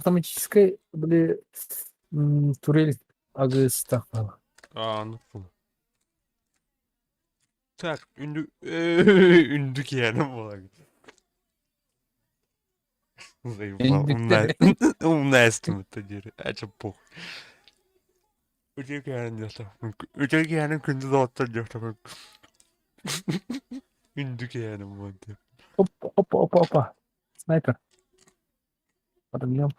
Автоматическай били турель агыста. Аа, ну Так, үнді үнді киһиэнэ буолар. Заебал. Үндүктэр. Умная эстимитте диир. Ача похуй. Үтүө киһиэнэ диэхтэ. Үтүө киһиэнэ күндү доҕоттор диэхтэ. Үнді киһиэнэ буолар диир. Опа, опа, опа, опа. Снайпер. Подогнем.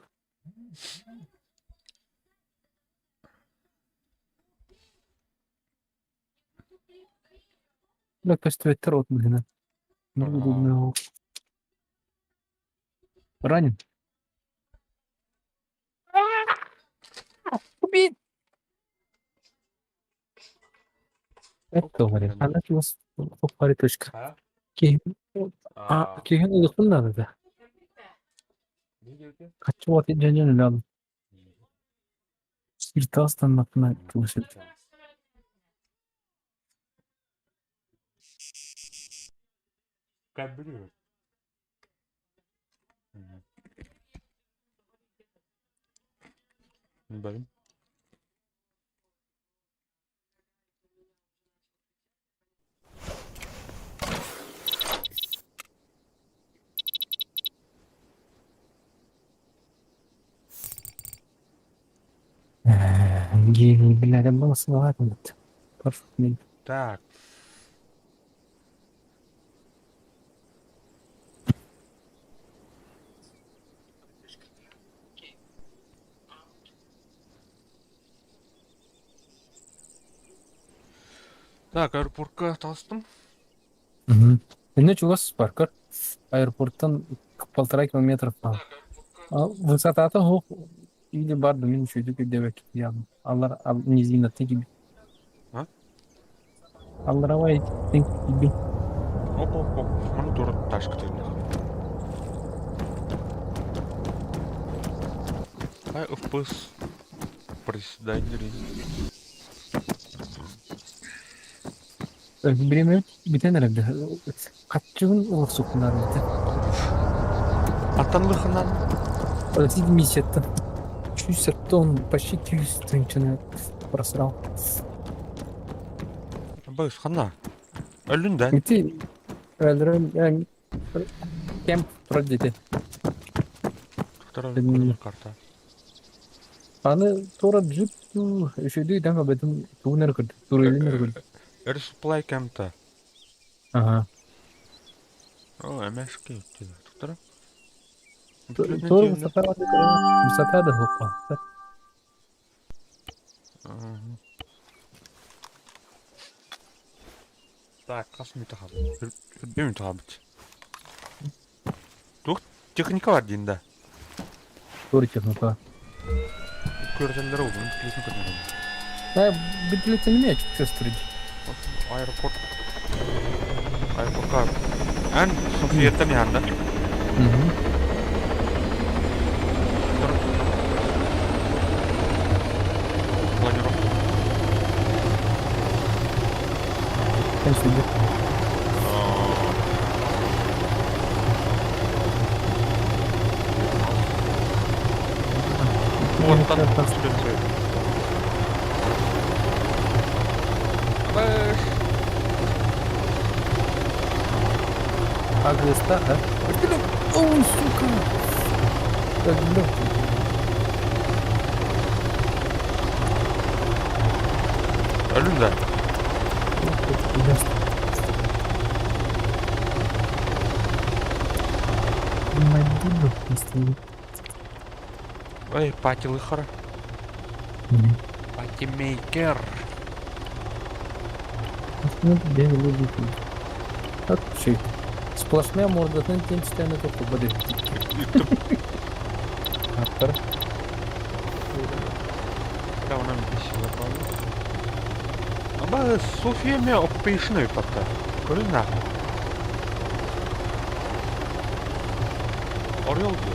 Бля, көстүбэттэр от быһынан. Аа. Ранен. Убить! Это говорит. Она у точка. А? А, киһин улахан наада. Хочу вот дьэньэн үлэм. Сиртастаннахпына тугу Кабрю. Барым. Гений, блядь, был словарник. Так. Так, аэропортка таҕыстым. Иннэ чугас паркар аэропорттан полтора километра Высотата суох или бар да мин үчүгэйдик өйдөөбөккө тиийэҕин. Аллар низинаттан киирбит. А? Алларавай киирбит. Оп оп оп. Маны туора ташка тыыннах. Ай, ФПС. Председатель. Бириэмэ бүтэн эрэр Хаччыгын олохсуккунаар этэ. Аттан лыхынан. Миссияттан 100 он почти 200 тысячаны просрал. Быс ханна. Өлүн да. Ити өлөрөн кемп турар диэти. Карта. Аны туора джип үчүгэй да бэтин тугун эрэ көрдүм, туруйун эрэ көрдүм. Resupply кемта. Ага. О, МШК туктара. Туора высота высота да хоппа. Так, хас мүтэ хаалбыт? Үрдү мүтэ хаалбыт. Туох техника бар диин да? Туора техника. Көрсөллөр угун билесин көрмөдүм. Да, билетин чувствовать. Аэропорт. Аэропортка. Эн Софияттан иһанда. Планировка. Конечно. Уоттан Абаш. Агреста, да? Ой, сука! Так, бля. Өлүн да. Ой, пати лыхара. Патимейкер. Сплошная мордатын тенчтәне тоқы бады. Аттар. Да, она бесила, Аба София ме occupation патта. Көрүн нахуй. Орел ди.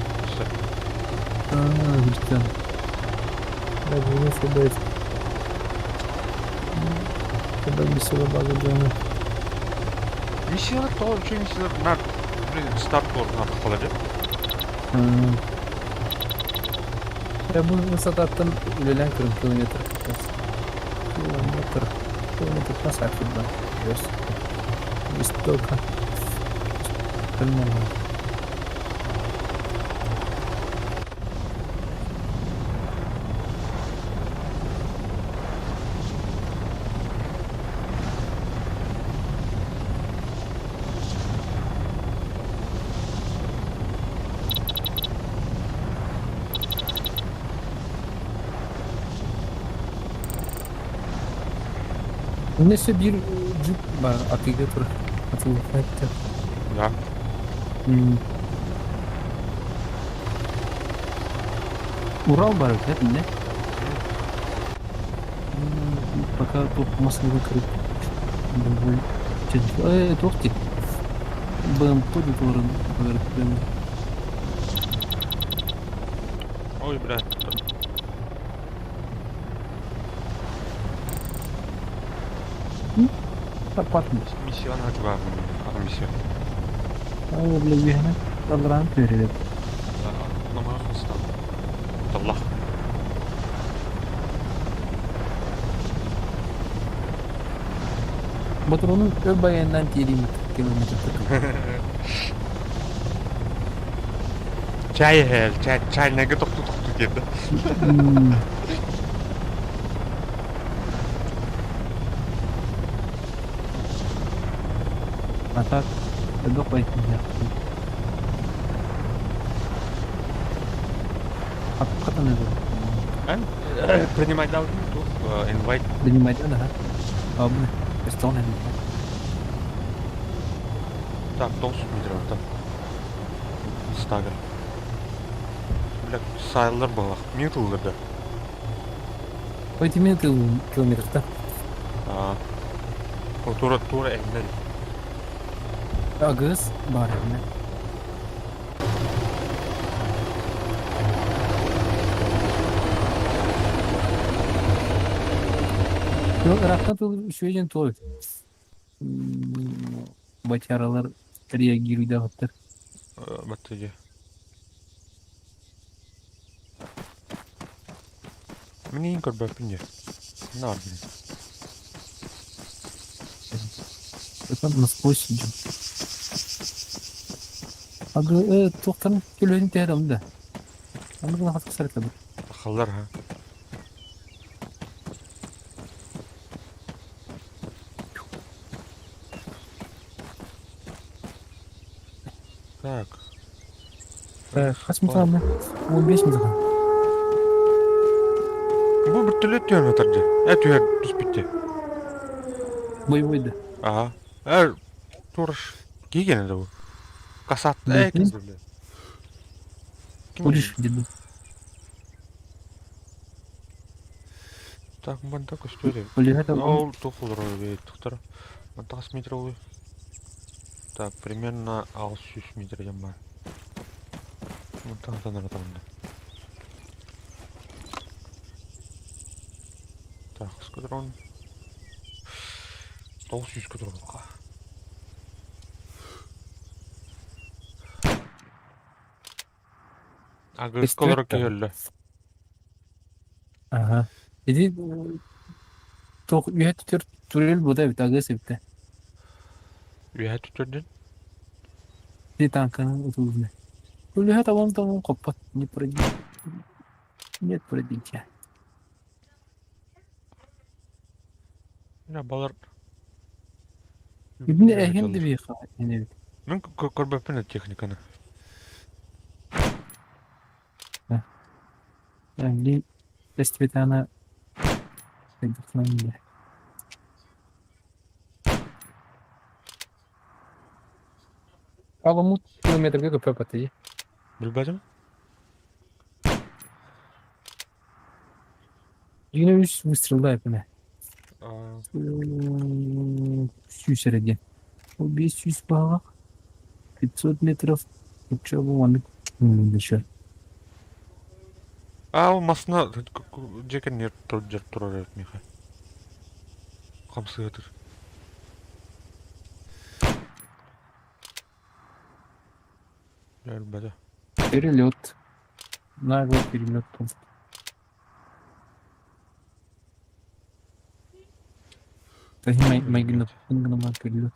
А, видите. Да, не ошибаюсь. Когда висела база данных. Миссиялар тоҕо үчүгэй миссиялар на старт буолар наада халар. Бу высотаттан үлэлээн көрүм километр километр километр саатырда Жестоко. Өссө биир джип баар атыыга турар. Атыылаха эттэ. Да. Урал бар эбит иннэ. Пока тут массыына кырыт. Туох дии? БМП дутуорун Ой, бля. Миссияны хачыбаахын. Миссия. Бля, үөһэнэ аллараан түһэрэр. Намаах хастан. Таллах. Ботуруонун өр байаннаан тиэрииммит километр. Чай иһэл, чай, чайнайга тохтуу-тохтуу диэбит. А так, элбэх байтыйа. Хатан Принимать дал инвайт. Принимать, ага. Абы, Эстония. Так, тоғыз метр там. Стагер. Бля, сайылар балах. Мне тыллар да. Пойти километр, да? А. Тура тура эмнер. Агыс бар эмне. Ыраахтан тыл үчүгэй туой. Батяралар реагируйдаҕыттар. Баттыдьа. Миниин көрбөппүн дьэ. Наар бин. Это насквозь идем. Ага, туохтан көлөһүн түһэр да. Аны гына хатыксар этэ. Халлар ха. Так. Хас метр 15 метр. Бу бүртүлөт түһэр метр дьэ. Э түһэр түспүттэ. Боевой да. Ага. Э турыш. Киген да бу. Касат. Э ким бу? Будешь где Так, манда көстүө. Ол тухулар тухтар. Мантагас метр ол. Так, примерно 600 метр дем бар. Мантагатан аратамында. Так, скадрон. 900 скадрон. Агыс колор киһөллө. Ага. Иди туох үһэ түтөр турел буда эбит агыс эбитэ. Үһэ түтөрдүн? Ити танканы утуулуна. Үлүһэ табам табам хоппот не пройди. Нет пробития. Мына балар Ибни эһин дибиха эбит. Мен көрбөппүн техниканы. Ли тестибитана хайдахлан Аламут километрга көпө патый. Билбэтим. Yine үс выстрелда эпине. Сүүс эрэ диэн. Ол 500 баҕа 500 метров оччо бу маннык еще. А ол масына дьэ кэннигэр турар эбит миэхэ. Хамсыатыр. Өлбөтө. Перелет. Наглый перелет был. Майгына гынаман көрүлү.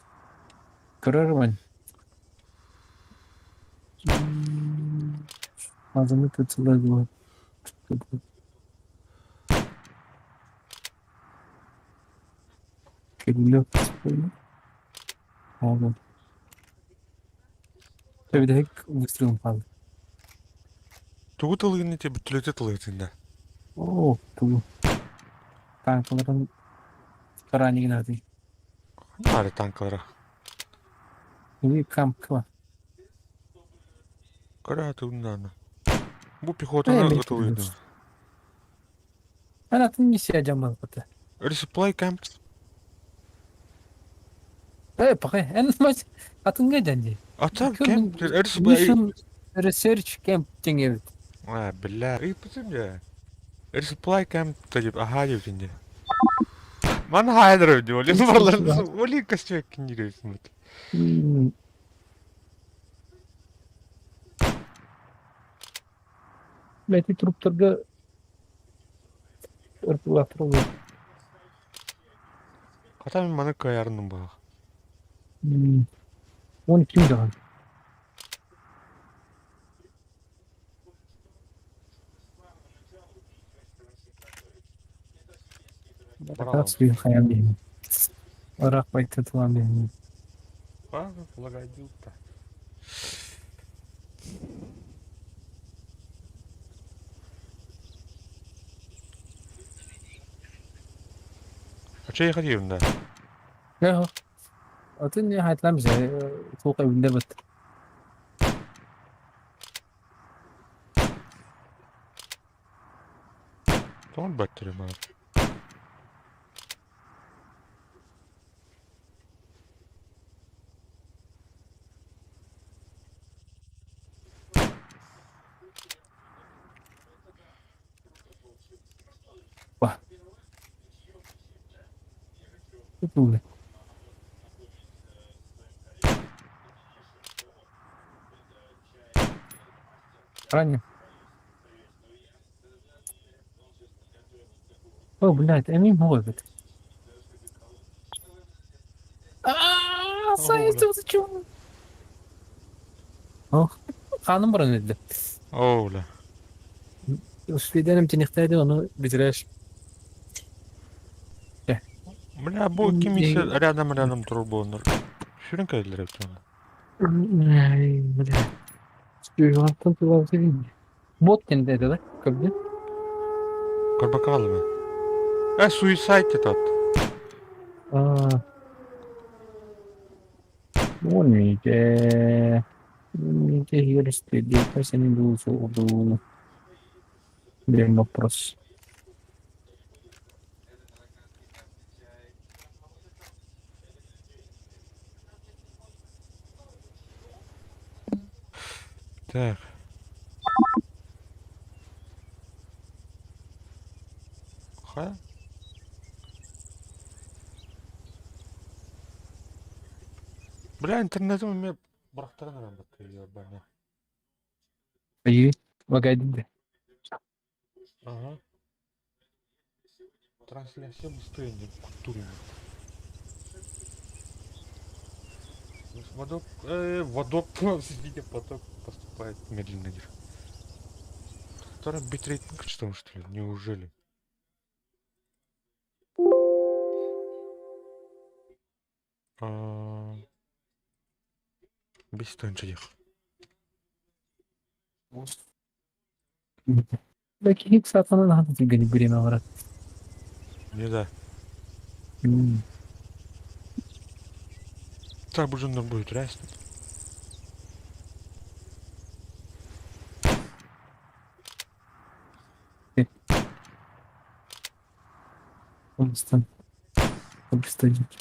Көрөр вань. Азамы кытылы Көрүлү. Ага. Бүтэһик выстрелом хаалла. Тугу тылыгын ити бүттүлүтэ тылыгытын да? Оо, тугу? Танкаларын ранигин аты. Бары танкалара. Или камкла. Көрө тугун Бу пехотаны ытылыйды. Эн атын миссия дьаммалпыта. Resupply camp. Э, пока. Эн мать атынга дьанди. Ата camp. Resupply. Mission Research Camp диэн эбит. А, бля. Ыйыппытым дьэ. Resupply camp деп аха деп дии. Ман хайдыр деп олин барлар. Оли костюм киндиресин. Бэти труптарга ырпылаттырыллар. Хата мин маны кыайарным баах. Он ким даҕаны. Баралым. хайан биһин. Ыраах байтытылан биһин. Погодил-то. А че я ходил, да? Атын хайтлам же туqa билбэт. Тоҕо баттырым Тутулы. Ранее. О, блядь, эми может. Аа, сайын зачем? Ох, ханым баран өлдө. Оо, бля. Успейденем тинихтээди ону бүтүрээш. Бля, бу ким ise рядом рядом турар буоланнар. Сүрүн кэллэр эбит уонна. Ай, бля. Бот диэн этэ да, көрдүн? Көрбөккө хааллым Э, суицид тот. Аа. Уон Миге Блин, вопрос. Так. Ха? Бля, интернетим эмиэ бырахтаран эрэн баттыыр баня. И погоди. Ага. Трансляция быстрее не культурно. Водок, водок, видите, поток поступает медленно. Второй битрейт что что ли? Неужели? А, Бес тончик. Киһи саатанан аһата түргэнник бириэмэ барар. Не да. Так бужунна будет расти. Онстан. Обстадить.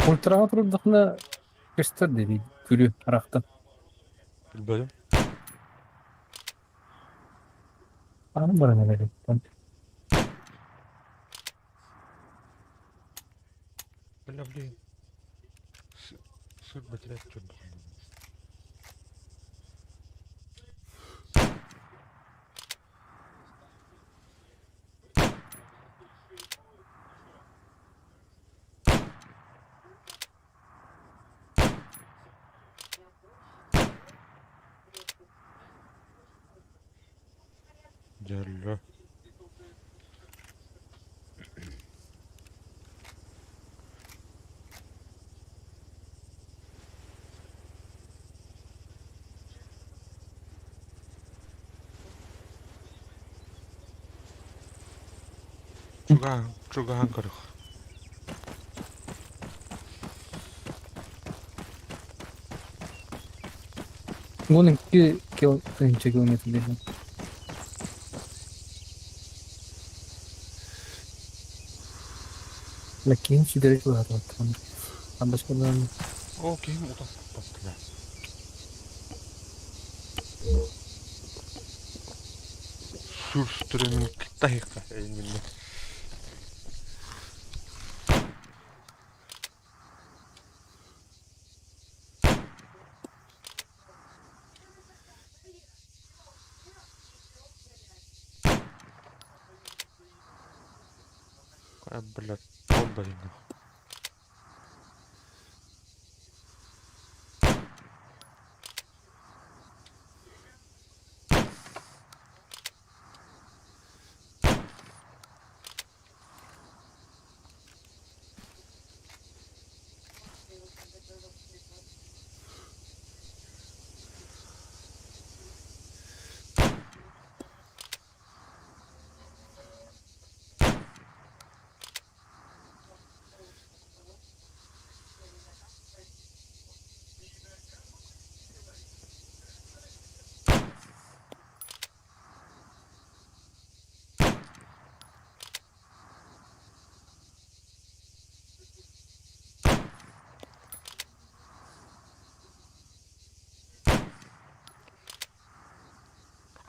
Ультраға турдахына көстөр деди күлү арахтан. Билбэтим. Аны баран эле. Бля, блин. Сыр батарейка черный. Дьөллө. Чугаһаан, чугаһаан көрүөх. Вон 2 кил тыһыынча километр диэн. Лэкиин сүдэри чугаһатыбаттаҕына. Абаскадан Оо, киһим утаппаттыга. Сүрстүрүмүн кыттаһыхха эйиннэ. Блядь, долбарина.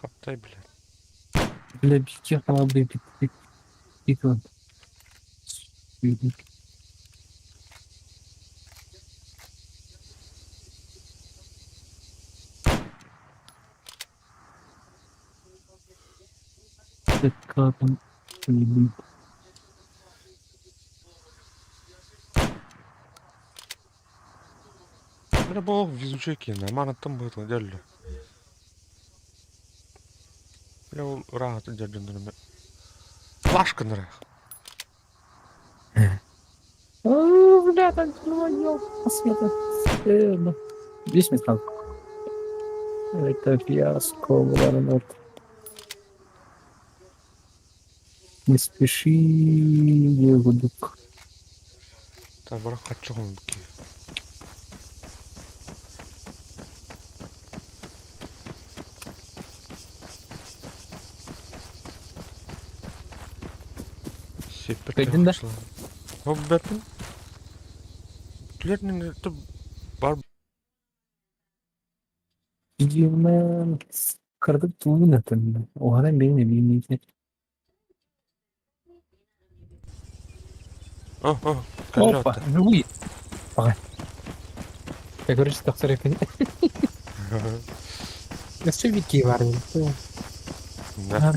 Хаптай, блядь. Бля, бики халабы бик бик Бля, бу везучий киинэ, манаттан быһыытын дьэллэ. Бля, ол ыраахатын дьэрдэннэрим Флашканнара. Бля, так света. Весь металл. Это фиаско, народ. Не спеши, гудук. Так, барах хаччаҕын ки. Кайдын да? Хоббеппин. Түлернин бар Дьиҥнээн кыратык туугун этэн, уһанан биэрин эбии О, о, Опа, живые. Ага. Я короче, тахсар эпин. Өссө бикки бар Да.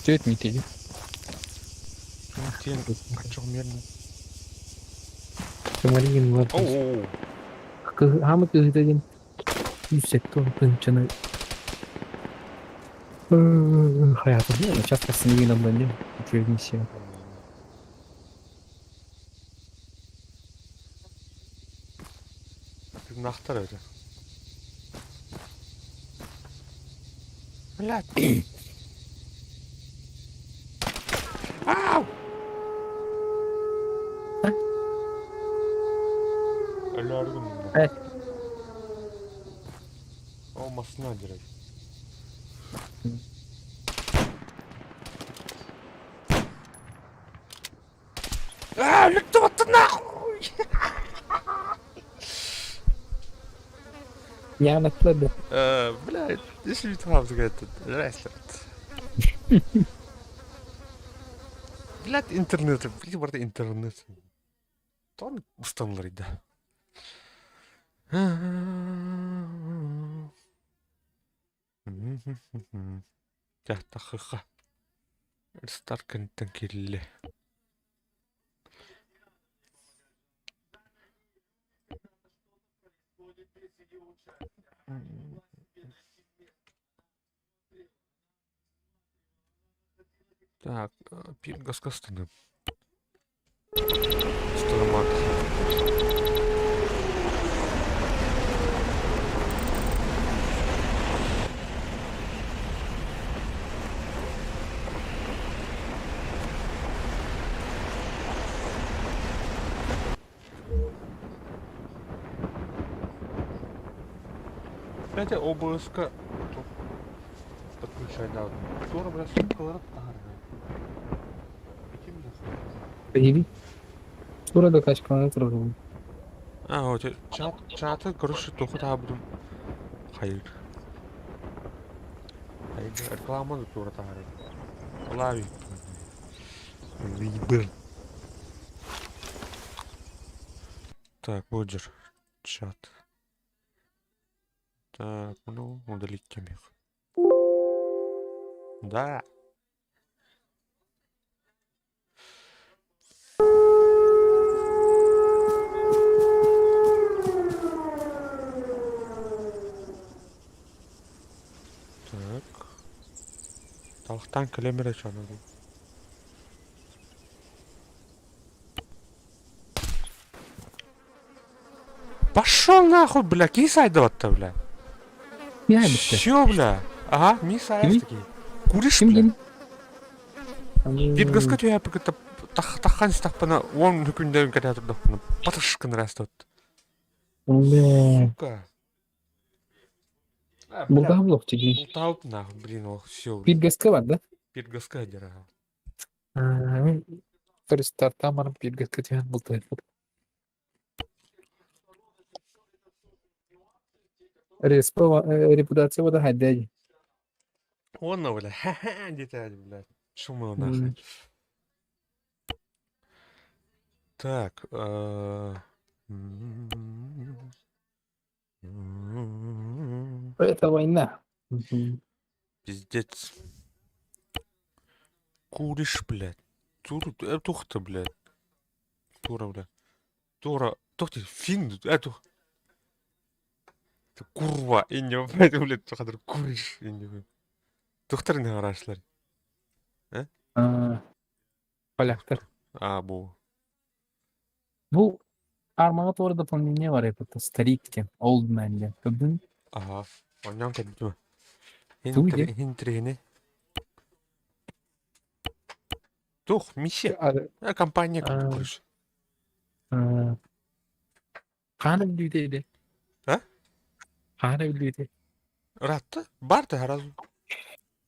Түөт митеди. Тиэн хаччаҕын Тымаригин бар. О, Хаамы кыһыта диэн 170 тыһыынчаны хайаатын сейчас снегин дим үчүгэй миссия. Нахтар это. Блядь. Ау! Өлөргүм. Э. О, масына дирек. А, өлүктү нахуй! Я на клубе. Блядь, если ведь этот, рестлер. Блядь, интернет, блядь, барда интернет. Тон устанлар иде. Тахыха. Старт кэнниттэн киириллэ. Так, пиргаска станым. Станамат. Опять ОБС-ка подключать надо. Тура, бля, сумкалары таһаарар. Появи. Тура да качкалана турар. А, вот чат, чаты, короче, туох таабытым хайыр. Хайыр, реклама да тура таһаарар. Лави. Вибер. Так, Боджер. Чат. Так, ну, удалить их. Да. Так. Талахтан кэлэмэрэ чанады. Пошел нахуй, бля, кисай даватта, бля. Яа битте. Все, бля. Ага, мисс Кими? такие. Куришь, Ким бля? диэн? Бир гаска түһээппиккэ таххан истэхпинэ уон күндэрин кэтээ турдахпына батыш гынар астабыт. Бля. Сука. А, бля, Бултаһа булуохча дии. бултаабыт нахуй, блин, ол все, Биир блин. гаска бар да? Биир гаска дьэр аха. Рестартаан баран биир гаска түһэн бултаһыахпыт. Респа репутация вода хайдаа дии. Уонна, бля, ха-ха диэтэ, бля. Шумы нахуй. Так, Это война. Пиздец. Куришь, блядь. Тур, тухта, блядь. Тура, бля. Тура, тухти, фин, тух. Курва, инне, блядь, блядь, тухадыр куришь, инне. Тухтар не харашлар. Э? Поляктар. А, бу. Бу армаҕа туора дополнение бар это старик диэн, old man диэн. Көрдүн? Ага. Онньон кэлдим. Тугуй диэн? Хинтрини. Тух, миссия. Компания куриш. Хаана бүлүүтэ иде? А? Хаана бүлүүтэ? Ратта? Барта харазу.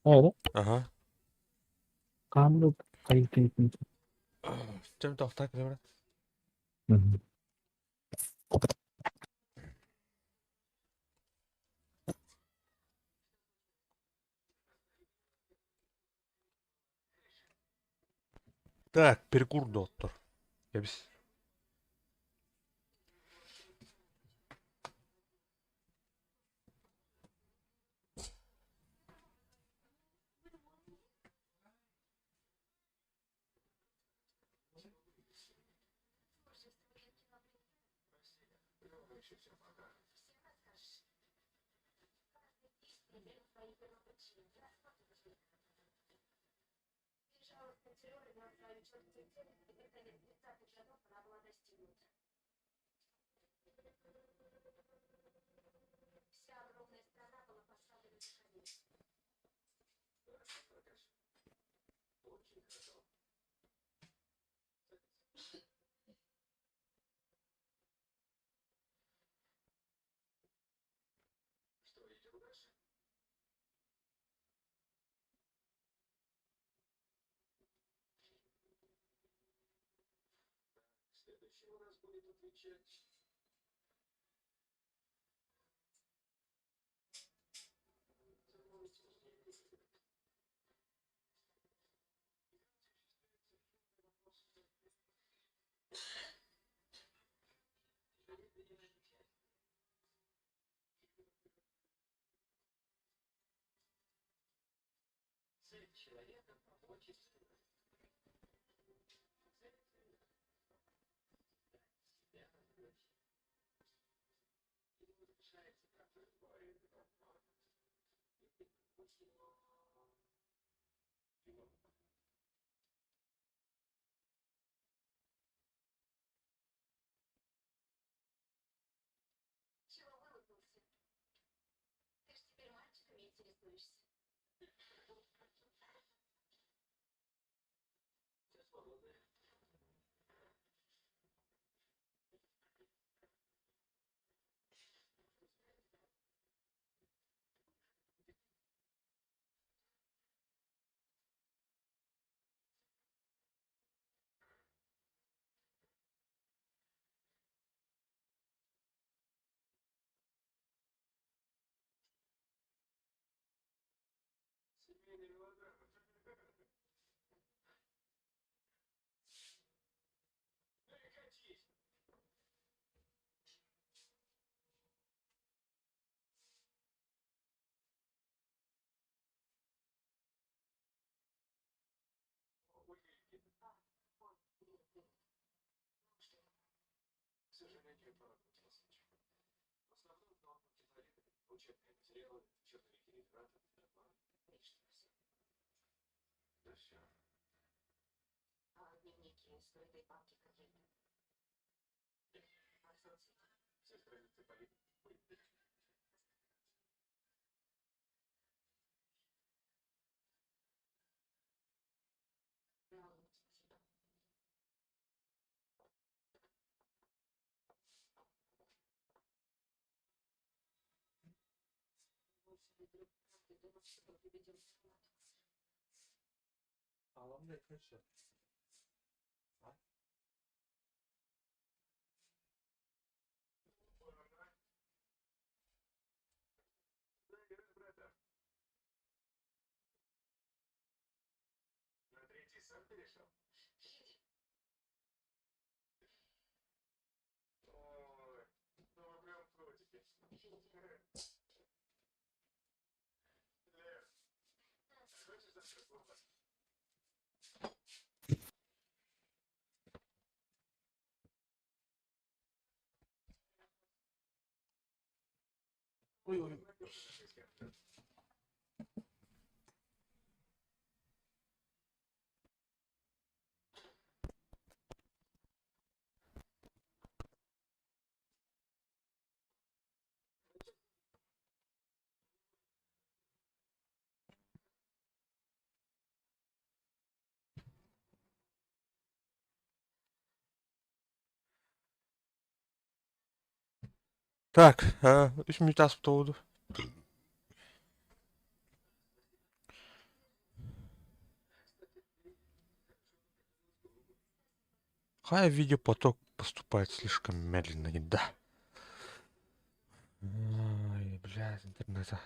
Оо, Ага. хаана хайытын. Чем тохтак, брат? Так, перекур доктор. Я бис. Так, үс мүнүүтэ ааспыта буолуо. Хай видеопоток поступает слишком медленно, да. Ай, блядь, интернета.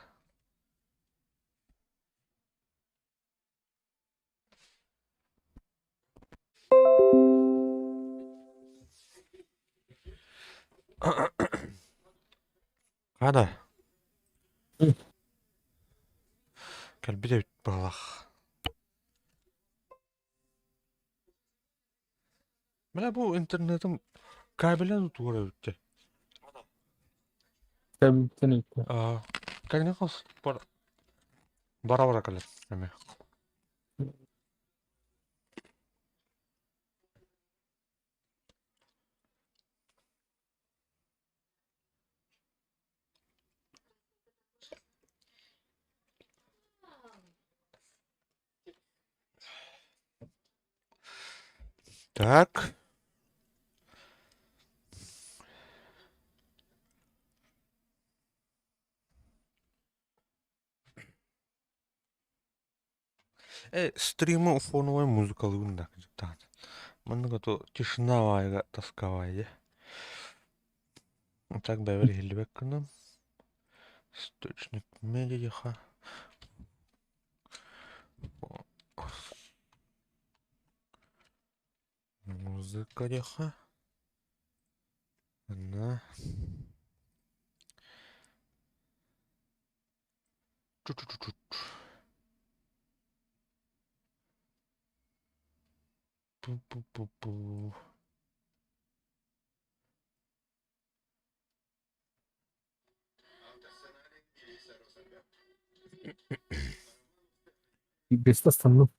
Хана кэлбит эбит быһалаах. Бля бу интернетым кабеля тутугар эбит Кэбиттэн Аа, кэлин хос бара-бара кэлэр эмиэ. Так. Стримы фоновая музыкалыыбын да кырдьыктаҕын. Маннык ото тишина баайга тосковая. Так бэйэбэр иһиллибэт гынан. Источник медиаха. Музыка диэххэ. Манна Пу-пу-пу-пу. Биэстэ станну.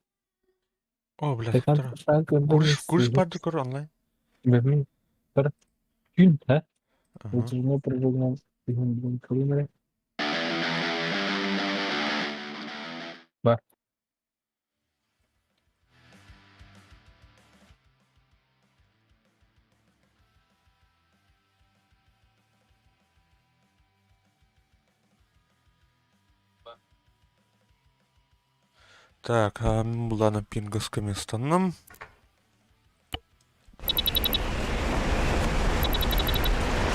О, блядь, Курс, курс барды көр онлайн. Билбэппин. Күн, һэ? Утуруна прыжогунан түһэн бүгүн кылым эрэ. Так, булана пингаска местанным.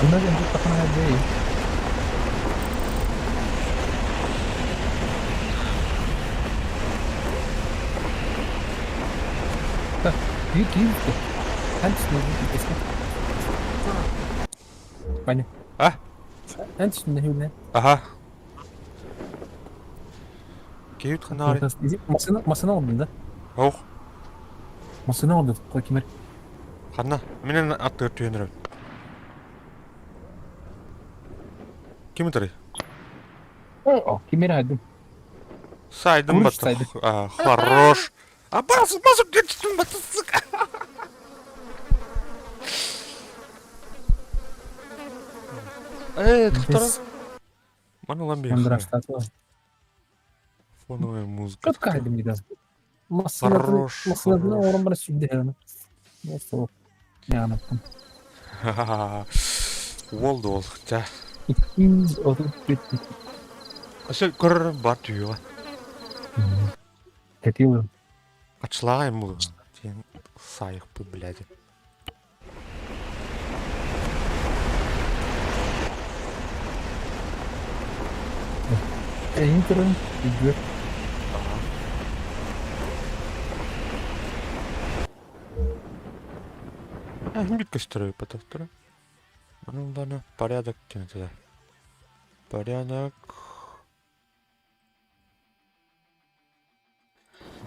Онно диэн туттаххына дьэ Киир киир Ваня. А? Аха. Киһит ханаары. Машина, машина oldu да? Ох. Машина oldu. Кимер. Ханна? Менен аттыгар түһэн эрэр. Ким ытарый? О, кимер айдым. Сайдым Курыч баттах. сайды. А, хорош. А бас, бас, кетсін баттық. Э, тоқтара. Маны лан бейхай. Фоновая музыка. Четко айдым недавно. Хорош, Машинатын хорош. орын бар сүнде херана. Сол. Яғнаттым. Уол да ол. Тя. 235. Өсө көрөр бар түйүҕэ. Катилы. Ачылаҕай бул. Тиэн саайыкпыт блядь. Интерн идет. Биир көстөрө потохторо. Аны порядок туда. Порядок.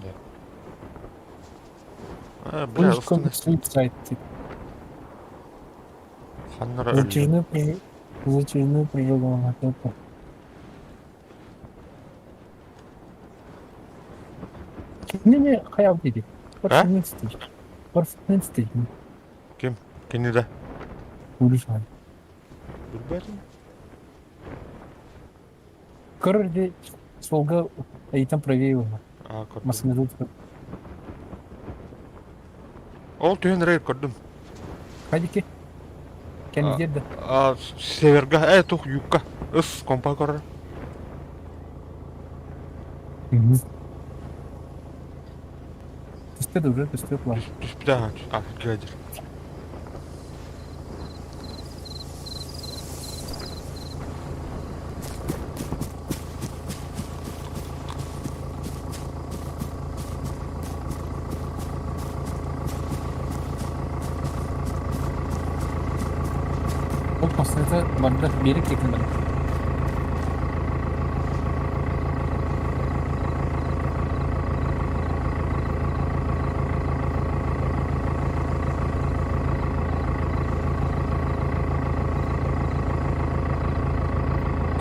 Да. А, бля, Слишком сайт. Ханнара Затяжной прыжок. Затяжной прыжок на топу. Не-не, хайа диди. А? Парфенстей. Ким? Кини да? Улишай. Билбэтим. Короче, солга и там правее А, көрдүм. Машина Ол түһэн эрэ көрдүм. Хадики. Кәнидер да. А, северга, э, тух югка. Ыс, компа көрөр. Түстеді уже, түсті план. Түспүтэ, а, гадер. Ол машината барда берік екен бана.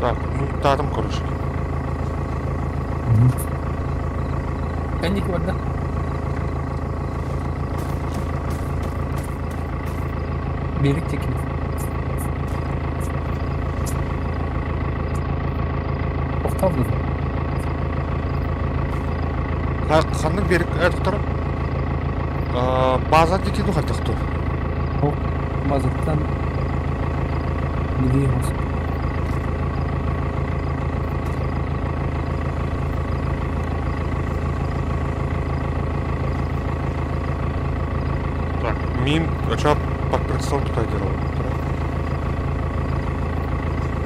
Так, ну таатым короче. Кәнеки барда. Берік екен. Тоқталды. Ханнык берик, э, доктор. А, база дики ну хаттахту. Базаттан левее болсын. Так, мин, а чё под прицел туда делал?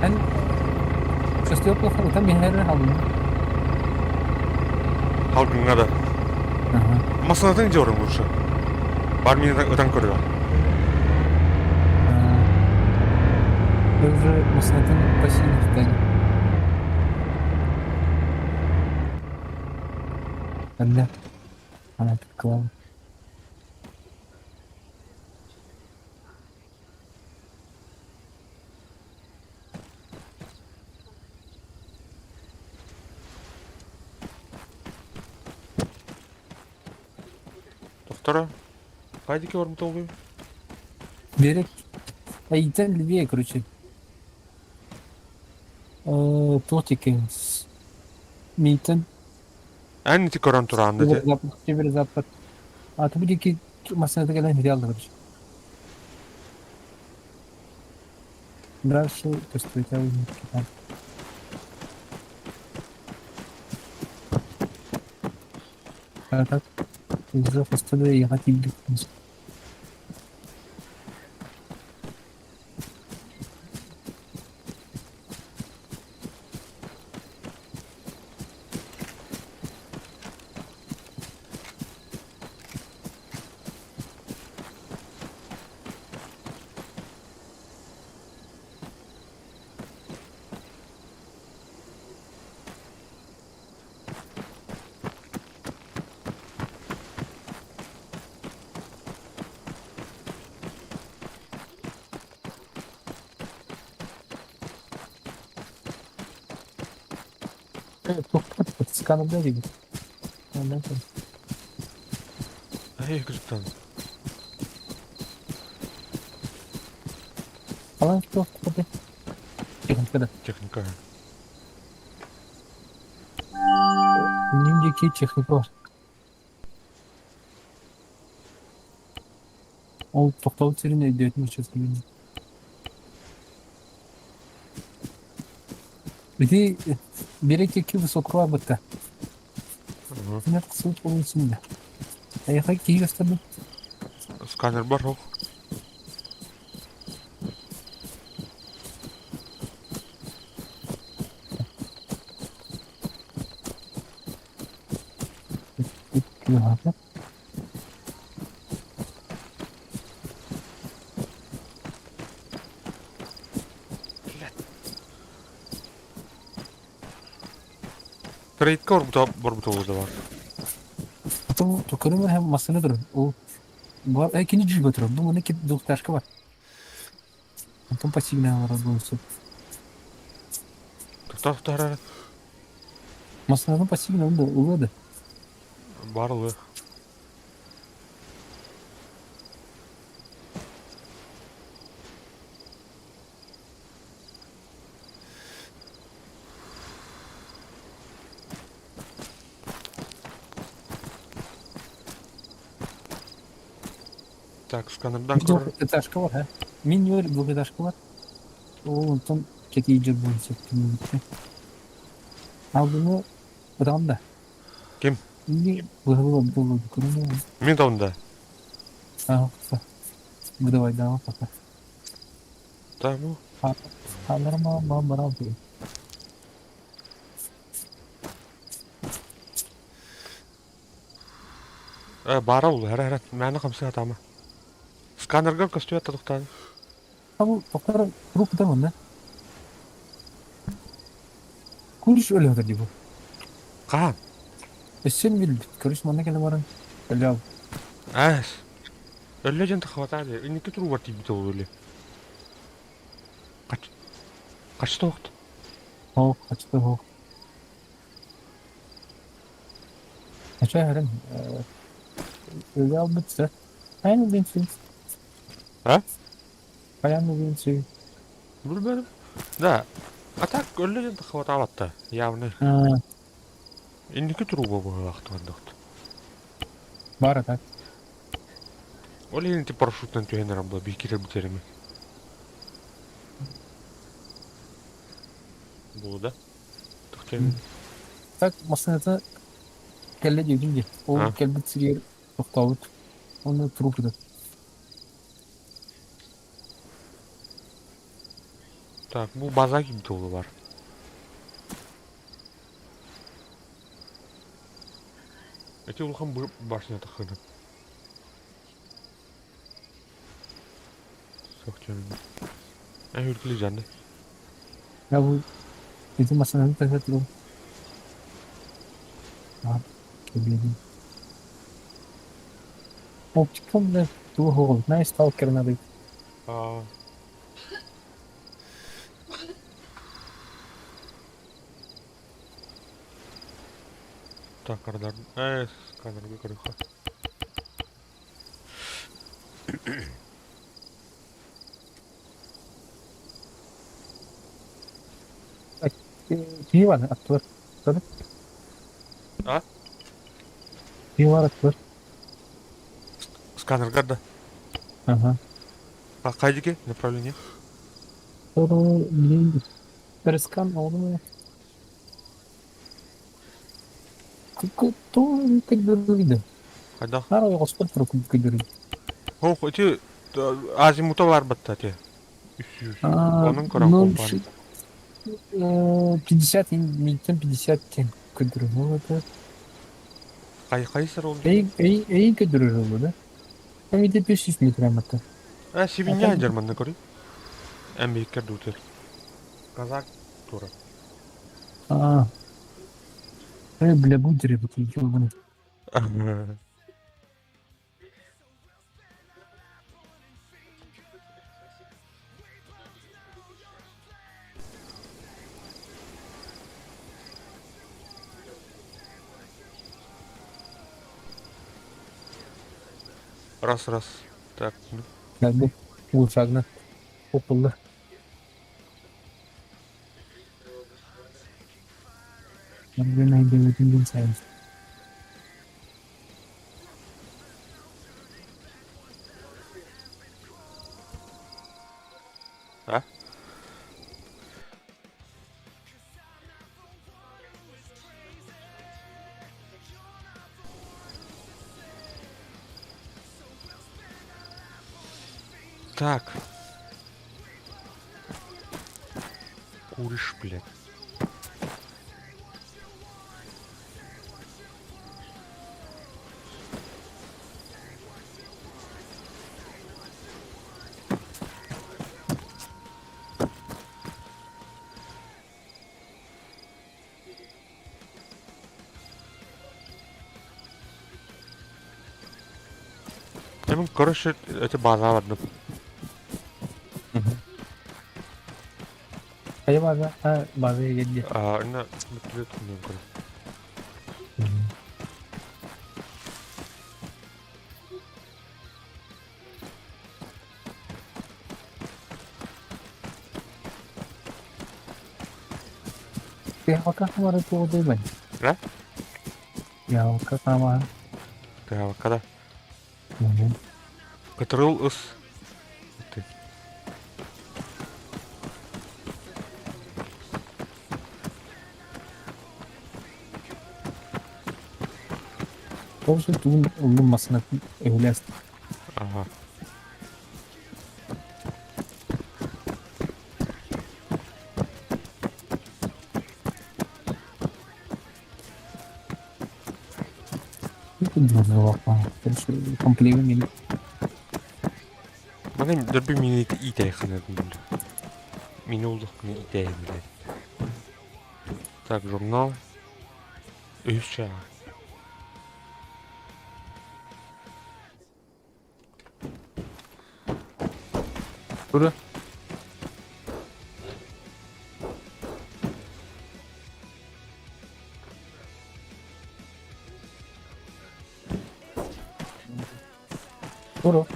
Эн Шестой плохо, там бихәрі алдым. Халгыңа да. Ага. Масанатын диорын лучше. Бар мин ытан көрүө. Я уже машинатын почти не встали. Когда она подклала. Доктора, хайдики орын толгуй. Берег. А и левее, короче. Тотики. Митен. Эн ити көрөн тураан да. Северо-запад. Северо-запад. А ты будете машина такая реально, короче. Дальше, то что у тебя там. Так, уже хостелы эйиэхэ тиийбит. Сканерда диибит. Эй, кыргыттан. Алан туох Техника да. Техника. Иннин диэки техника бар. Ол тохтообут сирин өйдөөтүм сейчас билин. Ити берекеки высокого бытта. Нет, суут болуун да. Эйиэхэ киһи көстөр Сканер бар ол. Трейдка барбыта да бар. Потом көрүҥ һэм массыына турар. Ол бар кини дьүүлгэ турар. Бу маны двухэтажка бар. Онтон пассивная олорор буолсу. Тохтор Массыынаны пассивно да ылыа да. Бар ылы. Так, сканердан көрөр. Двухэтажка бар, һэ. Мин үөр двухэтажка бар. Ол онтон кэтиидьэр буолан сөп түмүккэ. Алдыны ытаҕын да. Ким? Ини быһылы буолуо көрүҥ. Мин да. Выдавай, пока. Там. Нормально, нормально. Баара ол, хара хара, мээнэ хамсыы сатаама. Сканерга көстүбэт тохтоон. Бу тоқтар круг да манна. Курс өлөтөр дии бу. Хаһан? Өссө билбит. Көрүс манна кэлэ баран. Өлөө. Ээс. Өллө дьэн тахабатаа дии. Инники туругар тиийбитэ ол өлө. Хач. Хачта оҕут. Хоох, хачта хоох. Ача хэрэн өлө албыт сэ. Хайан убин сүй? А? Хайан убин сүй? Билбэтим. Да. А так өллө дьэн тахабатаабатта. Явно. Инники туруга быһыылаахтык Бара так. Ол иһин ити парашютынан түһэн эрэн була биир киирэр бүтэрими. Буолла. Тохтоймун. Так массыыната кэллэ диэбитим дии. Ол кэлбит сиригэр тохтообут. Уонна труп ытар. Так, бу база ким туолу бар. Эти улахан башня таххына. Сохчан. Эн үркүлү жанны. Я бу ити массыынаны тахсар Оптикам, блядь, туох оҕо, знаешь, сталкер надо. Аа. Так, радар. Сканерга көрүөххэ. Киһи бар, аттылар. А? Киһи бар, аттылар. Сканерга да. Ага. А хайдики направление? Перескан oldu mu? Тоҕо көрдөрүгүн? Хайдах? Наар ойоҕоспор тура көрдөрүгүн. Ох, ити азимута бар батта ити. Үс Onun көрөн Ну, компан. 50, минутан 50 тен көрдөрүгүн. Это Кай кайсыр ол. эй эй эй көрдөрүгүн да. Там где 500 метров это. А, сибиня жерманны көрүй. Эм бейкер дутер. Казак тура. А. Эй, бля, будь рыбы, ёбаный. Раз, раз. Так, ну. Как Улшагна. Опылла. А? Так. Куришь, блядь. Hemen короче, это база ладно. Хайа база, а, база егерде. А, на, смотрю, не көрө. Тыһаҕа хамара туоҕудуйбан. Да? Тыһаҕа хамара. Тыһаҕа Кытырыл ыс. Ты. Ол тугун уллум масына өһүлээс. Ага. Комплимент мин. Маны дөрбү мини итэйхин Мин улдук мин итэйхин Так, журнал. Үс чаа. Тура. Тура.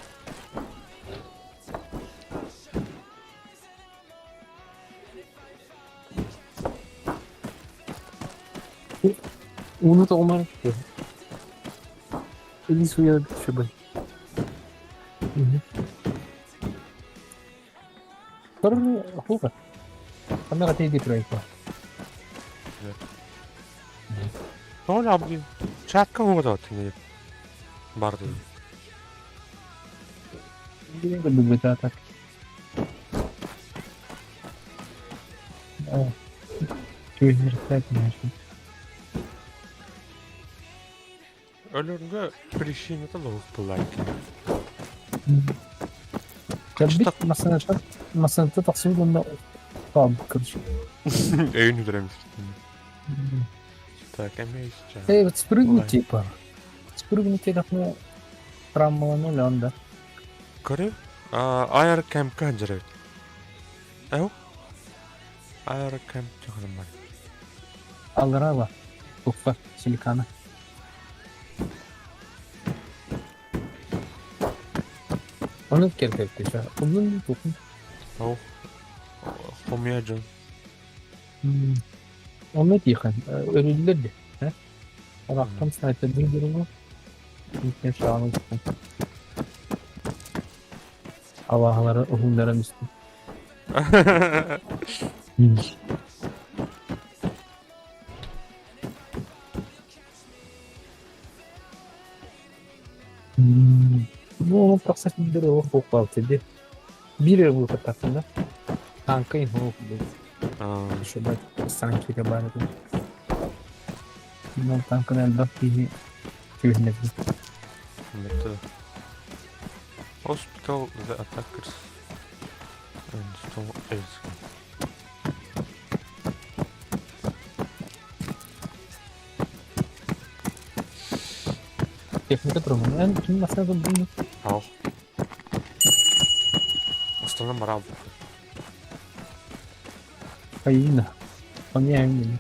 Ууну тоҕумар Или суя шыбын. Хуга. Ханна тейди проекта. Тоҕо абы чатка хуга тине барды. Билен көрдүк так. Өлөргө причина лоох булайки. Кэлбит массыната массыната тахсыбыт уонна хаалбыт короче. Өйүн үтүрэмис. Так, эмэ ис Эй, вот спрыгнуть типа. Спрыгнуть это травмаланули он, да. Көрө? Аэр кэмп ханжарабит. Эу? Аэр кэмп чаханам бар. Алрава. Тухта силикана. Оны керпепти ша. Улун тухун. Оу. Хомия жон. Оны тихан. Өрүллер де. Арақтан снайпердің дұрымы. Үлкен шағын Аллахлары уһуннара үстү. Тахса сирдэр олох суох баалта дии. Биир эрэ бултаттахпын да. Тааҥка иһин суох буолбут. Еще бать санкция баар этэ. Ол тааҥканы элбэх киһи түбэһиннэрбит. Это Hospital the attackers and stole everything. Техника турумун. Эн ким массына турдун? Ал. Астана барал. Хайына. Поняем.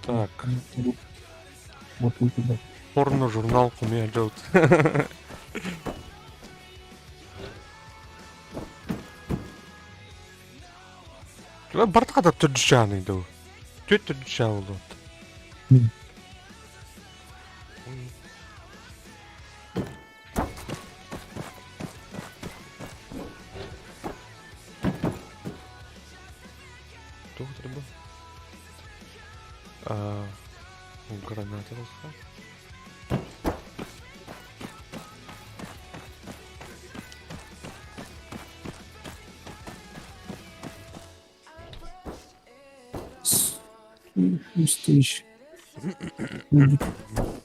Так. Вот у тебя. Порно-журнал кумия делать. Бартка да түрдүчааны дуу. Түт түрдүчаа болуот. Туох бу? Граната болса. Үс тысяч.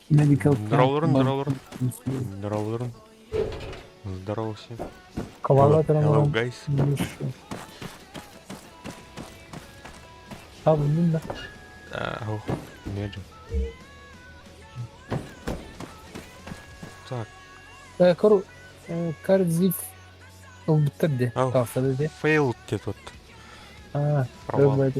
Medical Здороволорун, здороволорун. Здороволорун. Здорово всем. Ковала Hello, guys. А, да. А, не Так. Кору, Карзив ылбыттар дии. Таҕыста дии. Failed диэт вот. А, Провал.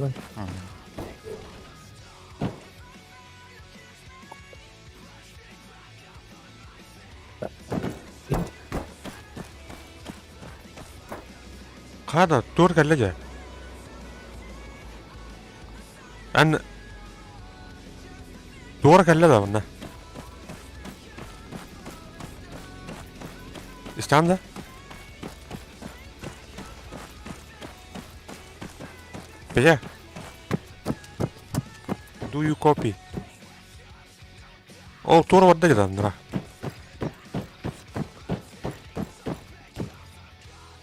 Хада, тур кэллэ дьэ. Эн туора кэллэ да манна. Истэҕин да? Петя? Do you copy? Ол туора барда дьэ да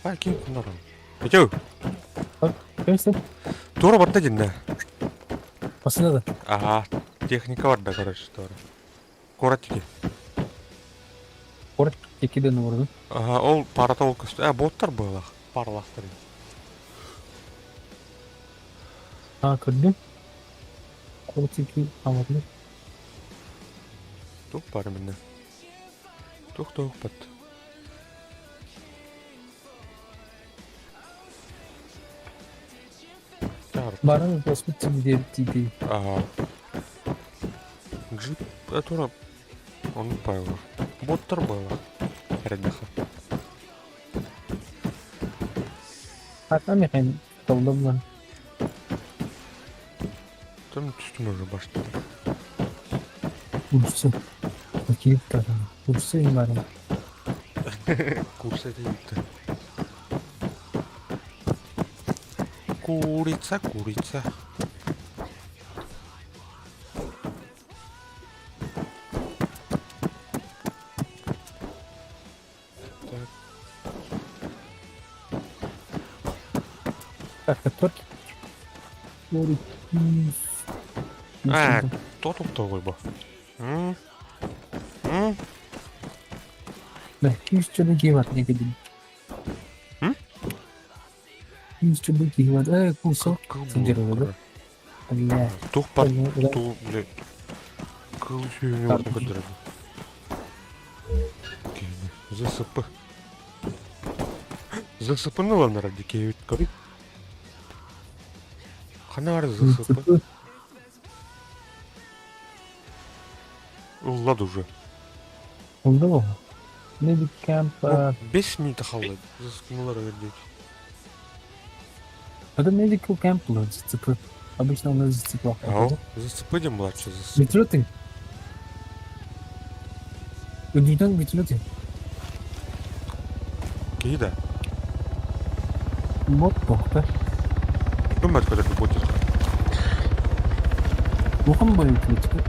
А, ким куннаран? Петя? Кимсин? Туора барда дьиннэ. Басына да. Ага, техника барда, короче, туора. Куорат диэки. Куорат диэки да нуурдун. Ага, ол парата ол көстө. А, боттар быһылаах. Паралаахтар. А, көрдүм. Куорат диэки хааматылар. Туох баар миннэ? Туох да бат. Баран госпит диэбит Ага. Джип, это он Павел. Боттар было. Редеха. Хата мехен толдомлан. Там түстүн уже башта. Курсы. Какие там? Курсы не баран. Курсы это Курица, курица. Так. Так, который? А, кто тут такой был? М? М? Да, күүс киһи негедин. М? Күүс киһи э курсо сылдьар да. Бля. Тух бар, ту, бля. Кыл сүйүнү отун көрдөрөдү. ЗСП. ЗСП-ны ыланнар дикейбит көрүй. Хана бар ЗСП? Ыллад уже. Oldu mu? Medic camp. 5 минут хаалла. ЗСП-нылар өлдүк. Это medical camp был ЗЦП. Обычно у нас ЗЦП. Ау, ЗСП диэн буолааччы ЗСП. Вертолеты. Үрдүнэн вертолеты. Киһи да. Бот тохта. Көмөт көтөрдү бот Улахан бу вертолет.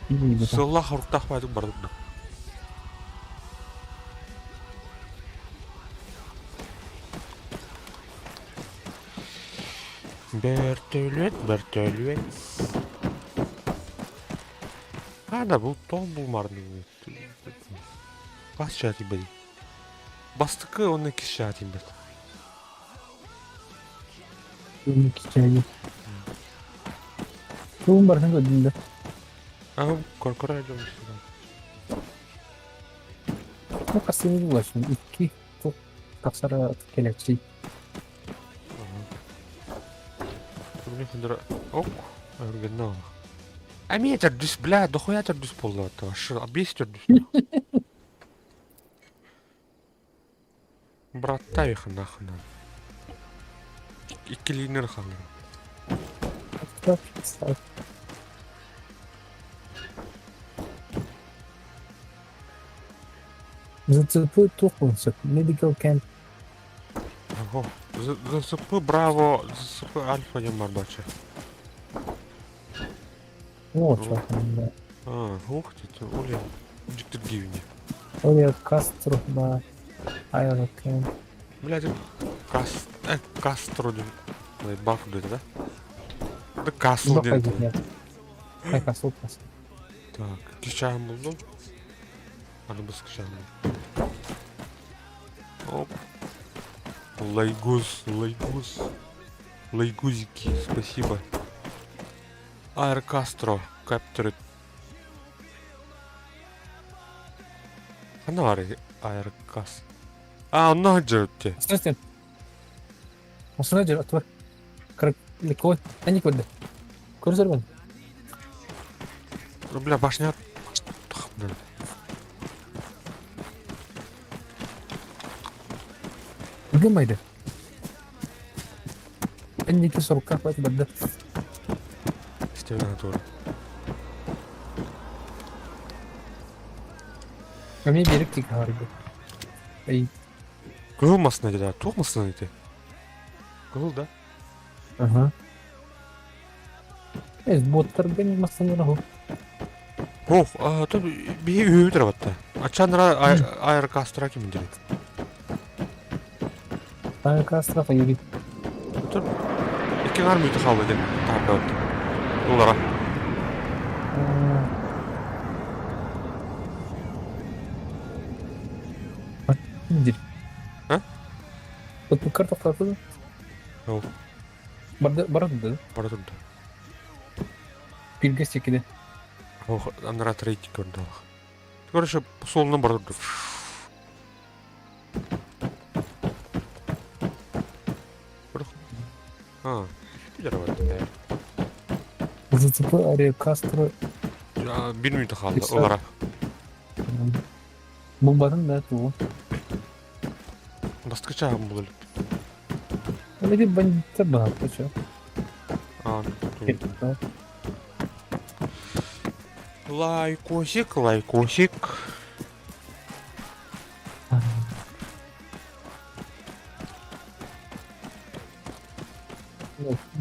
Ким да Сыллаах хоруктаах баайдык барда. Бөртөлүөт, бөртөлүөт. А, да, бұл тоң булмарын. Бас чаат бери. Бастыкы оны кис чаат бер. Тугун барытын көрдүм да. А, коркора жомуш. Ну, хасыны булашын. Икки тук тахсара кэлэкчи. Ок, өргөннө. Эмиэ төрдүс, бля, дохуя төрдүс буолла вообще, бес төрдүс. Браттай их нахуй надо. Иккилиинер хаалла. ЗЦП туох Medical Camp. Ого. ЗЦП Браво, ЗЦП Альфа диэн барбаччы. О, чё там, да. А, ух ты, Оля, дьиктиргиибин. Оля Кастро, да. Аэро Camp. Блядь, Кас... Кастро диэн. Баф диэтэ да? Да Касл диэн. Нет. Ай, Касл, Касл. Так, кичаһым булдум. Аны быс кичаһым. Оп. Лайгуз, лайгуз. Лайгузики, спасибо. Аэр Кастро, Каптеры. Ханна бар Аэр Кас. А, онно сылдьар эбит. Астына Астына дьэр, отвор. Легко. Они куда? Көрсөрбүн. Бля, башня. Гымайды. Энники сорокка хватит барда. Стена тоже. Эмиэ биэрик тик хаһарга. Эй. Кыһыл массыына дии, туох массыына ити? Кыһыл да? Ага. Эс боттарга массыына хо. Ох, а, то биһи үһүбүт эрэ батта. Аччанра аэрокастра кимин дири. Аэрокастра хайыгы. Тут икки ҥар мүтэ хаалла диэн таһаарда Улара. Дир. А? Тут карта вкладываю. Ол. Барда барады. Бара турда. Пилге секиде. Ох, анара трейд көрдө. Короче, суолунан бара турда. А, бар. ЗЦП Аэрокастро. Бир мүнөт хаалла. Улара. Булбатын да туу. Бастыкы чааһым булар. Эти бандиттар бар, чё? А, Лайкосик, лайкосик.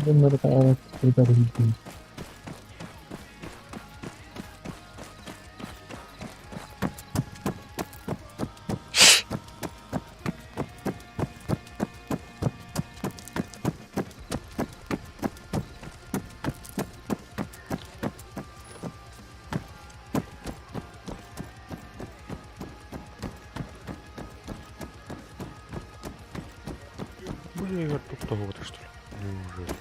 Bunları da Блин, тут того что ли? Неужели?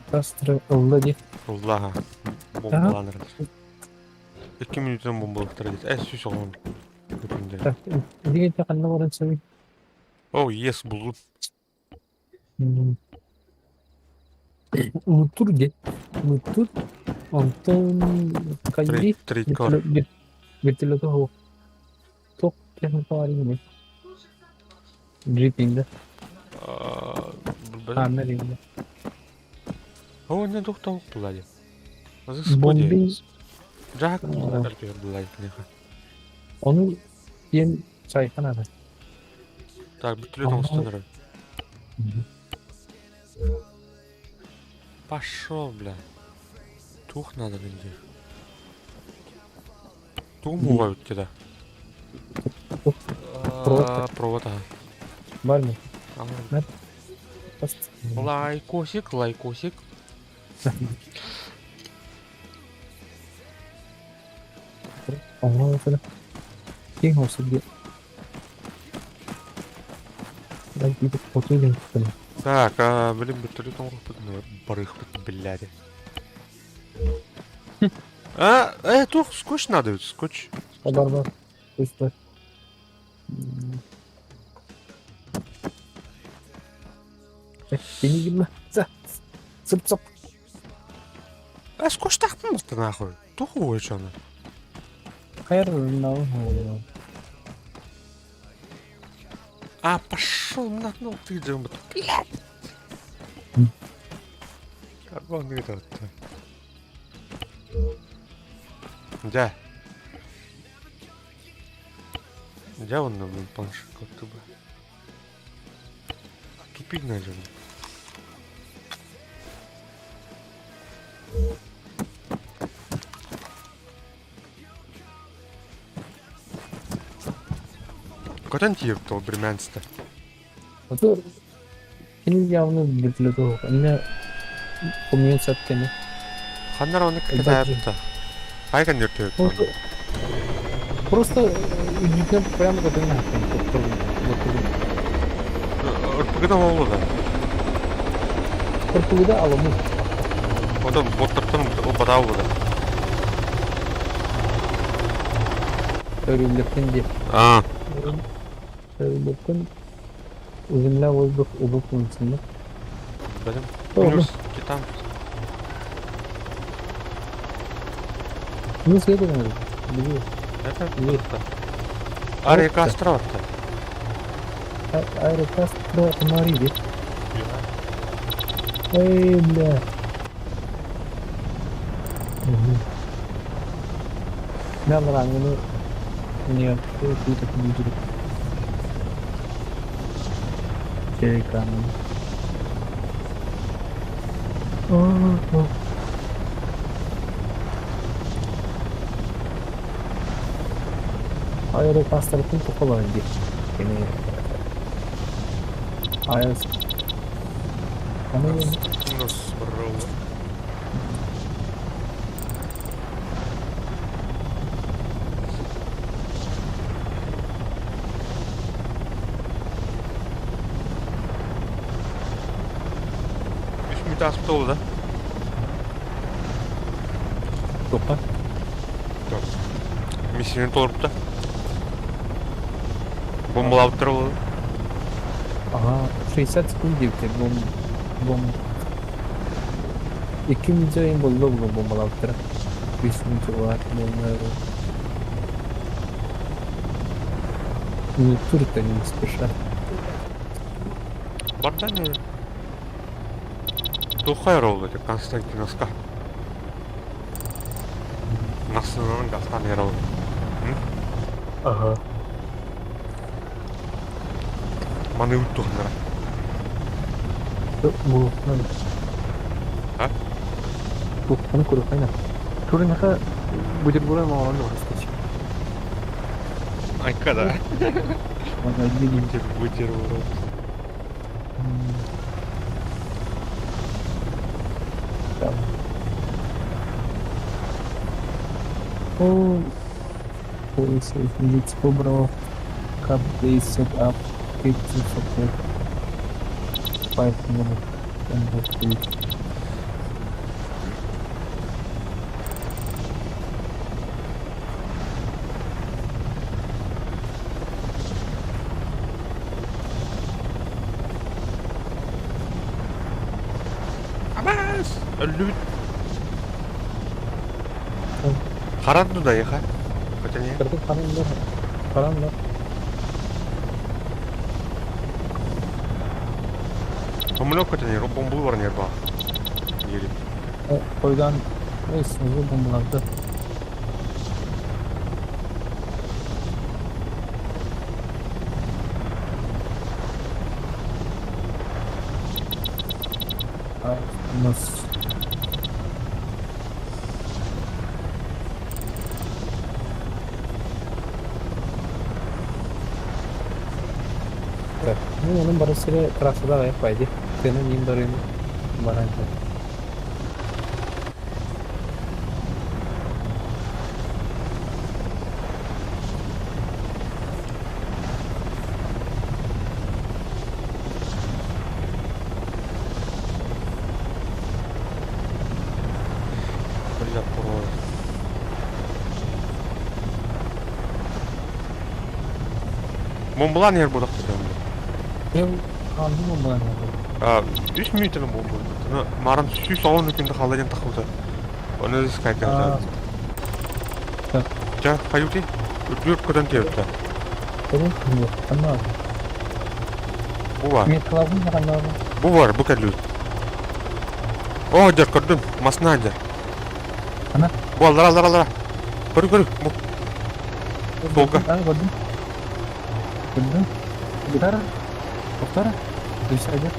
Кастро ылла Аллаха. Бомбаланыр. Икки минуттан бомбалыктар дейт. Э, сүс оҕон. Так, деген ханна баран сөбүй. О, ес булдум. Лутур де. Лутур. Онтон кайди. Трейд кар. Вертолету хо. Ток техника арыйны. Джипинде. Хаммеринде. О, не тоқтау булады. Бомби. Жак булады. Onu диэн чайхана. Так, бүтүлө тоңустан. Пошел, бля. Тух надо диир. Тугум буолуо эбит да? Провод. Провод аха. Барми. Лайкосик, лайкосик. Киэҥ сиргэ хоту Так, блин, вертолет оҥоруохпут, барыахпыт биллээри. А, туох скотч надо ведь, скотч. Бар бар. Бар. Кини Сып-сып. А скотчтаахпын баста нахуй. Туох уойчону? Хайр А, пошел на, ну ты дем, блядь. Как он этот? Дьэ. Дьэ онно блин планшет бы. Тупик найдем. Көтөн тиийбит ол Бременстэ. Кини явно вертолету. Инне хомуйан сөп кини. Ханнар оны кэтэһэбит Хайган вертолет. Просто үрдүнэн прямо көтөн РПГда болду да. РПГда аламы. Одан боттартан бадау да. Өрүллэртэн диэ. А. Өрүллэртэн земля воздух убук функцияны. Бэлэм. Плюс титан. Ну, следовательно, бери. Это Есть. Аэрокастро. Аэрокастро Мариди. Эй, бля. Угу. Мен раненый. Нет, ты так не будет. Экран. О, Аэрокастротын тохолон дии. Кини iOS Аны Константинос Үс мүнүүтэ ааспыта буолла да? Тохха. Миссияны толорбута. Бомбалаабыттара буолла. Ага, 60 секунд диэбитэ бом бом Икки мүнүүтэ буолла буолла бомбалаабыттара. Үс мүнүүтэ буолар буолла. Ну, тур-то не спеша. Бардан Туохха эрэ эти Константиновска. Насынанан гастан эрэ Ага. Маны туохнара. Бу, надо. А? Бу, аны көрүп Турынаха бутерброд маҕан доҕорустач. Айка да. Аны видим. Бутерброд. Там. О, Police Cobra Cup Day set up 50 support 5 minutes and the week. Абас! Өллүбүт. Харанду да яха. Хотя не. Кырдык харандар. Харандар. Самолет хотя не, бомбу бар не ба. Еле. Койдан өс уже бомбаларды. Нас. Так, ну онон бары сире трассада аҕыйах байды. Тыаны мин барыым баран Бля, порой. Бомбалаан иһэр буолахтар. Мен ханды бомбалаан Үс мүнүүтэнэн буолбут. Мааран 110 күндэ хаалла диэн таххыбыта. Оны скайка. Ча, хаюти? Үрдүр көтөн тиэбитэ. Бу бар. Бу бар, бу кэллүт. О, дьэр көрдүм. Масна дьэр. Ана? Бу аллара, аллара, аллара. Көрү, көрү. Бу. Суолга. Көрдүм. Көрдүм. Гитара? Повтора? Зависайдер.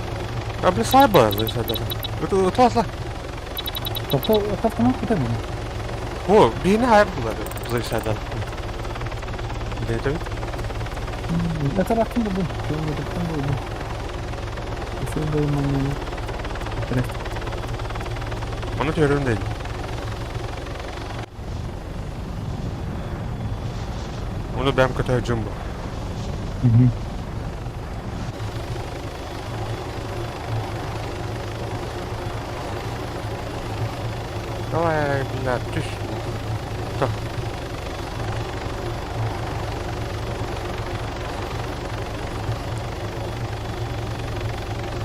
А, бля, слабо, зависайдер. Это классно. Тобто, автомат куди мені? О, биһини хайар булар зависайдер. Это Это рахтым булдум. Рахтым булдум. Еще да Оны төрүм дейм. Оны бэм көтө жумбу. Давай, бля, түс. Так.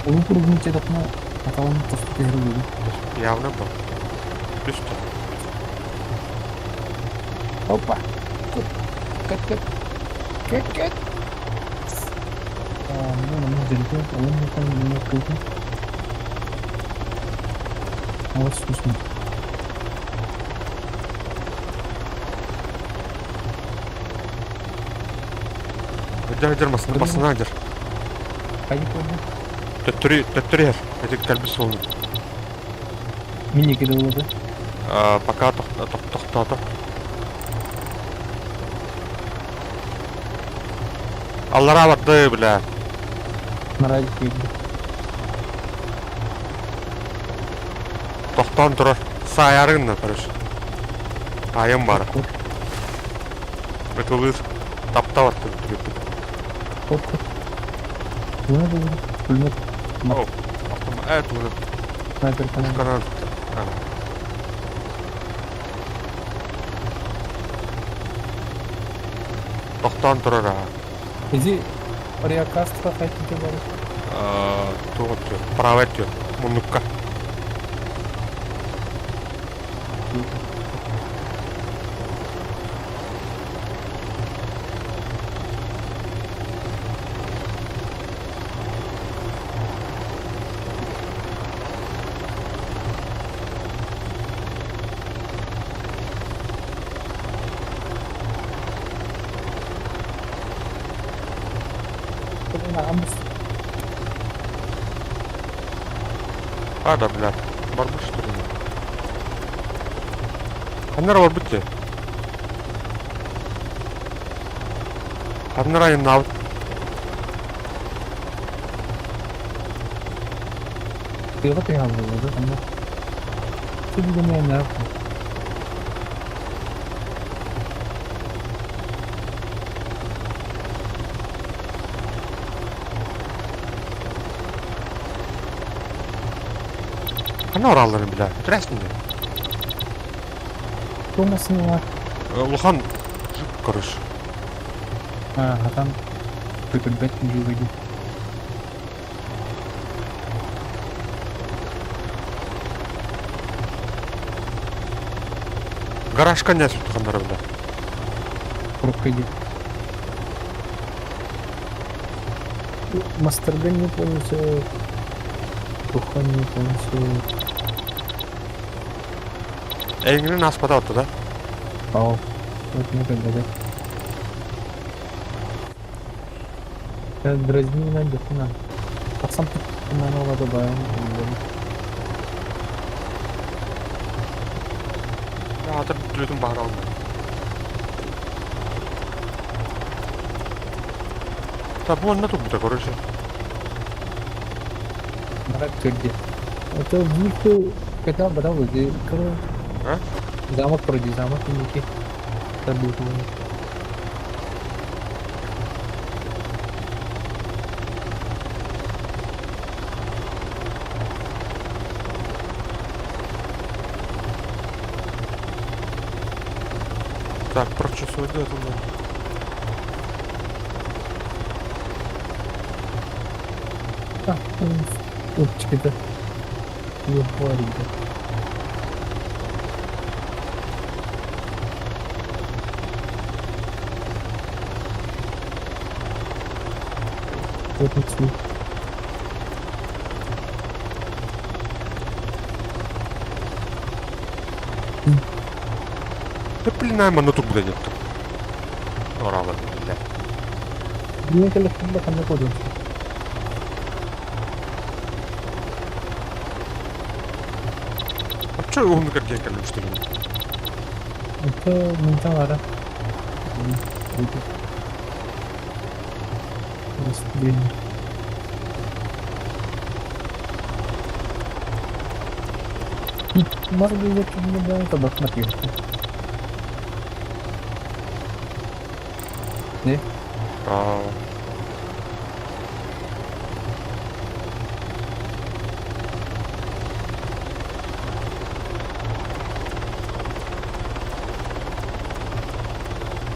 Улуу курдун четокна аталын тосту tehri Явно был. Түстү. Опа. Кут. Кет кет. Кет кет. Ну, нам далеко, а он не там не открыто. Вот вкусно. Хыдьар хыдьар масына басына хыдьар. Хайди көрдүм. Төттөрү төттөрү иһэр. Эти кэлбит суолун. Мини киде Пока тохтоото. Аллара барды, бля. Нарадик киирди. Тохтоон турар. Саайарыгынна, короче. Айым бар. Ытылыр. Тапта бар Кот кот. Пулемет пулемет. О, автомат. Тугунан. Снайпер Пушканан. Тохтоон турар аха. Иди Ариакастра хотите бар. Туга түр. Правая түр. Муннукка. А, да, бля. Барбыш что ли? Ханнара барбыт те. Ханнара айымнаабыт. Тыга тыга болду. Анда. Түбүгө мен Ханна оралларын бля. Өтүрәсин де. Томасын Улахан жук, короче. А, там көтөрбөт жүгөдү. Гаражка не ханнара бля. Пробка иди. Мастерген не полностью. Тухан не полностью. Эйиңин аспата отtu да. Ау. Вот не когда. Дразни на дехуна. Пацан тут на добавим. Аатыр бүттүлүтүн баһар алма. Та бу онно турбута, короче. Барак көрдө. Это вышел, когда брал, А? замок вроде, замок некий. Забыл. Так, прочесывать да туда. А, Опчики-то. Юхварида. Вот отсюда. Да блин, манна турбута деттим. Орала, бля. Билин кэлэхпин ханна кодун. А чё уһуннук эргиэн кэллим, что ли? Это мынтан ара. Блин. Может быть, я не да, это бахматил. Не? А.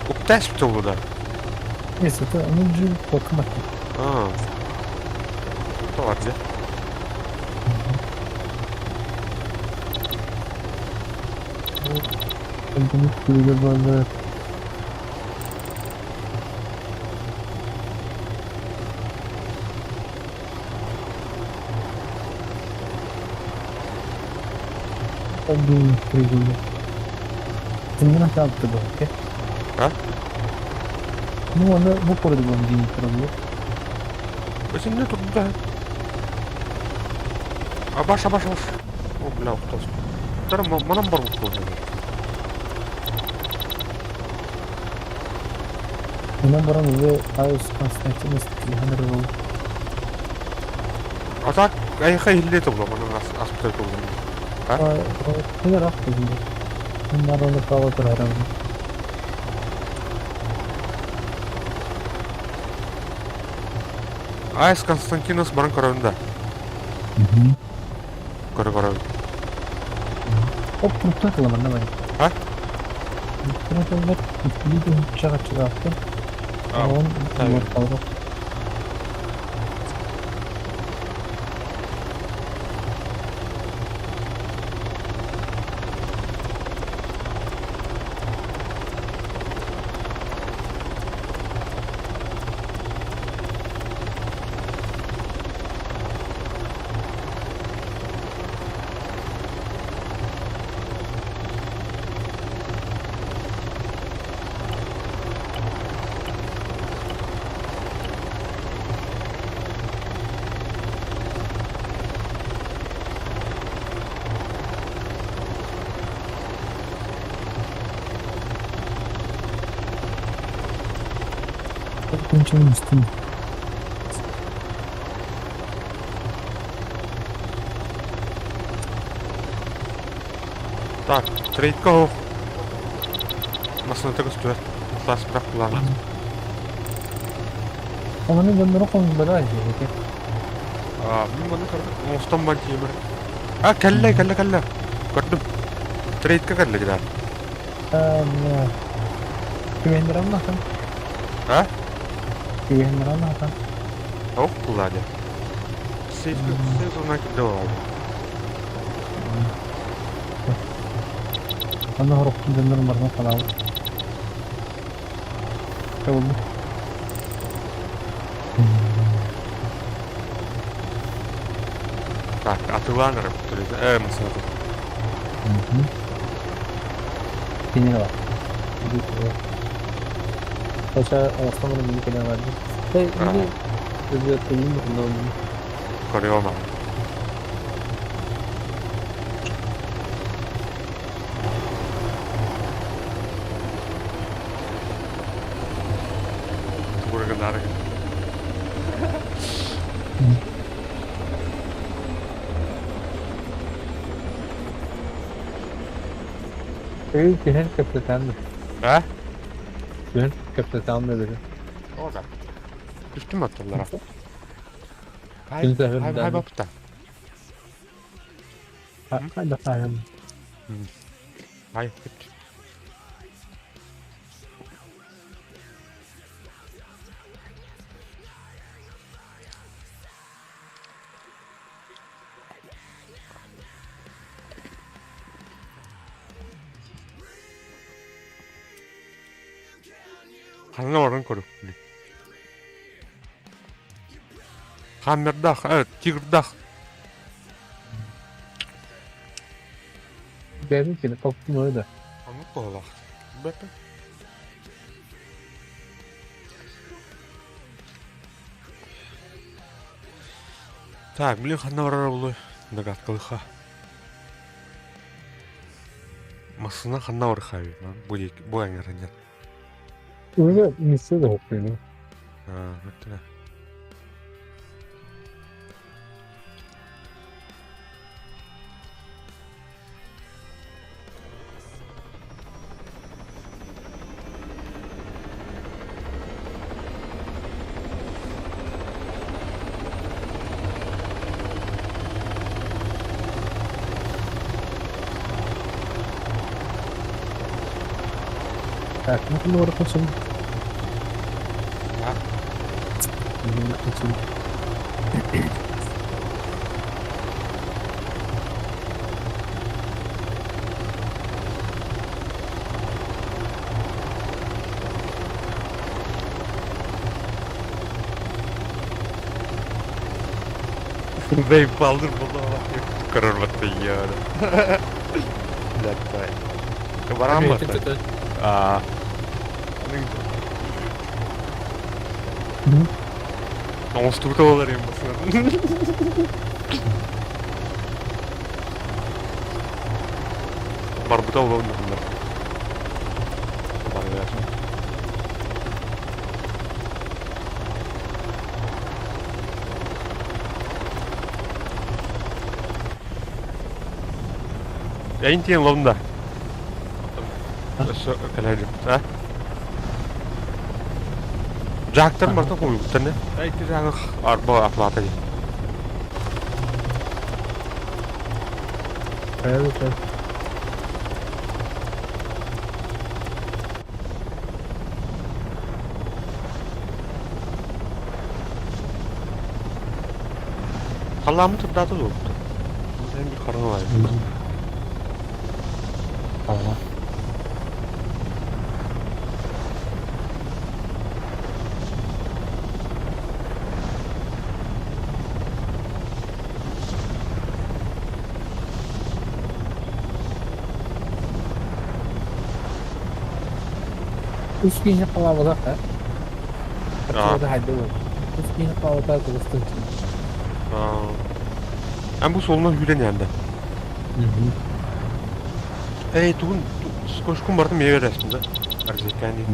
Уктась да? Нет, это ну джи бахматил. А. То где? А? Ну, она в упор день пробил. Очень тут да. Абаш, абаш, абаш. О, бля, ухтас. Тара манам бар бу. Она баран уже Айос Константинос Ханрывал. А так, айха илле тобла, манам аспитал тобла. А? Не раз Надо право программу. Айс Константинос баран көрөндө. Угу. Көрө көрө. Оп, крутой давай. А? Крутой, видео чага чага. А, Он так. вот Ничего не стыдно. Так, трейдка Масына көстүбэт. Класс бірақ булан. Оны донорокон бара жеке. А, мен маны көрдүм. Оңстон бар темир. А, кэллэ, кэллэ, кэллэ. Көрдүм. Трейдка кэллэ дилер. А, Күвендерам нахан. А? Күвендерам нахан. Ох, кулады. Сейф, сейф она кидала. Аны хорохтун донорум барна канал. Кабыл. Так, атыланыр. Масына. Генерал. Хотя основном не понимаю. Да, или это не но Көрүөм. Түһэн кэпсэтэн да. А? Түһэн кэпсэтэн да били. О да. Түстүм аттылара. Хай, Күн хай, хай саһырдан. бапта. Хайда хаһан. Хай, хит. Ханна баран көрүк. Хаммердах, тигрдах. Бэйэбин кини топтун да. Оннук буоллах. Бэппэ. Так, блин, ханна барар буолуой? Догадкалыха. Массына ханна барыхай? Бу бу эҥэринэн. Уже миссия да хоппуйну. Аа, өттүнэ. Так, ну ханна барар сон. А? Заебал бурла. Көрөр яра. Ләттай. Барам ба? Аа. Оңостугута болар эми басынан. Барбыта болон мында. Бар. Эйнтиен ломда. Өссө кэлэлим. А? Жактан барта куйбуттан не? Айты жагы арба атлата. Хайа. Халламы турдаты дупту. Sen bir karın var. Ага. Үс киһи халаабатах э? Аа. Хаччылата хайда буолла. Үс киһи халаабатах кыбыстын. Эн бу солунан хүрен янда. Эй, тугун скошкун бардым эвересин да. Арзекани.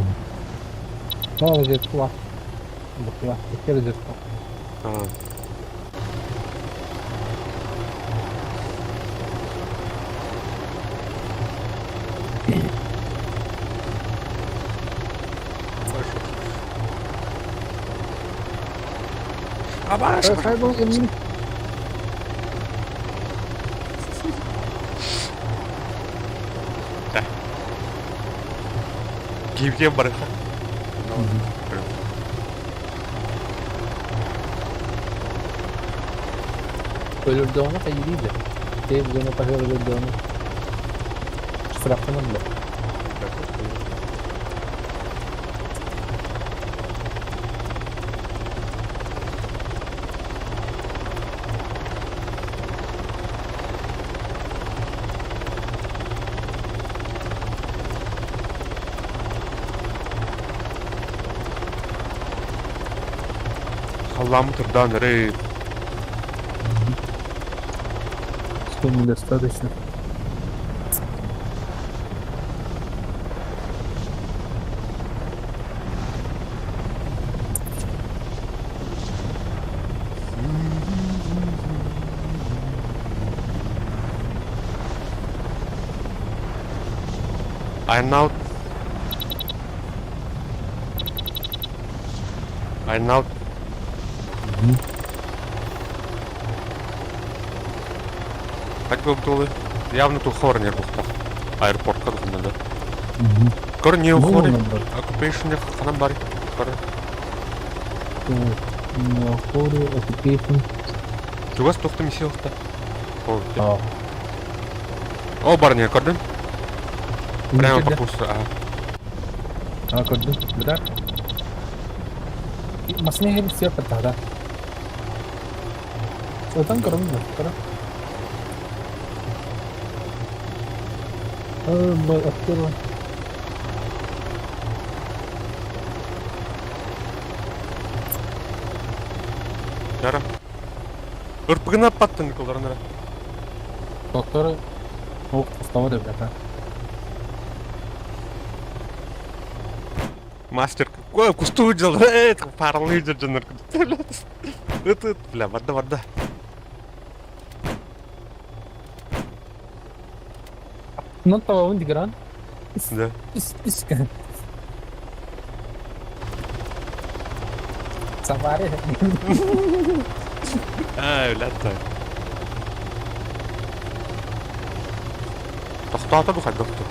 Ну, разведку. Буква. Икки разведку. Аа. Абаш. Хайбол эмин. Киевтен барыха. Өлөрдөҕүнэ хайыырый да? Тиэйбигэнэ таһыар өлөрдөҕүнэ штрафтанар дуо? Халламы турдан ры. Что недостаточно. I'm out. I'm out. Так был явно ту хорнер бухтах. Аэропортка духунна да. Көр не ухори. Occupation ханан бар. Көр. Хори occupation. Чугас тухта миссия ухта. О, барня, көрдүн? Прямо по курсу, ага. А, көрдүм. Да. Масына хем все патара. Отан көрөм да, көрө. Э, актер. Дара. Ырпыгына паттын кылдарынара. Доктор Ох, тостава деп это. Мастер, какой кусту дел, это парлы дел, Это, бля, вода, вода. Ну, того Дигран. Да. Сафари. А, бля, так. Тохтоото бу хайдах ту?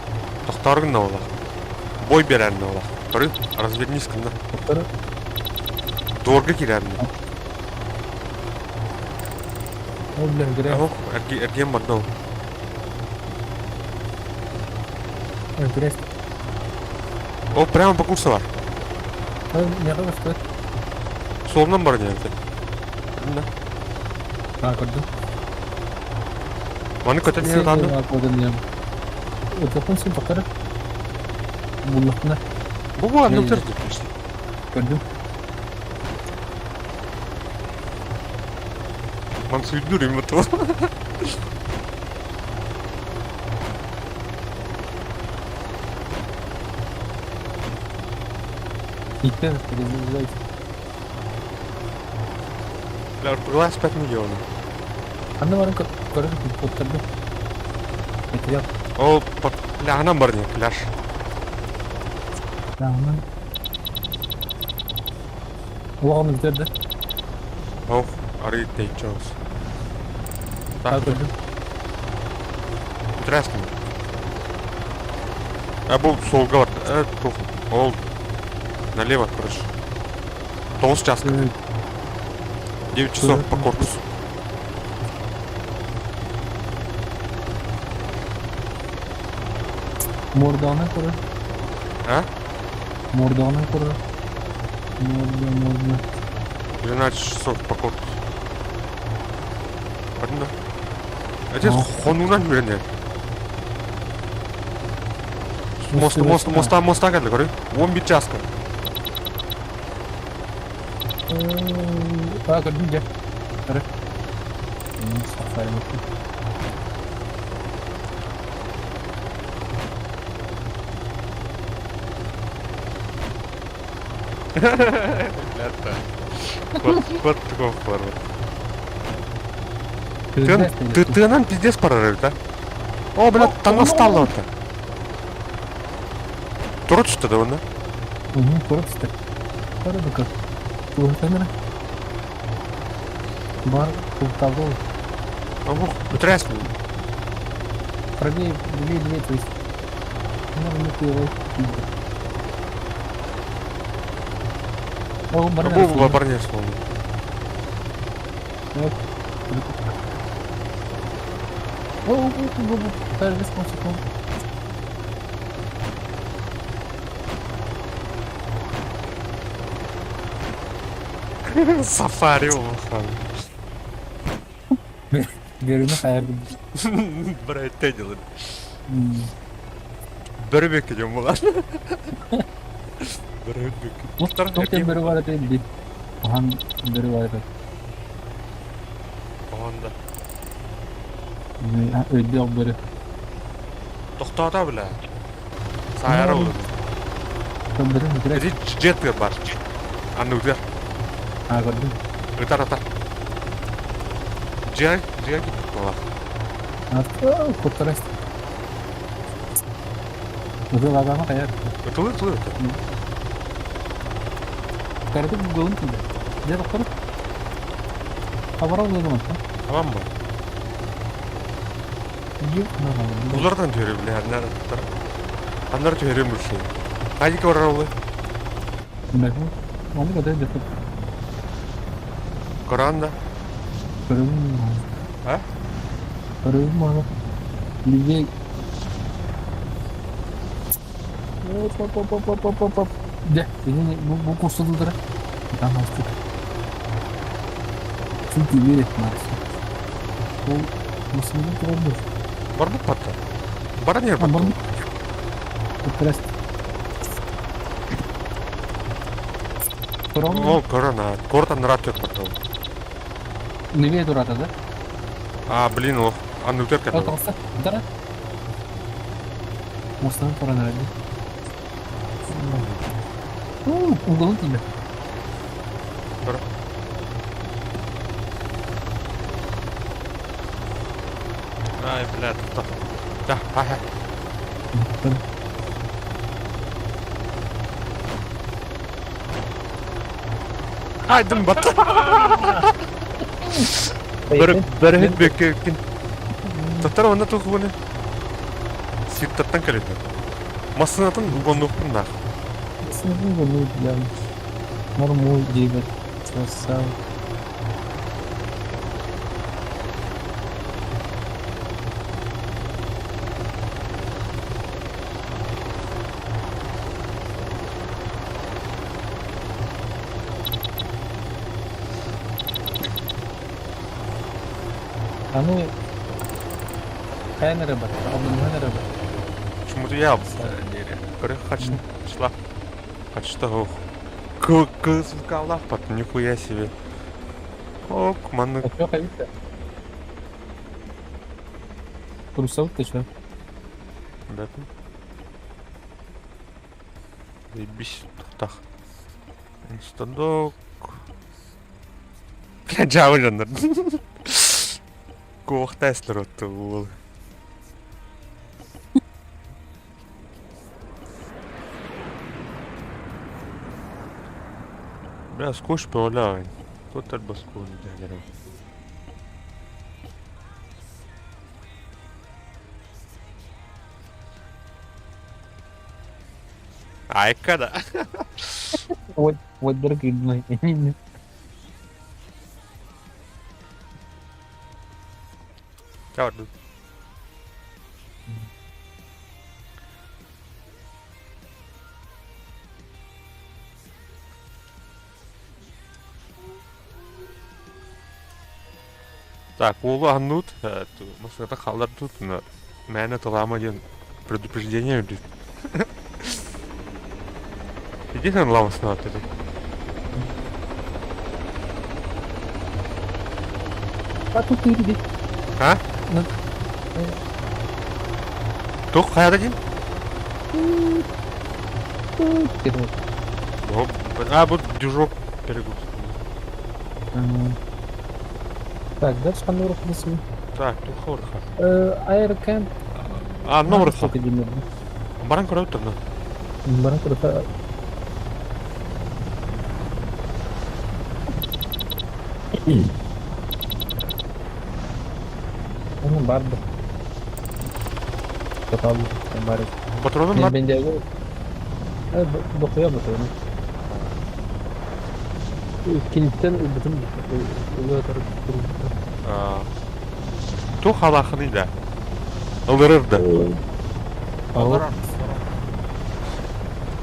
Тохтоору гынна буоллах. Бой биэрэринэ буоллах. Көрү, развернись гынна. Дуорга киирэринэ. Ол бля, грэ. Оһох, эргиэн барда ол. Грэ. Ол прямо по курсу бар. Миэхэ көстөр. Суолунан баран иһэр Да. А, көрдүм. Маны көтөн иһэр даҕаны. Отопун син тоқтар. Буллахна. Бу бу аннык төр. Көрдүм. Ман сүйдүр им бу. Иттен перезагружайте. Бля, глаз 5 миллионов. Ханна барын көрөр оттарды. Материал. Ол бля, анан бар не, пляж. Да, анан. Улаҕан бүтэрдэ. Ох, арый тэйчоус. Так көрдүм. Здравствуй. А бұл солға бар. Э, тух. Ол налево, короче. 9 час. 9 часов по корпусу. Морданы көрөр. А? Морданы көрөр. Морда, морда. 12 часов по корпусу. Көрдің да? Отец хонунан жүрген. Мост, мост, моста, моста кәді, көрі. 11 часка. А, көрдүм же. Көрө. Сафари Бля, Вот, вот такой форвард. Ты, ты нам пиздец прорыв, да? О, бля, там настало это. Турут да, он, да? Угу, турут Көрө Туһутанара. Бар туһтабыл. Ох, утрясни. Правее, левее, левее, то есть. Ну, не ты О, Бу, барне словно. О, о, о, о, о, секунд. Сафари улахан. Берүнү хайырдым. Брать делать. Бөрбек идем була. Бөрбек. Токтен бөрү бар эти Ахан бөрү бар эти. Анда. Өйдө бөрү. Токтоото бля. Саяр oldu. Бөрү Эти жет бар. Анны үтер. А, көрдүм. Ытар атар. Жай, жай кип була. Куттарас. Ытылаатаҕына хайа Ытылы ытылы ытыл. Кыратык бугулун тиийдэ. Дьэ тохтору. Хабарал ыалыматтан. Tamam mı? Булардан түһэрэ билэ Аннары түһэрим үрсү. Хайдык барар олы? Ону көтө дьэ Коран да? Көрөбүн А? Көрөбүн мааны. Людей. Оп оп оп оп оп оп оп. Дьэ, ini бу курсудулара. Там астык. Çünkü bir etmez. Ол масыны турар. Барбыт батта. Баран ер батта. Барбыт. Здрасте. Ол корона. Кортан рат батта. Неве турата, да? А, блин, ох. Аны өтер кәтті. Тоқса, дара. Мостан туран әрі. Уголын тиді. Дара. Ай, бля, тоқта. Да, ха, ха. Ай, дым батта. Бәрәһит беккин. Татар онна тухуны. Сиртаттан кэлэдэ. Массынатын угоннукпун нах. Массынатын угоннук бля. Нормуль диэбэт. Красава. Аны хайан эрэ бар, алдымҥа эрэ бар. Почему-то я Көрө хачын шла. Хачта ох. Кыз нихуя себе. Ок, маннык. А чё ходить-то? Трусов ты чё? Да. Заебись, тохтах. Инстадок. Бля, жабыландар. Куохтайслар отты уол. Бля, скотч появляю. Тут альбаску не Айка да. Вот, вот дорогой. Чао. Так, уолу аннут, масата халлар тут, мээнэ талаама диэн предупреждение үрдүк. Иди хан ламасына это. А тут ты иди. А? Тух хайа дин? А, вот дюжок перегруз. Так, дальше ханна урах Так, тух урха. Аэрокэмп. А, номер ха. Баран көрөп турду. Баран көрөп. Оны барды. Тотал бар. Патроным бар. Бендеги. Бокуя патроны. Киниттен ылбытым. Тух алахыны да. Ылдырыр да.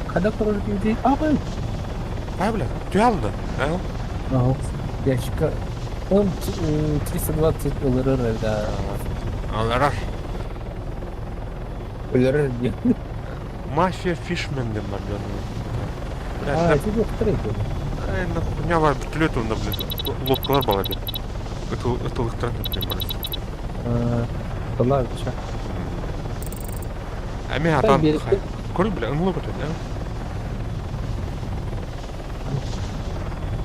Когда король людей? А, бай. Ай, бля, түйалды. Ага. Ящика. Он 320 ЛРР, да. Ылдырыр. ЛРР Мафия Фишмен деп бар Бля, А, тебе второй. Ай, нахуйня бар бүтүлөт онда, блядь. Лодкалар бала деп. Ытылыктар деп бар. Талар, ча. Эми атан. Көрү, бля, ыңлы бит, да?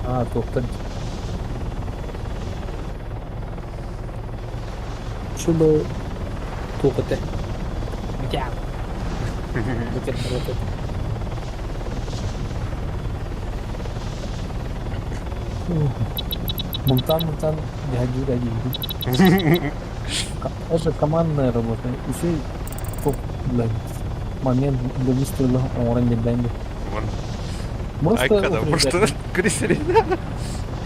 А, тоқтар. Шубы тоқыты. Бутерброд. Мунтан-мунтан дьаһадьыыр диибин. Это командная работа. Еще блин, момент для выстрела оҥорон биэрбээн Просто Айкада, просто кресели.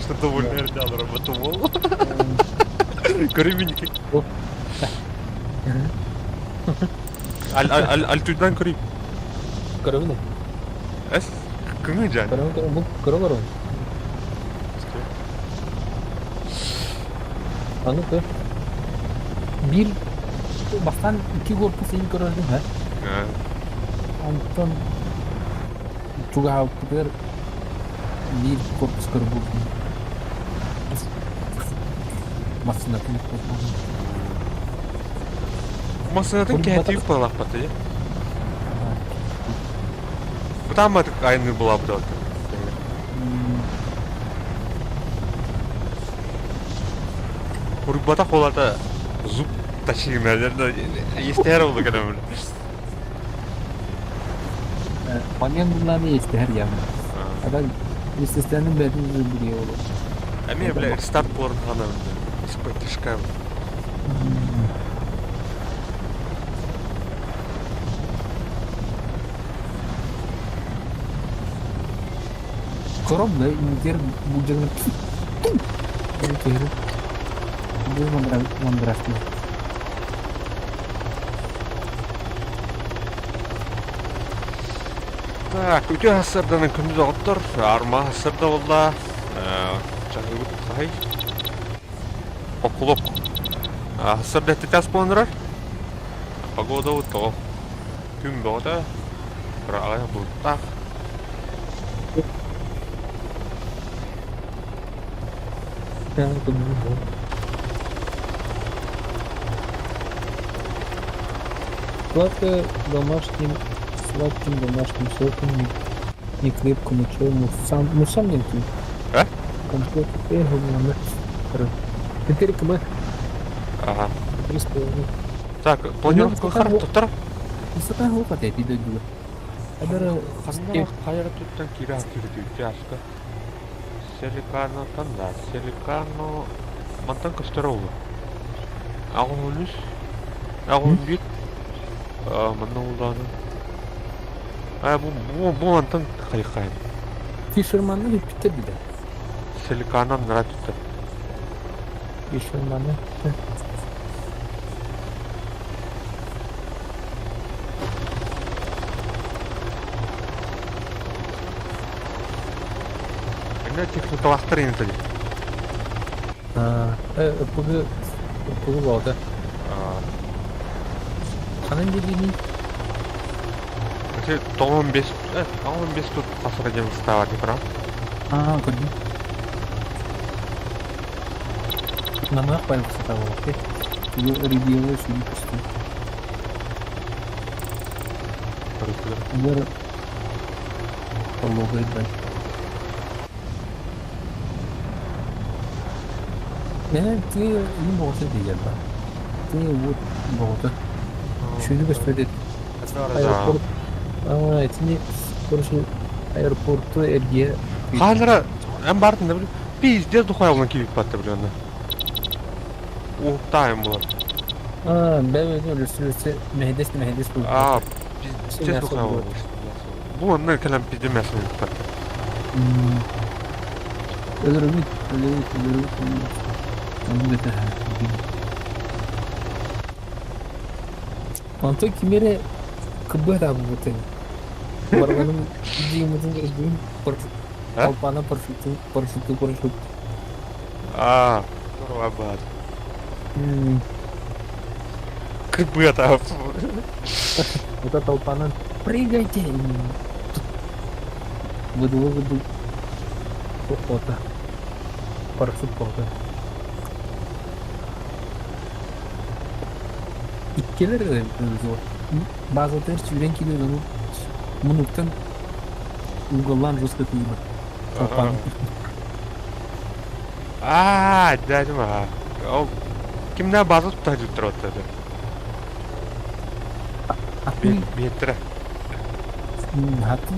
Что довольно эрдал работу бол. Көрүмүнки. Аль аль аль түддан көрүм. Көрөбүн. Эс кыңы жан. Көрөбүн көрөбүн бу көрө олоробун. Аны көр. Биир бастаан икки корпус иһин көрөрдүм һэ. Онтон чугаһаабыппытыгар биир корпус көрбүппүн. Массыынатын корпуһун. Массыынатын кэһэтии палаахпатый. Бытаамматык айанныы булаабыт Урбатах улата зуб точи, наверное, естер oldu кэлэмин. Маньян буллааны естер явно. А так естественно бәрін билие olur. Эми бля рестарт боларын хана испытишка. Коробна интер буджагына Киһи бу мандырахтыы. Так, үтө хассарданын күндүз оҕоттор, арма хассарда болла. Чаһыыбыт хаһый? Окулук. Хассарда тас буолан Погода вот тоҕо. Күн бөҕөтө. Кыраҕай булуттаах. Сладкое домашним, сладким домашним соком, не крепко мучевому, сам, ну сам не ты. А? Компот, 4 км. Ага. 3,5. Так, планировка хар тоттор. Высота глупо ты дойду. Адара Хайра туттан кира кирдүүтэ аска. Селикано танда, Селикано мантан көстөр олу. Агын үс, агын бит. Манна улдааны. А бу мантан хайхай. Фишерманы битте биде. Селиканан нара туттар. Фишерманы. Эмне техникалахтар интели. А, ПГ ПГ болды. Ханан дедини? Вообще, 95, 95 тут посредине вставать, правда? А, көрдүм. Намах высота болды. Регионы судьи пусты. Вера пологой брать. Мен ты не можешь делать, да? Ты вот вот. Шүнү көстөдө. Аэропорт. А, этини короче аэропорту эрге. Халра, эм бартын да пиздец духай киіп батты бля аны. Уктайым булар. А, бәбе үлүсү мехдес мехдес бу. А, пиздец духай булар. Бу онны кэлэн пизде мясо батты. Өлөрүмүт, өлөрүмүт, өлөрүмүт. Оны бете. Онто кимере кыбыра бутын. Барганым жиымытын көрдүм. Алпана парашюту, парашюту, парашют. А, здорово, Кыбыта. Вот эта толпана. Прыгайте! Выду, выду. Охота. Парашют пота. Иккелер База тер сүрен килер onu мунуктан уголлан жестко тыйбы. Толпаны. А, дядьма. Кимнә база тутар дип тора. Беттре. А ты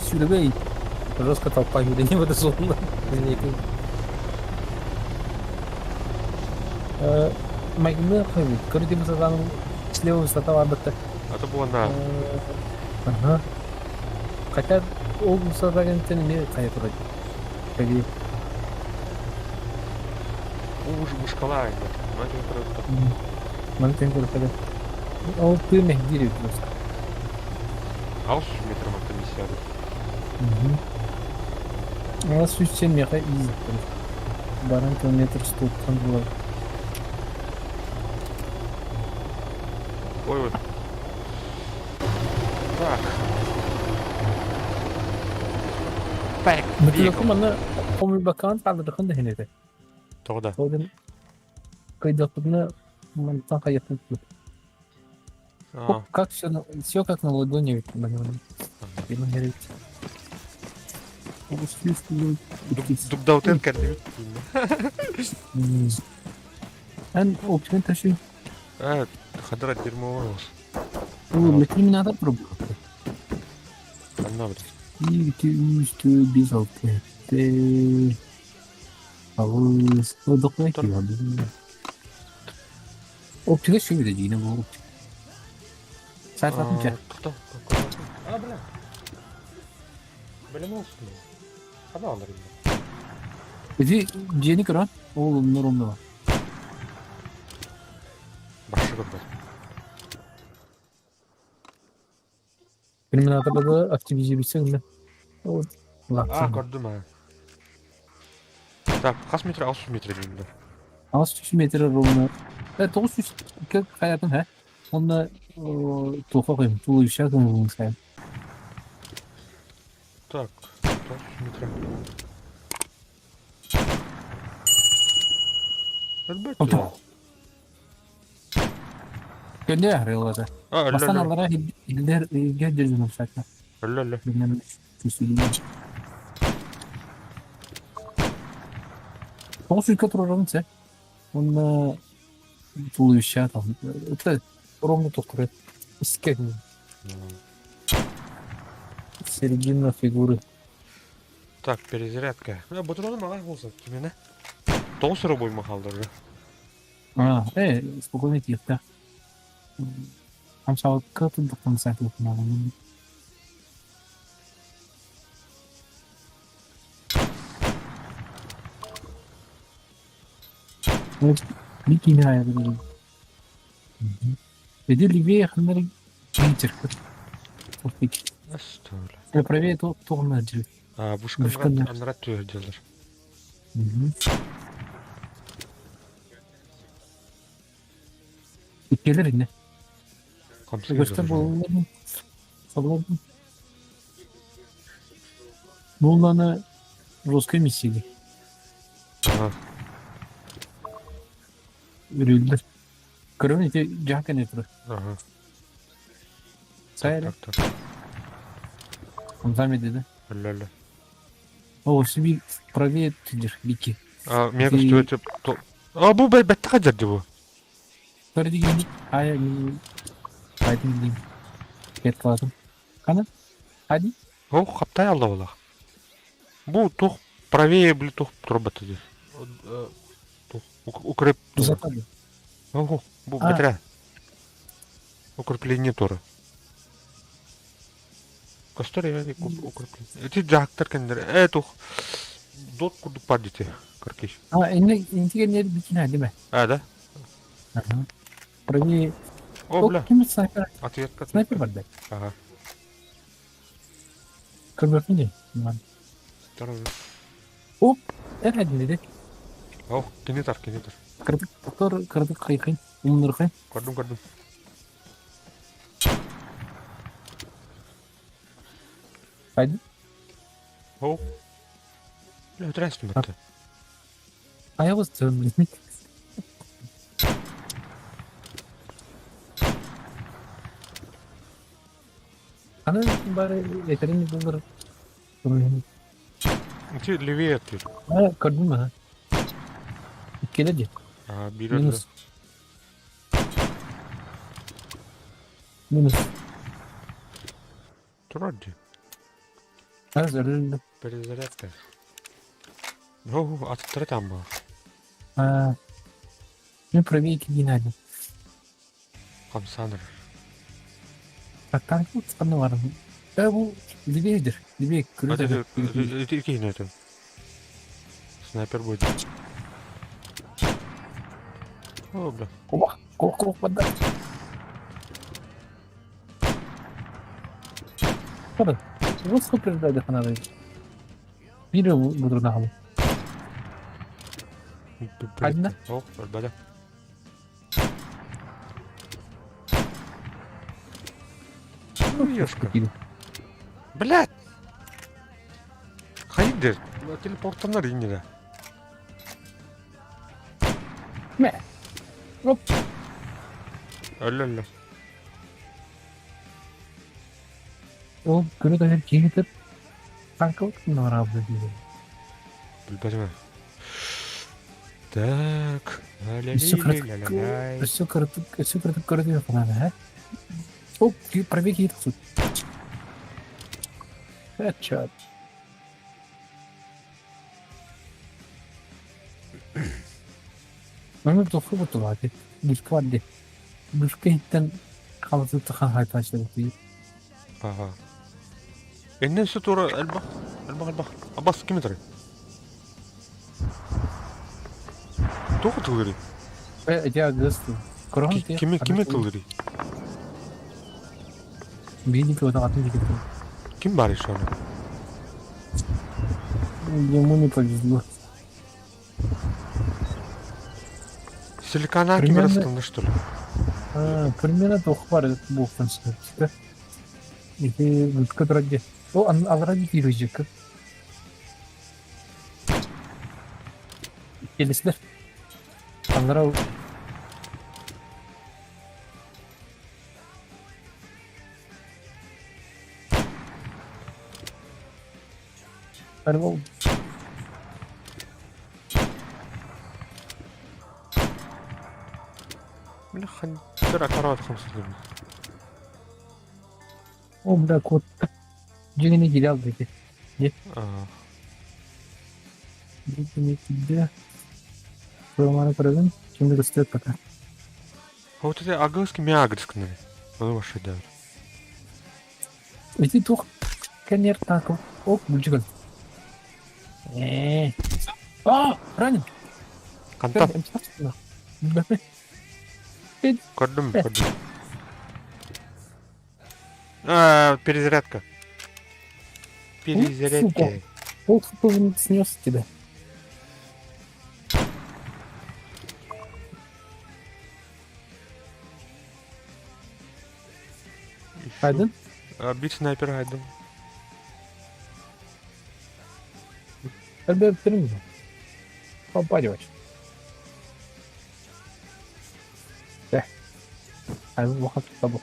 сүрүгэй жестко толпа юрини в зону. Майгыны хойбут. Көрү высотаны слева высота барбытта. А то буолна. Ага. Хотя ол высота кэнниттэн эмиэ хайа турар. Кэбиэ. Уж мушкалаа Маны тэн көрүппэтэ. Ол тыы мэһдиир эбит просто. 600 метр мантан миссияда. Ала сүүсчэ миэхэ из баран километр столтан буолар. Ой, ой. Так. Back Бытылыкы манна хомуйбаккаҕын хаалларыаххын да иһин этэ. Тоҕо да? Ол иһин кыйдахпытына мантан хайыахпыт дуо? Как все, все как на ладони ведь, Дугдаутен кэллибит. Эн оптиканы тащи. Э, хадара дерьмо. Терминатор пробовал. Ханна бит. 2, 3, 4, 5, 6, 7, Оптика şu bir de yine bu optik. Sayfa atınca. Тоқта. А, бля. Бля, olsun. Хана алар инде. Эти дьиэни көрөн, ол норумна бар. Башы көрбөт. Терминаторда активизируйся гына. Вот. А, көрдүм а. Так, хас метр, 600 метр дейм да. 600 метр ровно. 900 хайатын хэ. Онно туха қойым, тулуйша кым сайын. Так, 900 метр. Әлбәттә. Көнде арылады. А, Бастан әллә, алара илдер илге жүрдүм сакта. әллә, әллә. Билмем түсүлү. 900 турарым се. Онна тулуйша там. Это ровно тоқтыры. Иске. Середина фигуры. Так, перезарядка. Э, ботураны мага болса, кимене? 9 сыры бойма қалдырды. А, спокойно тихо. Хамсалыкка тындыктан сайтылып Бикини айырды. Эди левее ханнары Питер. Астула. Правее то тоғына жүр. А, бушка Бушканнар. анрат түйерделер. Иккелер ине. Камсы Көстө болуларын. Сабыларын. Булланы русской миссияги. Ага. Үрүлдер. Көрөм ити жаакан этир. Ага. Сайра. Так, так. Замеди деди. Әллә, әллә. О, себе правее түдер, бики. А, мен көстү өтіп... А, бу бәтті қадерді бу. Көрдү ай мен айтын дейм. Кет калатым. Кана? Хади? О, қаптай алда бола. Бу тух правее били тух турбаты ди. Тух укреп. Запады. О, бу бетре. Укрепление туры. Костер я укрепление. Эти жактар кендер. Э, тух. Дот курдук бар дите. Кыркиш. А, энне интиген бикин хади ме? А, да? Ага. Правее. О, бля. Ким снайпер? Ответка. Снайпер бар да. Ага. Көрбөпүн ди. Оп, эр хадин деди. О, кенетар, кенетар. Кырдык, доктор, кырдык кыйкын, умнуркын. Көрдүм, көрдүм. Хайди. О. Бля, өтірәстім бітті. Аягыз төмүн. Аны бары этерин булдыр. Ити левее өттір. А, көрдүм ба? Иккеле Ага, бир өлді. Минус. Минус. Тұрар ди. Özür Перезарядка. Ну, аттары там был. А, ну правее Геннадий. Хамсаныр. А танк бар. Бу левейдир. Левей Это это Снайпер будет. О, бля. Кох, кох, кох, подай. Хара. Вот сколько ждать надо. Бире будурнаалы. Одна? О, бля. Ну, ёшка. Блядь! Хайдер, телепорттанар иннere. Мэ. Оп. Өллө өллө. Ол күнү тахыр киһитеп танкалык диye. Билбэтим. Так. Өссө кыратык, Ля-ля-ля-ля-ля. өссө кыратык, өссө кыратык көрөтү фанана, ха? Оп, правее киһит тут. Headshot. Маны тоху бутулати. Бүшквадди. Бүшкейттен халаты хан хайтачлы бу. Ага. Иннен сутура элбах, элбах, элбах. Абас ким этер? Тоғы тылыры. Э, я гысту. Корон те. Кими кими тылыры? Бини кого атын дикет. Ким бар еще оны? Ему не повезло. Силикана ким Примерно- растылны, что ли? А, примерно тох бар бу функция. Ити бүткө О, алради кирүжүк. Келесилер. Алара Первол. Бля, хантер атарат хамсылыр. О, бля, кот. Жигини кире алды эки. А, Жигини кире. Программаны көрөбүн. Şimdi gösterip пока. Вот это агылский мягрскный. Оны вообще да. Ити тух кенер танк. Оп, бүлжүгөн. Э. А, ранен. Кантап көрдүм, көрдүм. А, перезарядка. Перезарядка. Пол хп снес тебя. Айдын? А, бит снайпер айдын. Әлбә бітірміз. Попадешь. Да. Айдын уақыт табу.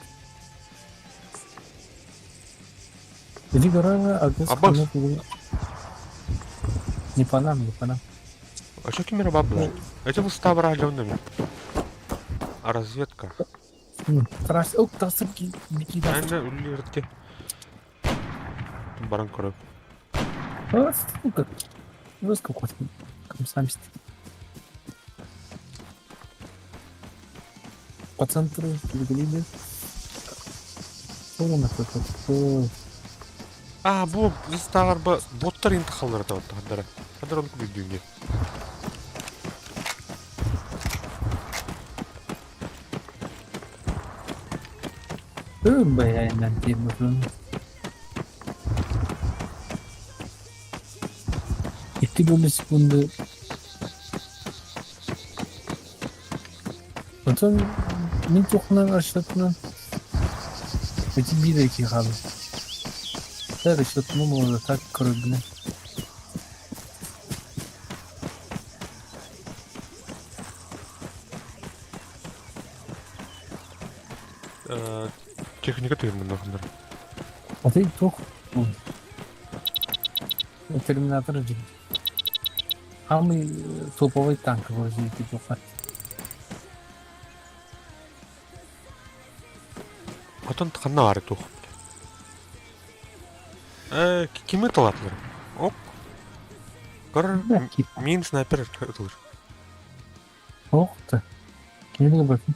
Иди гора, Аббас. Не по нам, не по нам. А что кемера бабла? Это выставра алёнами. А разведка? Тарас, оп, тасып ки, бики да. Айна үллерде. Баран көрөп. А, сука. Ну, сколько Комсамст. По центру переглиды. Что у нас тут? А, бу выставар ба боттар инт халлар да хаддара. Хаддар оны күбүдүнгө. Бля, мен 2 bölü секунды. Потом мен тухнан расчетно. Эти биреки хабы. Да, расчетно можно так көрөбүнө. Техника тыгын хандар. А ты тух. Терминатор же. Самый топовый танк в развитии туха. Отон ханна бар тух. Кими ыталаатылар? Ок. Көр, мин снайпер ытылыр. Ох ты. Кини булбатын.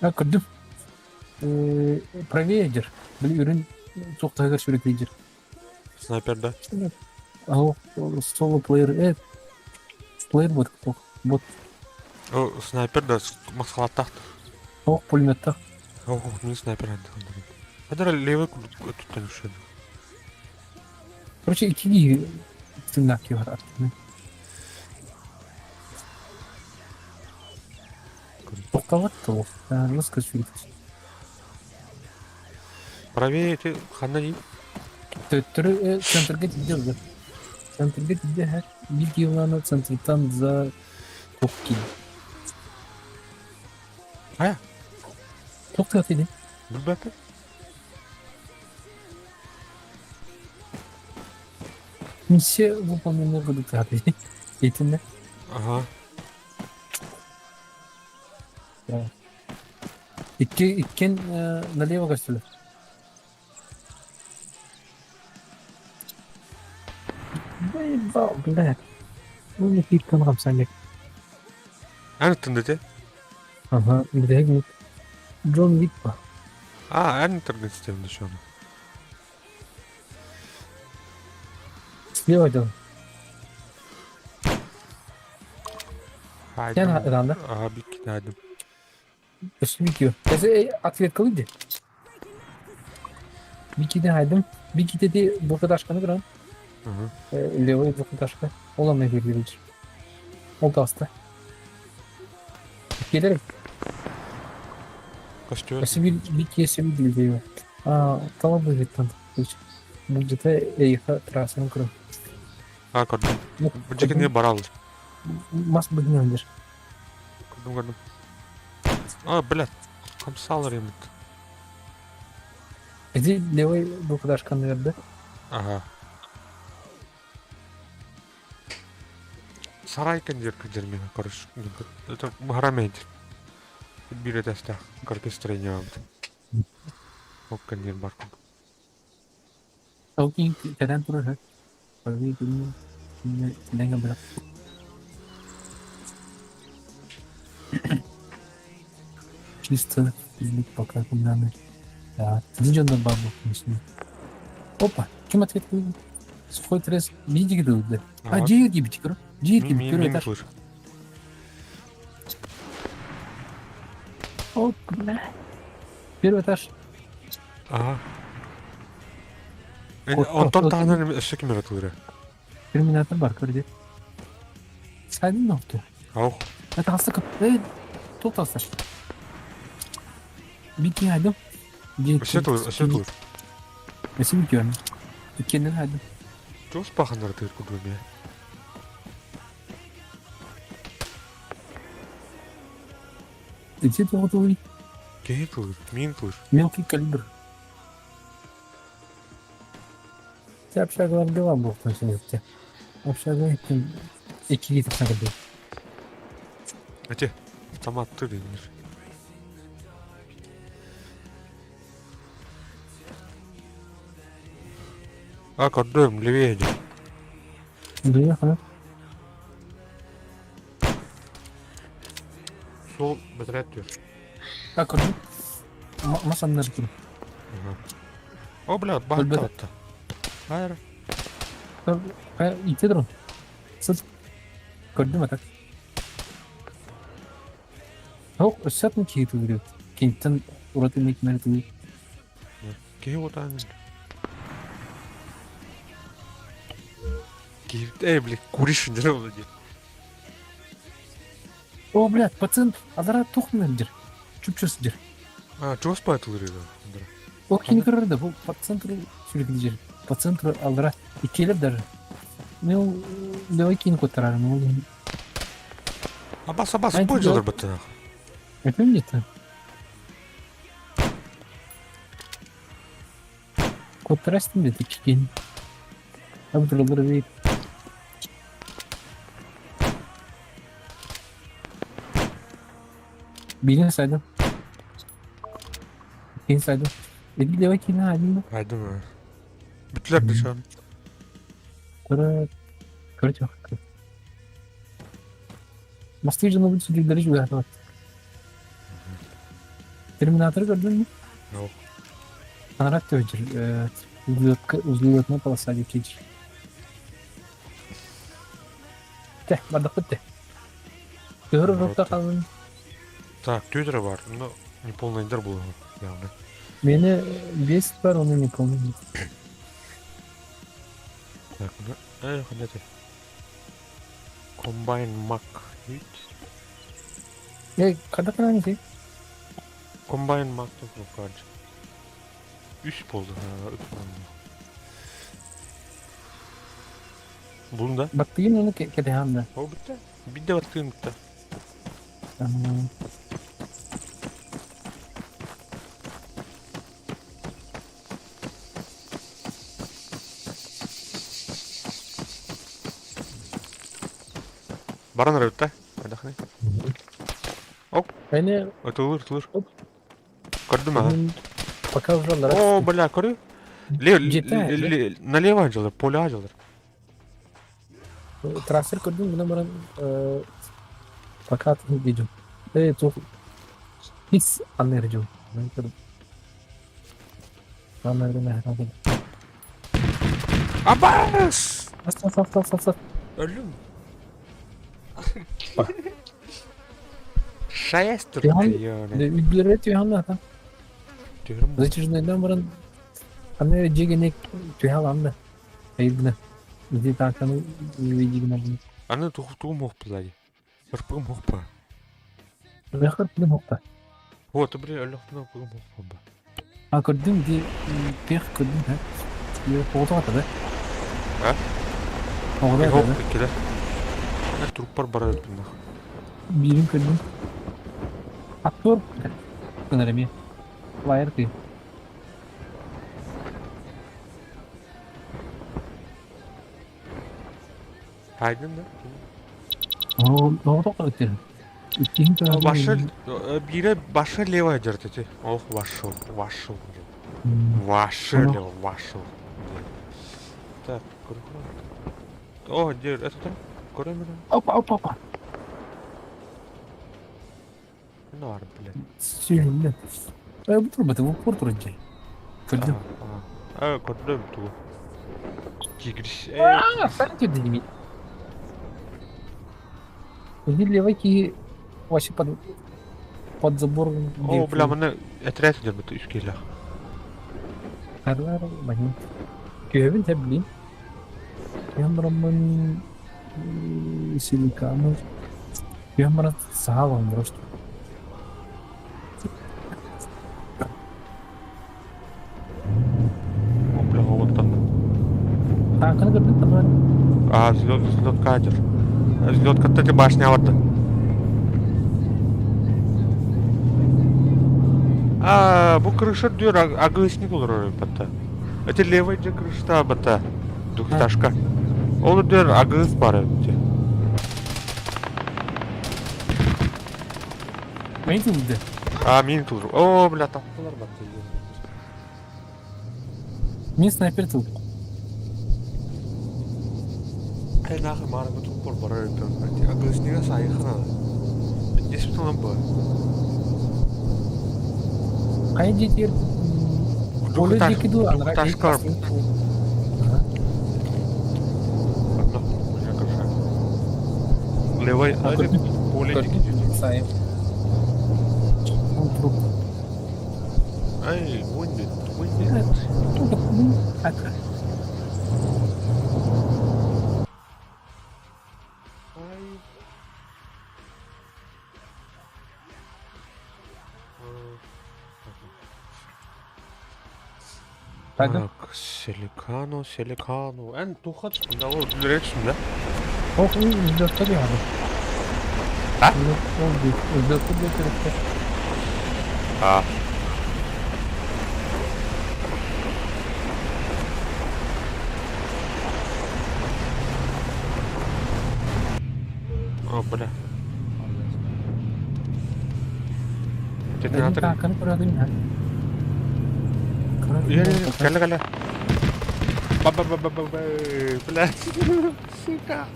А, көрдүм. Правее дир. Били үрүн суохтаһыгар сүрүкүйдир. Снайпер да? Ау, соло плеер. Плеер бот. Бот. О, снайпер да маскалаттах. Ох, пулеметтах. Ох, мин снайпер Хадара левый туттан үшеді. Короче, икки тыыннаах киһи бар Тоқталат ол. Жестко сүйрік. Правее ти ханна дии? Төттөрү центрге тиийдэ уже. Центрге тиийдэ һэ. Биир килоны центртан за туох киин. Хайа? Туох тыатый Билбэппин. Миссия выполнена курдук тыатый. Итиннэ. Ага. Икки иккиэн налево көстүлэр. Заебал, блядь. Ну не фиктан хамсанник. Эн ыттын дете? Ага, бүтэһик Джон Вик па. А, эн ыттыргын системде шону. Слева дьон. Sen herhalde. Abi günaydın. Өссө видео. Эсе ответкалый ди. Викиден хайдым. Викиде де двухэтажканы көрөн. Левый двухэтажка. Ол аны эфирге Ол таста. Келер. Костюм. Өссө Вики өссө видео. А, талабы виттан. Бу где-то эйха трассаны көрөн. А, көрдүм. Бу жекене барал. Мас быгнан дер. Көрдүм, көрдүм. А, блядь. Хамсалар емит. Иди левый двухэтажканы берди. Ага. Сарайкан дер кыдер мен, короче. Это Магарамедер. Биир этээстээх короче строение бабыт. Оккан диэн бар курдук. Ол киин кэлэн турар күнү Чисто пока кунаны. Да, дьонно бабу конечно. Опа, ким ответ Сухой трес видите да? А дьиэ киирбит көрө. Дьиэ киирбит первый этаж. Оп, бля. Первый этаж. Ага. Онтон таһынан өссө ким эрэ тылыра? Терминатор бар көрде. Сайдын нохту. Ау. Это хасык. Эй, тут алсаш. Бики айдым. Өссө тылыр, өссө тылыр. Өссө бики Иккеннен айдым. Чуус паханнар тыыр курдук эмиэ. Ити тоҕотуй? Киһи тылыр, миин тылыр. Мелкий калибр. Те общагалар дела буолтун синекте. Общага иккилии тахсан кэлбит. Ати, автоматтыр диир. А, көрдүм, левее диир. Дуя хана. Суол бэтэрээт түөр. А, көрдүм. Мас аннар ким. О, бля, баатта атта. Хайр. Ити дрон. Сыт. Көрдүм атак. Ох, өссөтүн киһи тылырыт. Кинтен ураты мекмер тылы. Киһи отаан. Киһи, эй, бля, куришь, не дии. О, блядь, пацан, адара тухнер дир. Чупчус дир. А, чего спать тылырыга? О, кини көрөр да, бу по центру сүрүк дир. По центру алдара. Иккиэлэр даже. Ну, давай кини куттарар, ну, Абас, абас, пользоваться баттанах. Это не то. Куттарастын бит икки Абдуллар бит. Биирин сайдым. Иккини сайдым. Эди давай кини айдым. Айдым. Бүттүлэр да шан. Көрө көрө Мастыы дьоно бу сүдүрдэри чугаһатыбат. Терминаторы көрдүҥ ми? No. Анарат төбөтүр. Взлетная полоса диэки. Те, бардахпыт те. Төһөр урукта қалын. Так, түйдері бар, но неполныйдар был явно. Мені бес бар, оны неполный. Так, ну, қандай Комбайн Мак. Э, қада қана не Комбайн Мак деп бар. Үш болды. Бұны да? Баттыгын оны кетехан да. О, бітті. Бітті баттыгын бітті. Баран арабытта. Айдахны. Оп. Мені Отылыр, отылыр. Көрдүм ага. Пока уже О, бля, көрү. Ле, налево жылыр, поле жылыр. Трассер көрдүм, мына баран пока видео. Э, тут Hiç anlayacağım. Ben көрдүм. Анна Абас! Ас, ас, ас, ас, ас. Өлүм. Шаестыр. Үдүлөрө түйханна ата. Зачижнайдан баран аны жегенек түйхаланды. Айыбына. Иди таканы видигина. Аны тухтугум хоппулади. Ырпыгым хоппа. Рахат билим хоппа. Вот, бри өлөхтүнө пыгым хоппа. А көрдүм ди пех көрдүм ха. Yo оғда атады. А? Оғда атады. Келе. Труппар барар бунна. Бирин көрдүм. Актор кынарами. Флайер ты. Хайдын да. Оғда өттер. Башы бире башы левая жерде. Ох, вошел, вошел. Вошел, вошел. Так, О, где это там? Көрөмүн. Опа, опа, опа. Нар, блядь. Сүйүннө. Э, бу турбаты, бу пор турджи. Көрдүм. А, көрдүм ту. Тигрис. А, сам ты деми. Иди леваки вообще под забор. О, бля, мына отряд дербит үскеле. Карлар, бани. Көбүн тебли. Кемрамын силиканы. Кемрат саалан просто. О, бля, вот там. А, каны көрдүм там. А, взлет, взлет катер. Взлет катер башня вот. А, бу крыша дür агылысник olur бата. Это левая же крыша бата. Двухэтажка. Ол дür агылыс бар эти. Мен тулды. А, мин тур. О, бля, там бата. Мен снайпер тул. Эй, нахуй, мара, бу тупор бар эти. Агылысника сайхана. Есіп бу. Кай жетер? Поле деки ду анара. Двухэтажка. Одно, бля, крыша. Левой, А, поле деки. Сайым. Труп. Эй, wounded, wounded. Ай. Так. Селикано, Селикано. Эн тухат да ол дүрексің да? Ох, взлетка диады. А? Взлетка диады. А. О, бля. Терминатор. Каны көрөдүм. Кэлэ кэлэ. Ба-ба-ба-ба-ба, блядь, сука.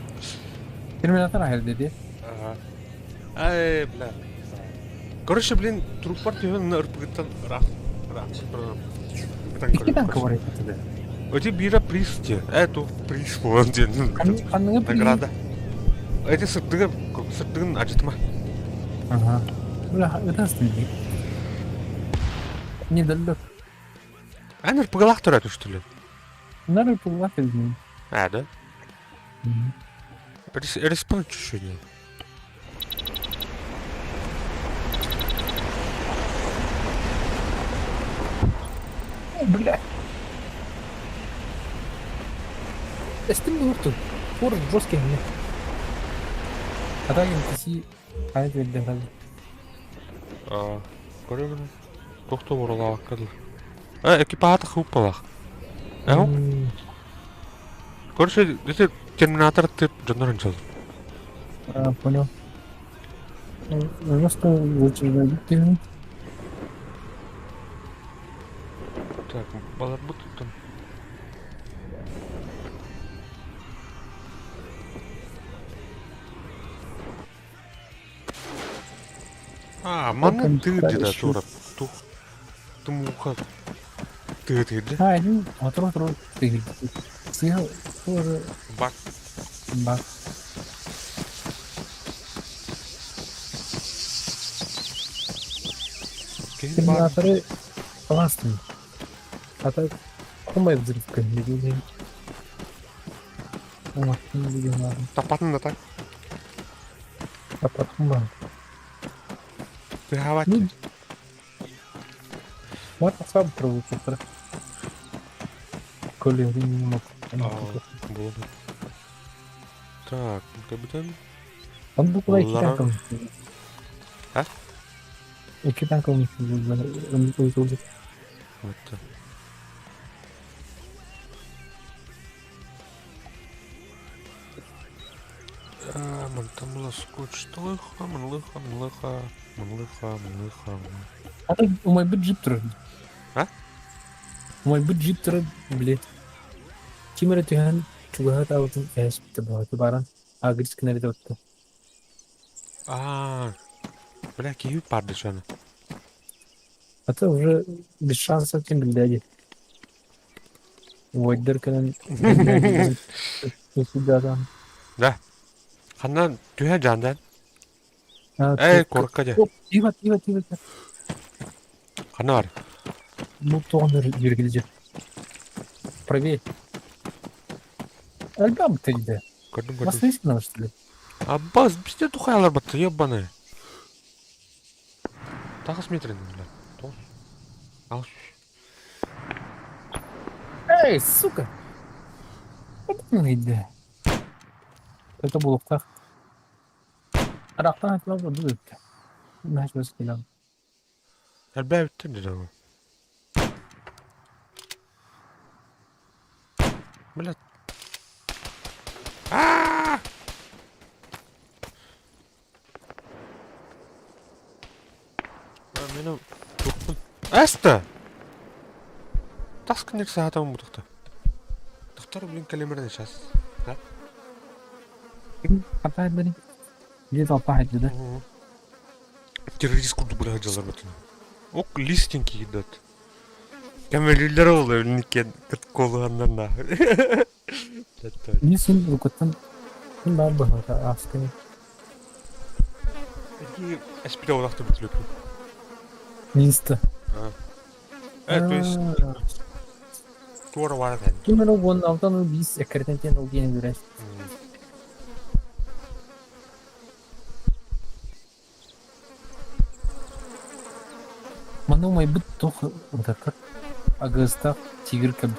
Терминатор аһар диди. Ага. Ай, бля. Короче, блин, труппар түһэн ырпыгыттан ыраах, ыраах ытан Икки көрүм. танка бар этэ. Эти бира приз те. Это приз буолан диэн. Ханныгы приз? Награда. Эти сырдыгы, сырдыгын ажытыма. Ага. Бля, ытастын дии. Недалек. Эн ырпыгалаах төрөөтү что ли? Нары пуллах илдин. А, да? Респон чуть-чуть. Бля. Эстим булуктун. Фор жесткий мне. А так NPC хайт берден хал. А, көрөбүн. Тохто боролаабакка дылы. Э, экипаата хыппалах. Эһу? Короче, это Терминатор тип дьоннор ынчал. А, понял. Просто лучше зайти. Так, баларбыт там. А, манна тыы дeda тура тух тумуха тыы тыырда. А, ну, отро отро ты. Сыга тоже Бак. бак. Киһи баар. Терминаторы классные. А так, кумай взрыв кән. Тапатын да так. Тапатын бар. Тыһаабат. Ну, вот сам провокатор. Коли не мог. Было бы. Так, капитан. Он был куда Лара. икки танком. А? Икки танком. Вот так. Мантан була скучтылыха, мынлыха, мынлыха, мынлыха, мынлыха. А так умайбыт джип турар. А? Умайбыт джип турар, блядь. Ким эрэ түһэн чугаһаат аабытын эһэспитэ баҕайы баран агрис гына эбитэ. А, бля, киһи парды шаны. А то уже без шансов тем биллээди. Уойдар кэлэн сюда. Да. Ханна түһэ жандан. Эй, корка дьэ. Тихо, тихо, тихо. Ханна бар. Ну, тоҕон үргүлдьэ. Правее. Альбам ты где? Көрдүм, көрдүм. Вас слышно, что ли? Аббас, бизде тухаялар батты, ебаные. Тағыс метрин, бля. Тоғыз. Алыс. Эй, сука! Иди. Это булуктах. Арахтан айтылар буду өттө. Знаешь, өз келем. Әлбә бүттен деді ол. Бля. А! Мені тухпун. Әсті! Тас күннек сағатамын бұтықты. Тохтар, блин, калимерне сейчас. Да? Хатайт бери. Где толпа да? Террорист курду, бля, дьалар бутын. Ок, листинг едат. Кәмәлилер ол, өлнікен, кыт колуғаннар на. Не син рукоттан. Ким бар бу аскы. Эспиде олақты бүтіліп. Минста. То есть, туара бар екен. Ким эрэ уон алтан бис эккиртен ол диэн үрэр. Манна умайбыт туох ытакка агыстаах тигр кэб.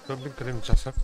Блин, калем часа.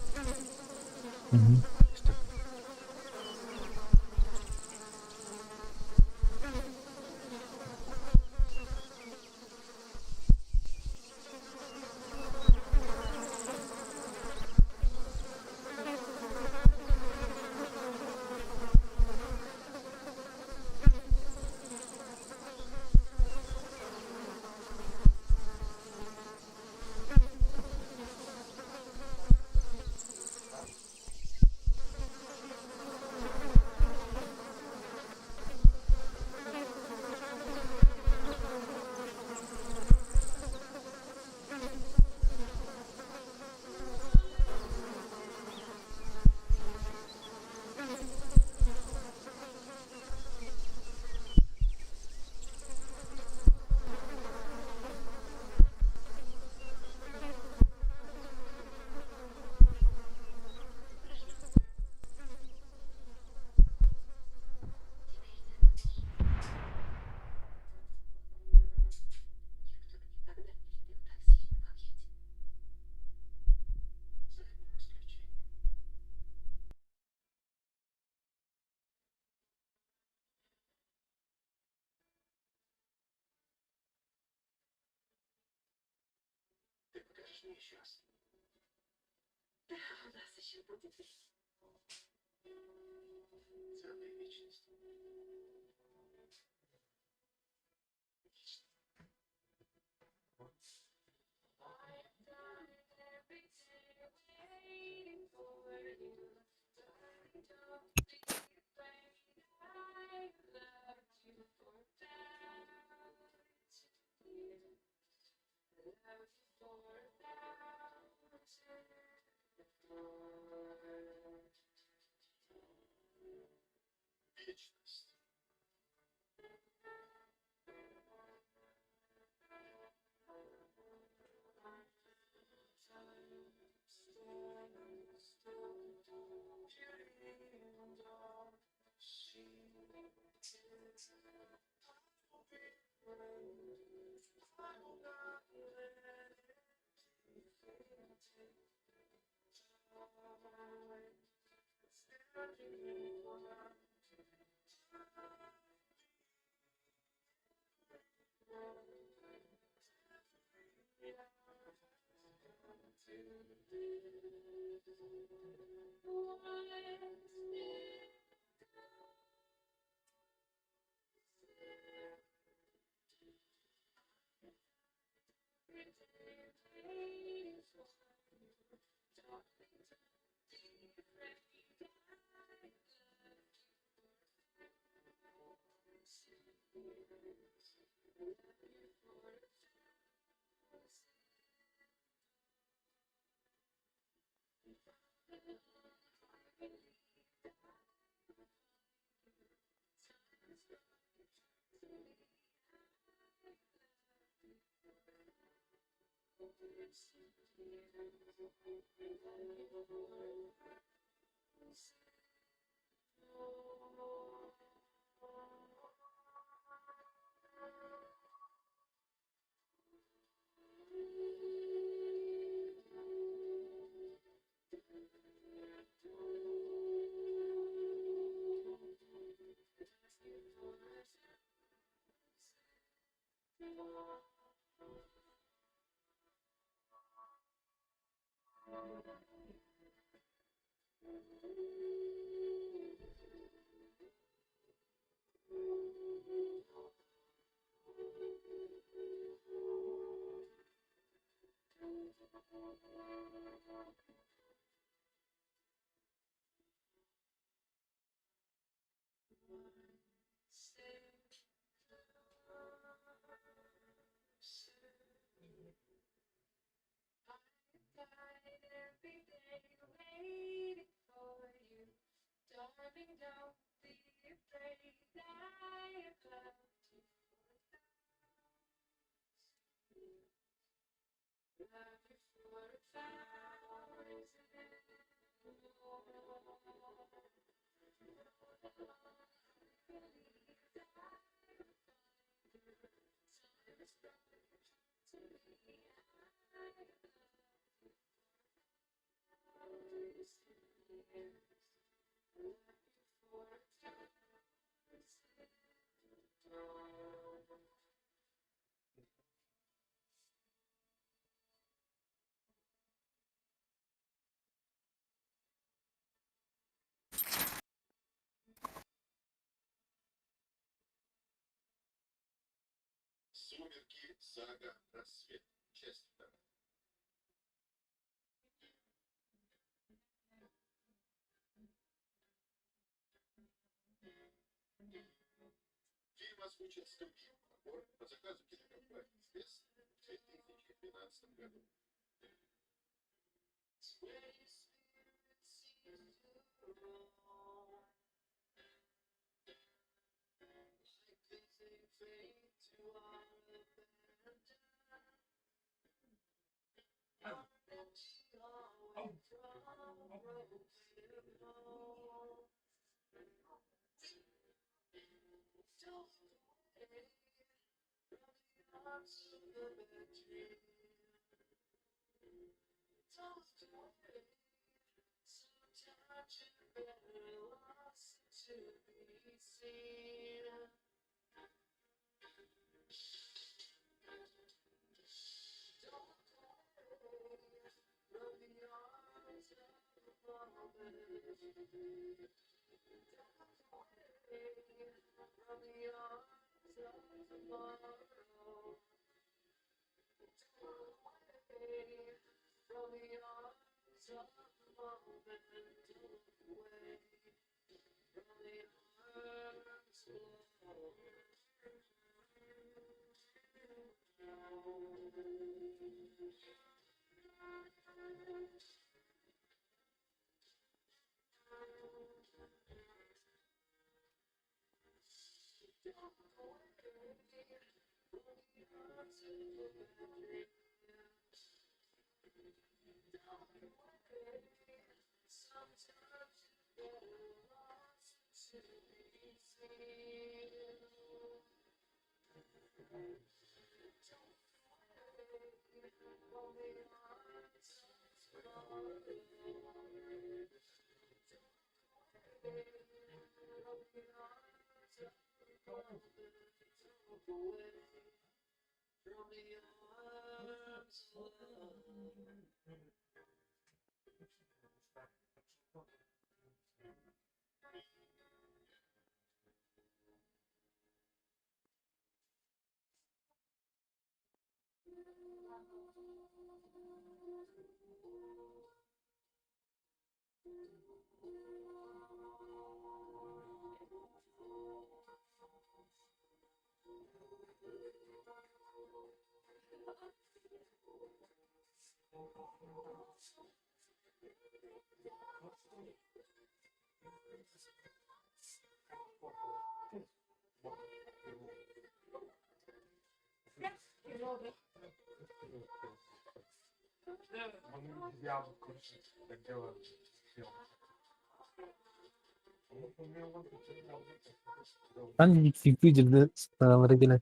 Hangi fikri sıralara gelen?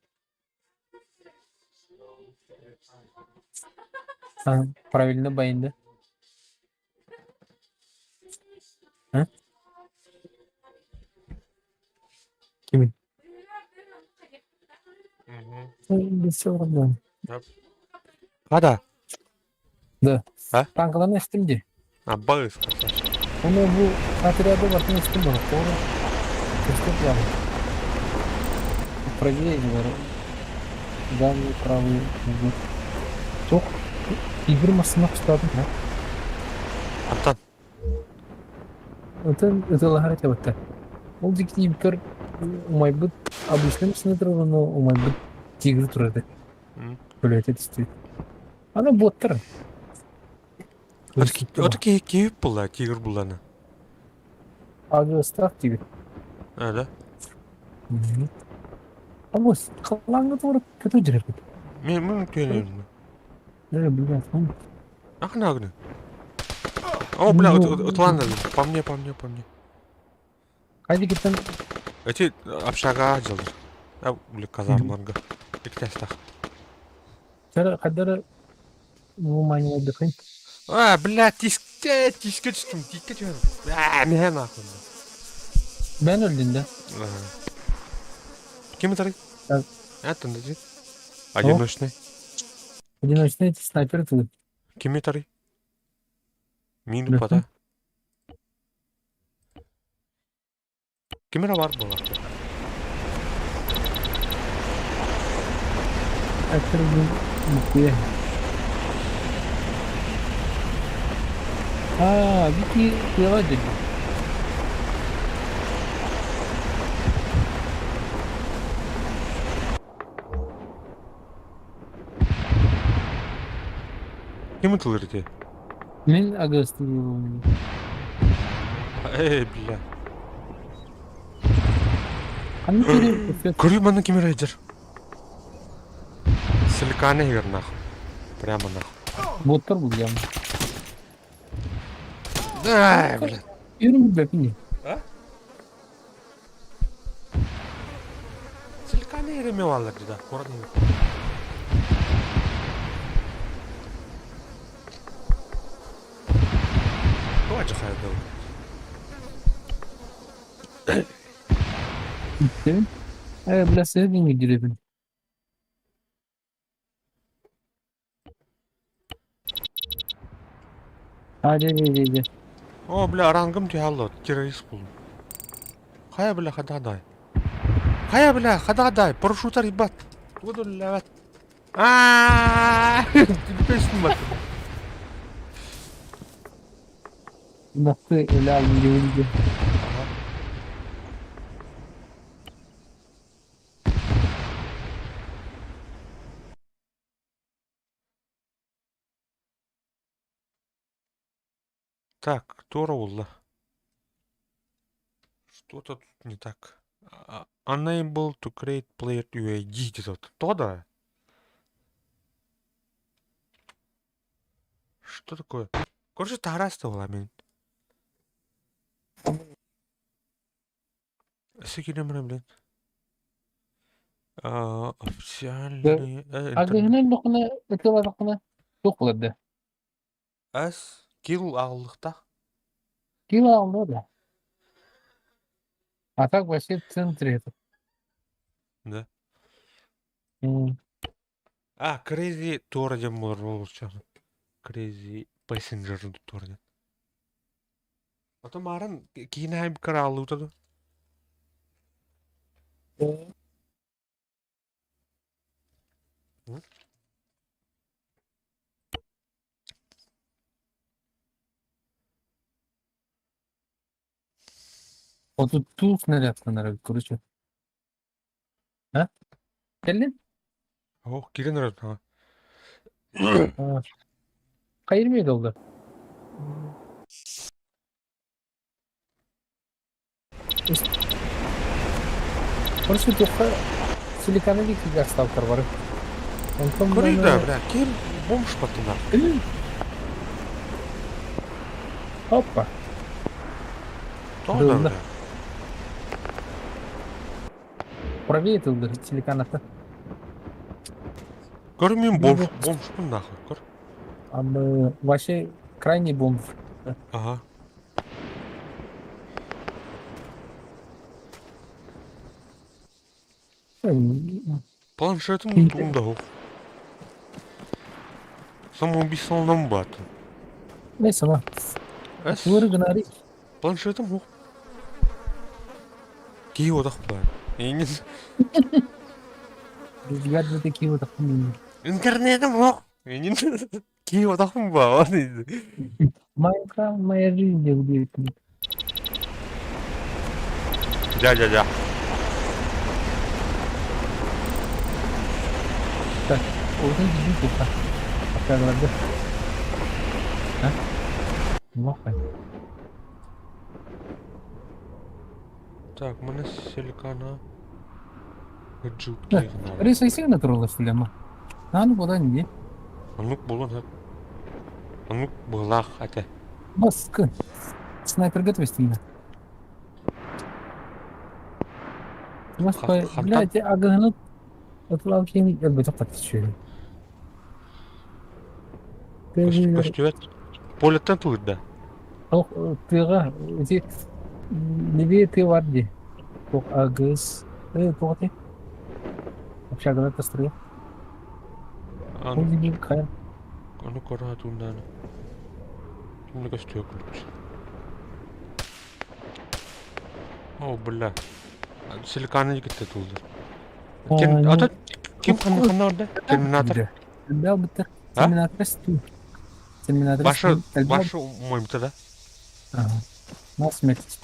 Ha, правильно bayındı. Ha? Kimin? Угу. Хада. Да. А? Танкаларын эстим дии. А, балыс. Оны бу отряды бартын эстим бар. Doğru. Көстөп бар. Правее бар. Данный правый угол. Тоқ игр масына құстадым. Ha? Антон. Это ытылаһар этебеттер. Ол дикти көр умайбыт обычный масына турар, но умайбыт тигр турар этэ. Өлөтө түстүү. Аны боттар. Ото киһи киһи булла, тигр булланы. Агыстаах тигр. А, да? Абос, халлааҥҥа туора көтө дьирэппит. Мен мен көнөмүн. Э, блядь, он Ахна агны. О, бля, Ну, ытланды. По мне, по мне, по мне. Кайдыгыттан Эти общага дьылдыр. А, бля, казармаларга. Иктестах. хаддара внимание отдыхай. А, бля, тиске, тиске түстүм, тикке түһэн. А, миһэ нахуй. Ben öldüm de. Ким это? Так. Это не Одиночный. Одиночный снайпер тут. Ким это? Мину пата. Ким это бар була? Снайпер был букве. А, Вики приладили. Ким это лырте? Мен агастым. Эй, бля. Ханны кире Көрүү маны ким рейдер? Силиканы егер нахуй. Прямо нахуй. Боттар был я. Ай, бля. Yürüm бепини. А? Силиканы ереме алар да. Коротно. Давай хайдал. Э, бля, севин гиребин. Hadi hadi hadi. О, бля, рангым түһэ террорист буоллум. Хайа, бля, хададай. Хайа, бля, хададай, парашютар ебать. Буду ляват. Ааа, Түппэстин бат. Насты өлө алын. Ага. Так, Тора улла. Что-то тут не так. Unable to create player UID диэн То да? Что такое? Короче, таһараста буолла мин. Өссө киирэн баран, блин. Официальный интернет. Агыһынан бохуна ытыларахына туох булар да. С килл аҕыллыхтаах. Кило алды да. А так вообще в центре это. Да. М. А, Crazy Тора диэн буолар буолча. Crazy Passenger Тора диэн. Ото мааран киинэһэ кырааллыыта ду. 32 снаряд короче. А? Кэллин? Ох, киирэн эрэр ха. Хайырмай долду. Короче, туохха Силиканы диэки ставкар бары. Онтон Көрүй да, маны бля, ким бомж баттынар. Опа. Тоҕо да, Тылла. бля. Правее тылдыр Силиканата. Көр мин бомж, бомжпун нахуй, көр. Абы вообще крайний бомж. Ага. Планшетым тугум да суох. Самоубийстволанан баатын. Neyse ма. Эс, Тугары гынари. планшетым суох. Киһи отах баар. Эйигин Взгляд такие вот охуенные. интернетим суох. Эйигин киһи отахпын баа. Майнкрафт моя жизнь удивительно. Дьэ, дьэ, дьэ. Так, вот иди туха. Пока говорю. А? Мохай. Так, маны Силикана Да. Гаджутки гынары. Ресайсыгына тураллар сүлема. Нааны буолан дии. Оннук буолуон сөп. Оннук быһыылаах этэ. Баскы. Снайперга түбэстиҥ Москва, Хантан блядь, агыһыны отулаах киһини өлбөтөх хаттыччы. Көстүбэт. Полеттан тылырда. Туох тыаҕа ити левее тыа бар дии. Туох агыс туох этэй? Общагалар тастырыа. Ол дии хайа Ону көрө сатыырдааны. Ким да көстүө курдук. О, бля. Силиканы кытта туллар. Ким, ата ким ханна ханна орда? Терминатор. Элбэх быттар. А? Терминатор стүү. Терминатор Башы, элбэх башы моймта да? Ага. На смерть.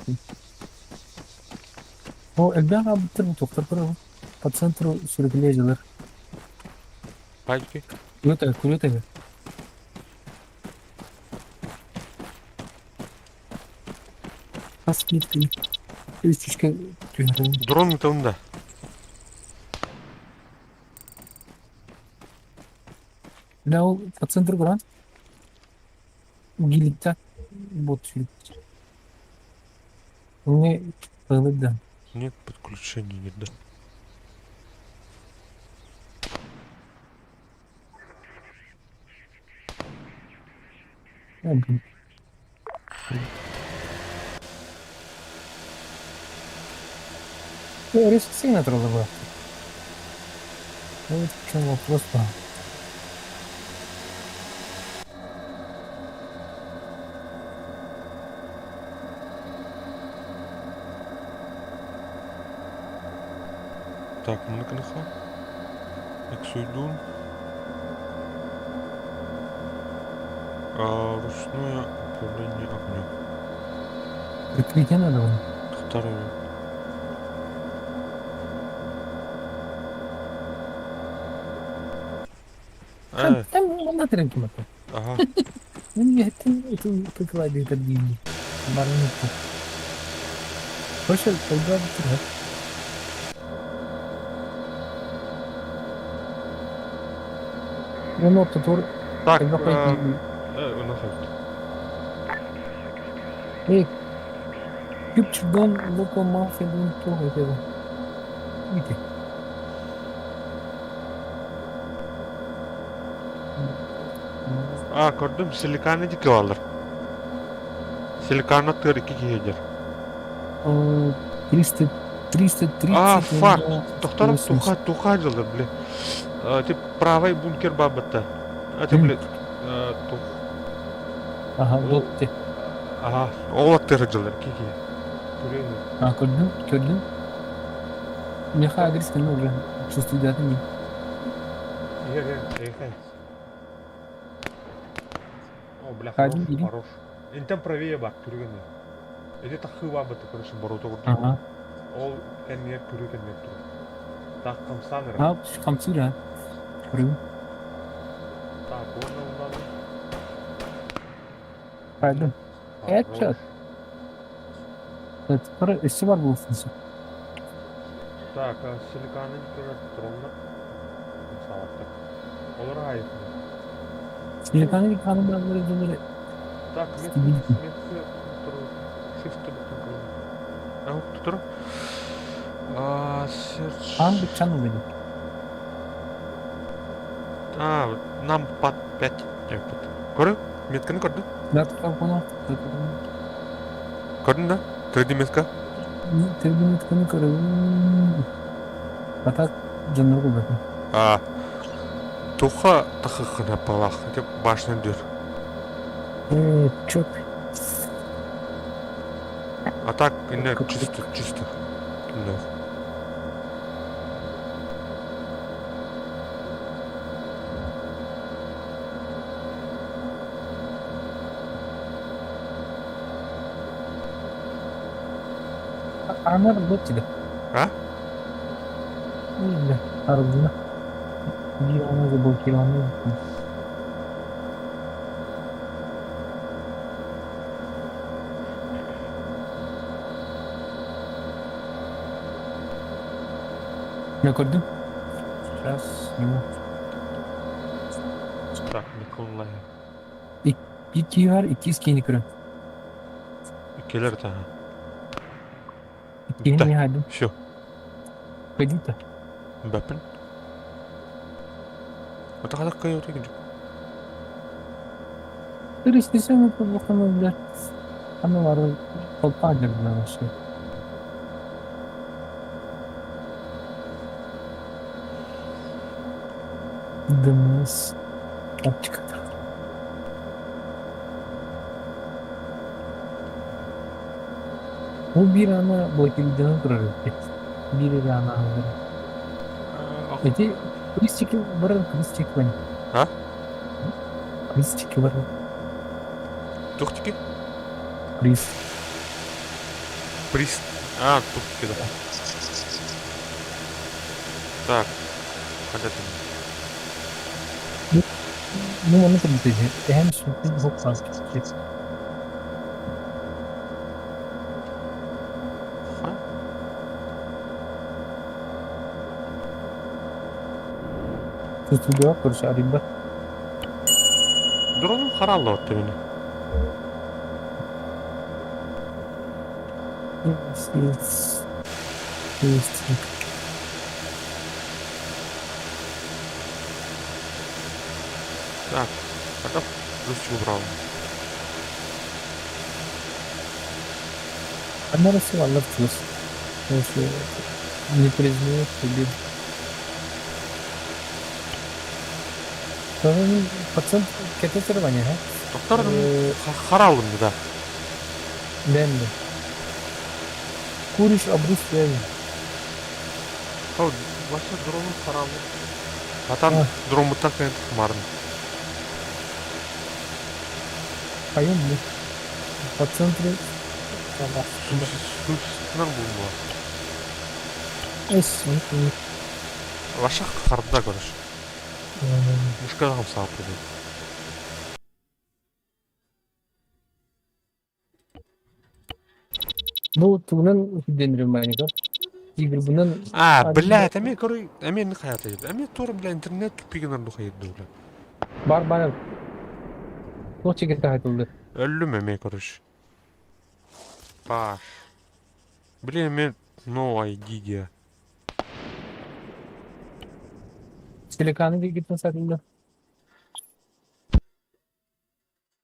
О, элбэх абыттар бутуктар көрө. По центру сүргүлээ Пайки. Күрөтө, күрөтө. Хас киирдин. Үс үскэ түһэрэн. Дрон ытылында. Бля, ол по центру көрөн. Гиликта бот сүрүп. Мне да. Нет подключения нет, да. О, блин. Ресурсы туралы Вот в чем вопрос-то. Так, муну кыныха. Эксуйдуун. Ручное управление огнем. Прикрытие надо было. Второе. Э, Там манна тренки мата. Ага. Мен ытыкла диэтэр дииллии. Баран ыппыт. Короче, толга бүтүрэ. Уон ортотугар Так, элбэх ону хойут. Эй, Күпчүгөн локо мафия дун туох этэ бу? Ити. А, көрдүм, силиканы дики баалар. Силиканы тыар икки киһи дьэр. 300, 330 А, фак, тохтором 80. туха, туха дьылыр, бля. Тип правый бункер баабатта. А, ты, бля, тух. Ага, вот ты. Ага, ол аттыыр дьылыр, икки киһи. Көрүөн. А, көрдүм, көрдүм. Меха агресс уже чувствую не. О, бля, Один хорош, или? хорош. Интен правее бар, көргөнү. Эти тахы бабыты, короче, боруто курдук. Ага. Ол кэннигэр көрүү кэннигэр турар. Так, хамсаан эрэ. А, хамсыыр, а. Көрүм. Так, уонна улаан. Пойду. Headshot. Это өссө бар буолсун. Так, силиканы көрөр тураллар. Сааттар. Олор аайытын. Силиканы каны барları дылары. Так, метка, метка туру. Shift tutun А, тур. А, search. Ан channel dedi. А, нам под 5. Көрү? Метканы көрдүң? Да, понял. Көрдүң да? 3D метка? 3D метканы көрөбүн. А так жанры көрбөтүм. А, туха тахыхына палах. Деп башня дүр. Э, чөп. А так, не, чисто, чисто. No. Анар бот тебе. А? Бля, арбына. Биир аны заблокированы. Я көрдүм. Сейчас сниму. Так, Николай. Икки бар, икки скини көрөм. Келер та. Иккиһин Да. не хайдым. Все. Пойди-то. Бэппин. Это хадак кайы отыр Перестесем это бля. Аналары толпа бля вообще. ДМС. Оптика. Бу биир ана блокирден турар эбит. Биир эрэ ана аһыллар. Эти крестики барар, крестик вань. А? Крестики барар. Тухтики? Крест. Прист. А, тухтики, да. Так. Когда ты? Ну, ону көрдү Эһэм сүрдүн хоп саас Ха? Tutuluyor, короче, арыйбат. Дроным харалла отты мени. Есть. Есть. Так. Когда плюсик убрал. Одна Россия плюс. Если не признает победу. Пациент катетерирование, а? Доктор хараллым да. Дэнди. Куришь обрыв связи. О, Вася дронун харааллар. Атан дроммуттан кэлэн тахмарын. Поем мы. По центру. Сумсунар булма. Эс. Ваша харда короче. Мушка хамсааппыт. Бу тугунан үрдэнэрим маленько. Тигрбынан А, блядь, эмиэ көрүй, эмиэ не хайата Эмиэ туора, бля, интернет тупигынан духайырды, бля. Бар бар. Туох чигирте хайтылды. Өллүм эмиэ, короче. Паш. Блин, эмиэ no ID диэ. Телеканы дигиттен сатылды.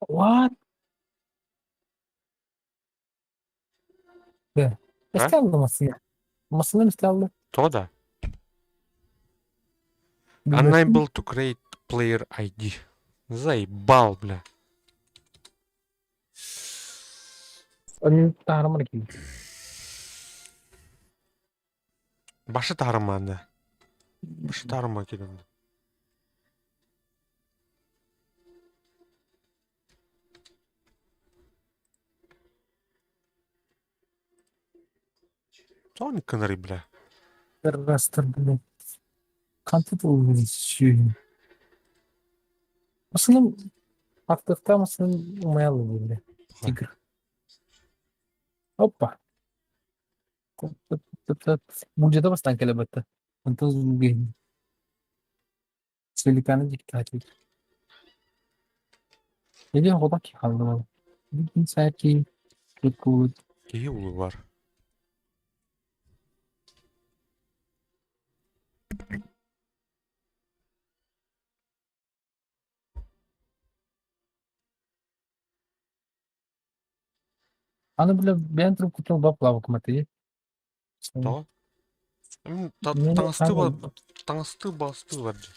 What? Да. А? Эсте алды массыына. Массыына эмискэ алды. Тоҕо да? Unable to create player ID. Заебал, бля. Onun таһарымар киһи. Башы таарымаанда. Башы таарыма кэлэн. Тоҕо гынарый, бля? Растер, блин. Хантан ылбыт Массыынам аттыктаах массыынам умайалла дииллэр. Тигр. Опа. Буулдьата бастаан кэлэ Онтон Силиканы диктатор. Или оҕолор хааллылар. Бүтүн саакин кут Киһи улугар. Аны бile бэйэн трубкутун баплавыкматый. Тоҕо? Таҥастыы таҥастыы бастыы бар дии.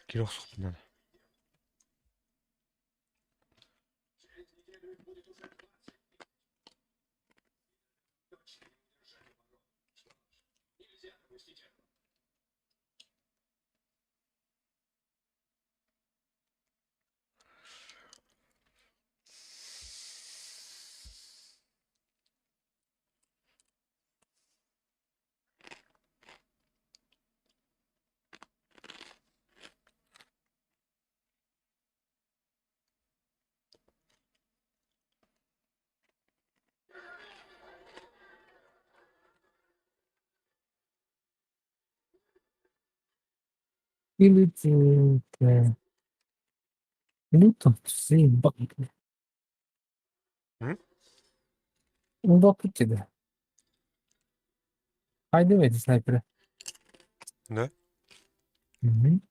Киирэ охсуохпун Или М? Хайдывайте снайперы. Да? Мгм.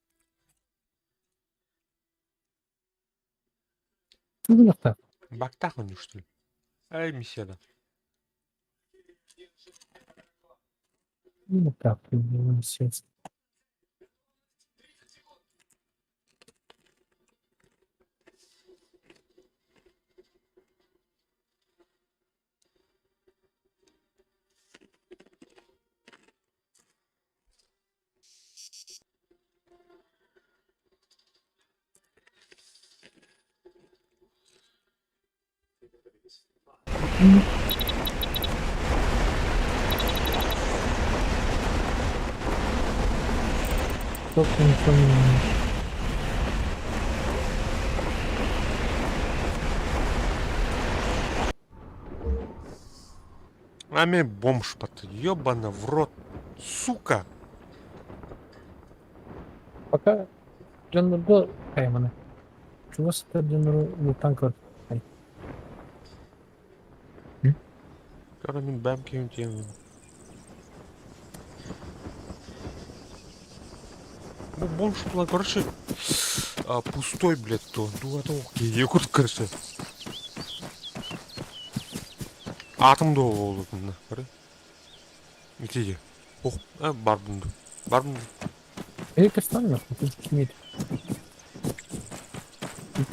Тугунахта. Бактах он что ли? Ай, миссия. Ну так, сейчас. А мен бомж пат. Ёбана в рот. Сука. Пока дьоннорго хайманы. Чугас сытар дьоннору бултаан көр. Кара мин бэм кем тем. Бу бомж была, короче, пустой, блядь, то. Дугата киһи курдук, короче. Атым да буолбутунна, көрө. Итиги. Ох, барбын ду. Барбын ду. Эй, каштан нахуй, ты кимит.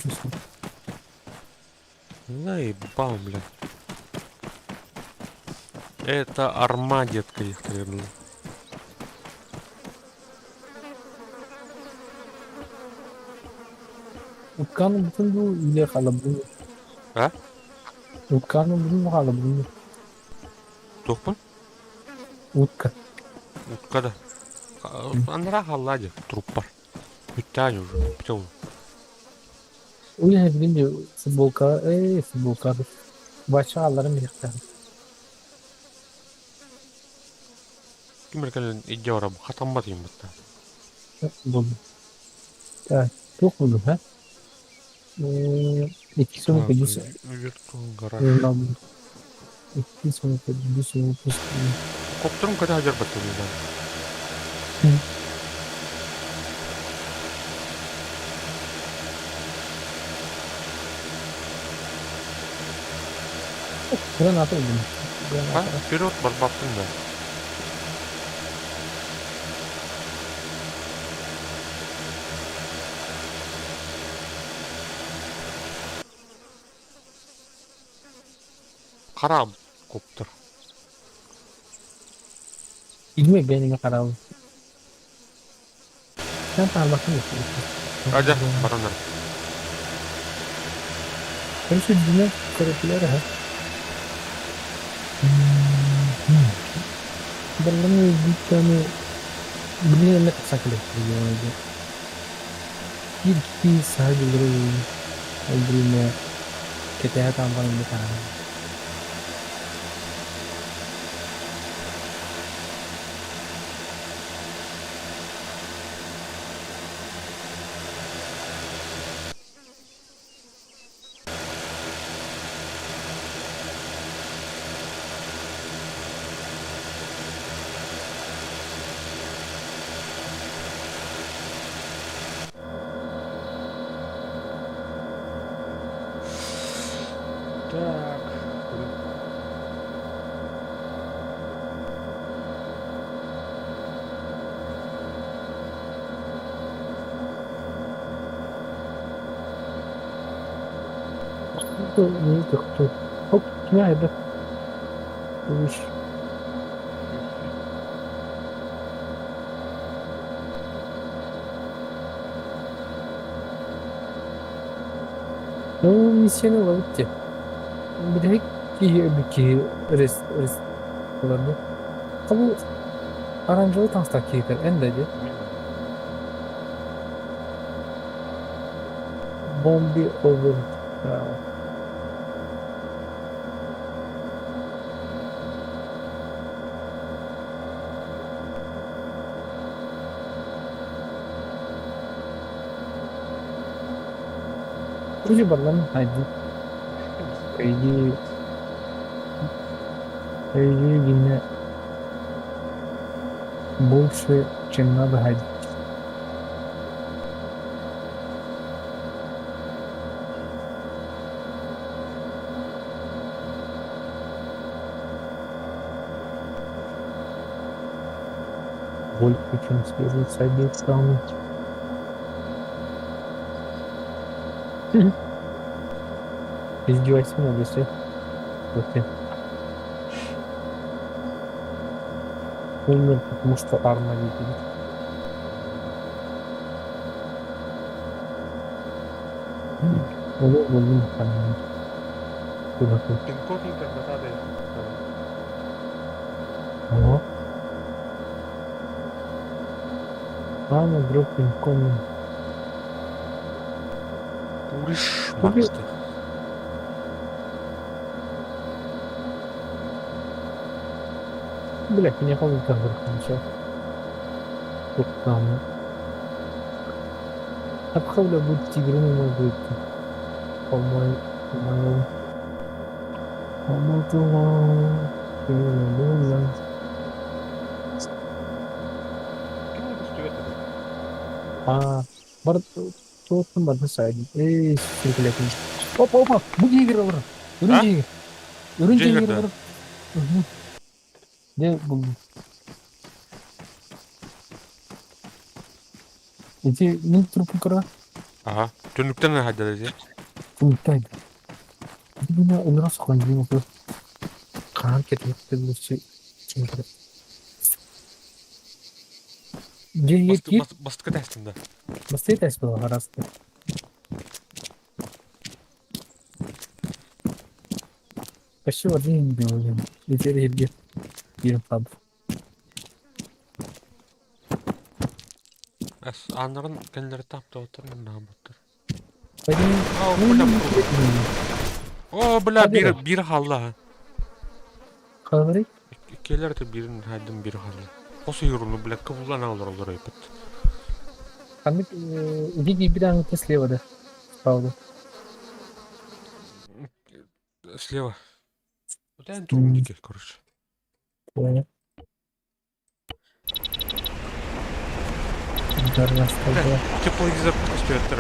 Чувствую. Заебал, блядь. Это арма, детка, их требовала. Утканы бүтүн дуу или халабын? А? Утканы бүтүн халабын. Туохпун? Утка. Утка да. Анараа хааллаа дии, труппар. Бүттэ уже, бүтэ ол. Уйа билин футболка, эй, футболка. Бача алларым биһиктэ. Ким эрэ кэлэн илдьэ барар, хатаммат иһин батта. Булдум. Так, туох булдум, ха? Икки Так, сумка дюс. виртуал гараж. Икки сумка дюс выпуск. Коптерым көтө сылдьар батталыылар. Граната булдум. А, Граната. вперед барбаппын да. Хара коптер. Илме бэйэни харабын. Эн таалбаккын Адя, баранар. Короче, дьиҥэ көрөтүлэр аһа. Барыларын бүттаны билигин эмэ тахсан кэлиэхтэрэ Биир икки саһа дьыллары ол бириэмэ кэтэһэ таампан эмиэ таһаарар. Так. Хоп, кини хайдах? Ну, миссияны ылабыт дии. Бүтэһик киһи өлбүт киһи рес рес ылар Бу оранжевый таҥастаах киһитэ эн да дии. Бомби over. Вроде бардан хайдыы. По идее, по идее гинэ больше, чем надо хайдыы. Больше, чем следует с обеих сторон. Издевайся надо все. Вот я. Умер, потому что арма видит. Ол булдум ханна. Пин-код интернета Ого. Ладно, drop incoming. Куришь, Кури- маршты. Бля, меня помню, как все. Тут там. Обхавля будет тигру может по-моему, по-моему. По-моему, Ким көстүбэт этэ? А, бар туоттун барды сайдын. Эй, сиркилетин. Опа, опа, бу дьиэгэр олорор. Үрүн А? дьиэгэр. Үрүн Дьиэгэр дьиэгэр да? олорор. Мгм. Дьэ, булдум. Ити мин труппун көрө. Аха. Түннүктэн хаһайдара дии. Түннүктэн. Ити гына ынырас хондуйун оту. Хаан кэтиһиттэн лучше чиҥкирэ. Дьиэгэр киир. Бастакы тестин да. Бастакы тест буолар араста. Почти один не был. Теперь я Кирин паб. Эс ааннарын кэннилэри таптаабыттар наабыттар. Пойдем. О, бля, О, бля, биир биир хаалла. Говори. Иккиэлэр это биирин хайдым биир хаалла. Хос уйуруну, бля, кыбыллан олороллор эпит. Ханнык иди киирбит слева да? Справа. Слева. Вот я трудники, короче. Понял. Тепловизор көстүөттөр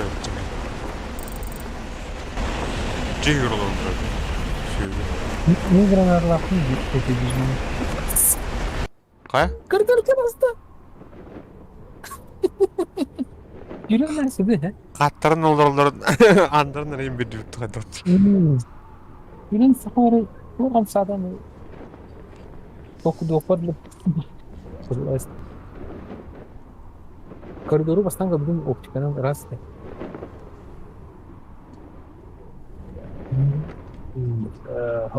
Дьиэгэр олорон Мин гранарлаахпын эти дьиҥ. Хайа? Көр-көр көр аста. Yürüyorlar sizi. Хаттарын олороллорун аандарын эрейин бирдибит хайдат. Үрүн сахары туох саатан токудуохпар Коридору бастаан көрбүтүм оптиканан ыраас этэ.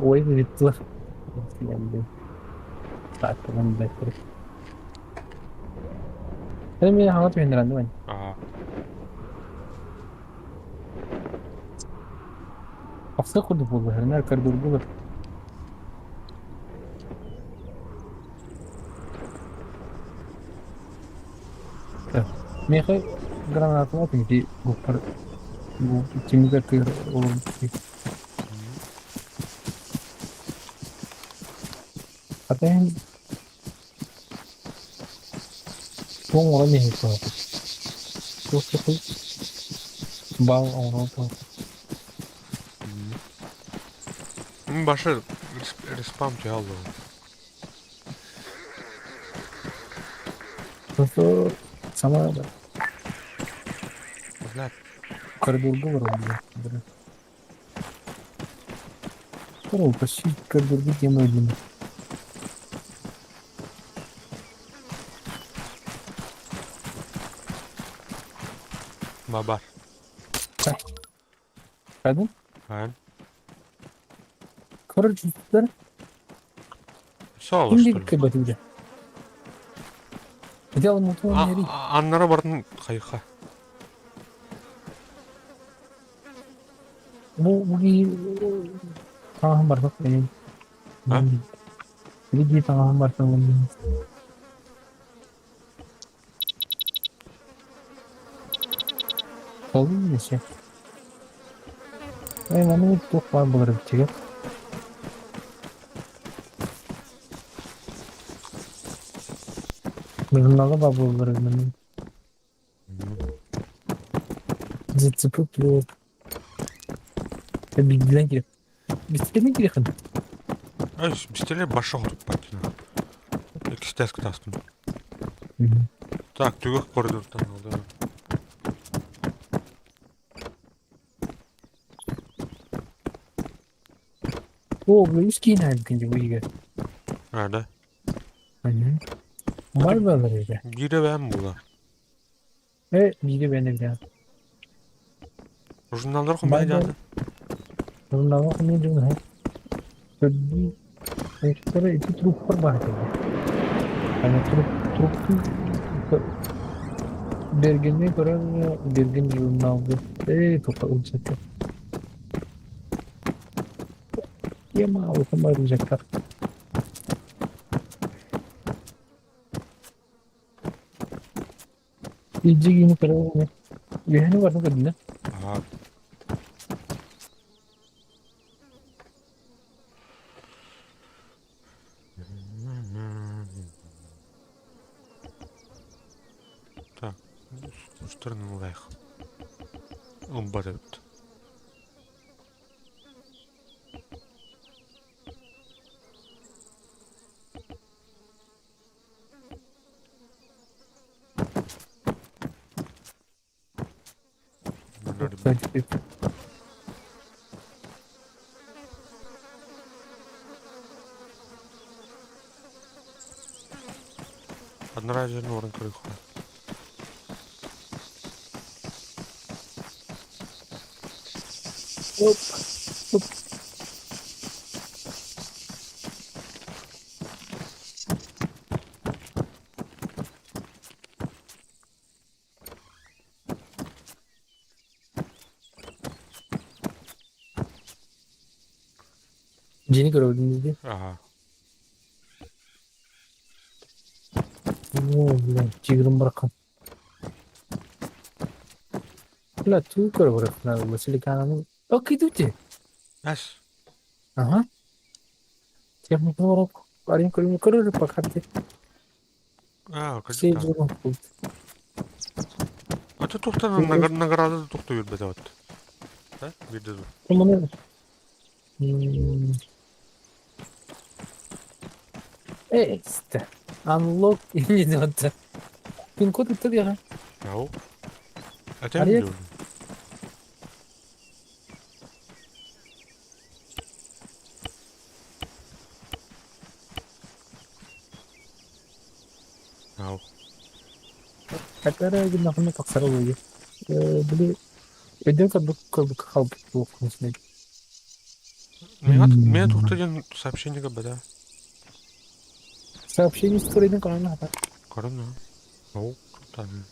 Ой, ыыттылар. Мин хаҥа түһүннэрэн Аа. Тахсыах курдук буолла, коридорга Миэхэ гранаталаах ити буппар бу тимир тыыр олорбут Хата иһин туох оҥорон иһин туһатый? Туох баал оҥорон туһатый? Башы респам түһэ олорон. Просто сама Блядь. коридорга олорон Здорово, почти коридорга тема один. Бабар. Хадын? Ан. Короче, сюда. Все, Ким что диэки ли? кэлбэтибитэ? Хотела мотуон Аннара бардын хайха. Бу бу киһи таҥаһын барбат бэйэм. А? Били дии таҥаһын барсан Солун десе. Эй, маны туох баар буолар эбит Журналы баар буолар эбит. Зацепил плюс. Билэн киирэ. Бистэлин киирэхин. Ай, бистэлэ баша хотуппат. Иккистэс кытаастым. Так, түгэх коридортан алды. О, бля, үс киин айбыкын дии бу иһигэр. А, да? Бар буолар этэ. Биирэ бэйэм була. Э, биирэ бэйэм билэҕин. Журналлар хомуйа дьаата. Журналга хомуйа дьон Көрдүү ити труппар баар этэ. Аны труп труптун Бергени көрөн Берген журналга ээ тоқта ылдьата. Тема улахан рюкзактар. Илдьигини көрөн үөһэни барытын көрдүнэ. Аа. Так, что Ылбат эбит. Одноразовый орын көрүөххэ. Оп, оп. Дьиэни көрөбүн дии. Ага. Оо, блин, тигрым барахан. Бля, тугу көрө барыахпына Василикананы. Ок, идите. Ас. Ага. Техника барап, арин көрүм көрөр пока ты. Аа, Все кырдьык. дела. А ты тухтан награда тухта бербет вот. Да? Бирде ду. Куманы. Эсте. Unlock immediately. Пин-код это я. Ау. А ты Ария? не Ау. Хатара гинахны тахсара буолуо. Били өйдөөн көрбүк көрбүк хаалбыт буолуохпун син. Меня тухта диэн сообщение бада. Сообщение историядан көрөн хата. Көрөн Ау. Там.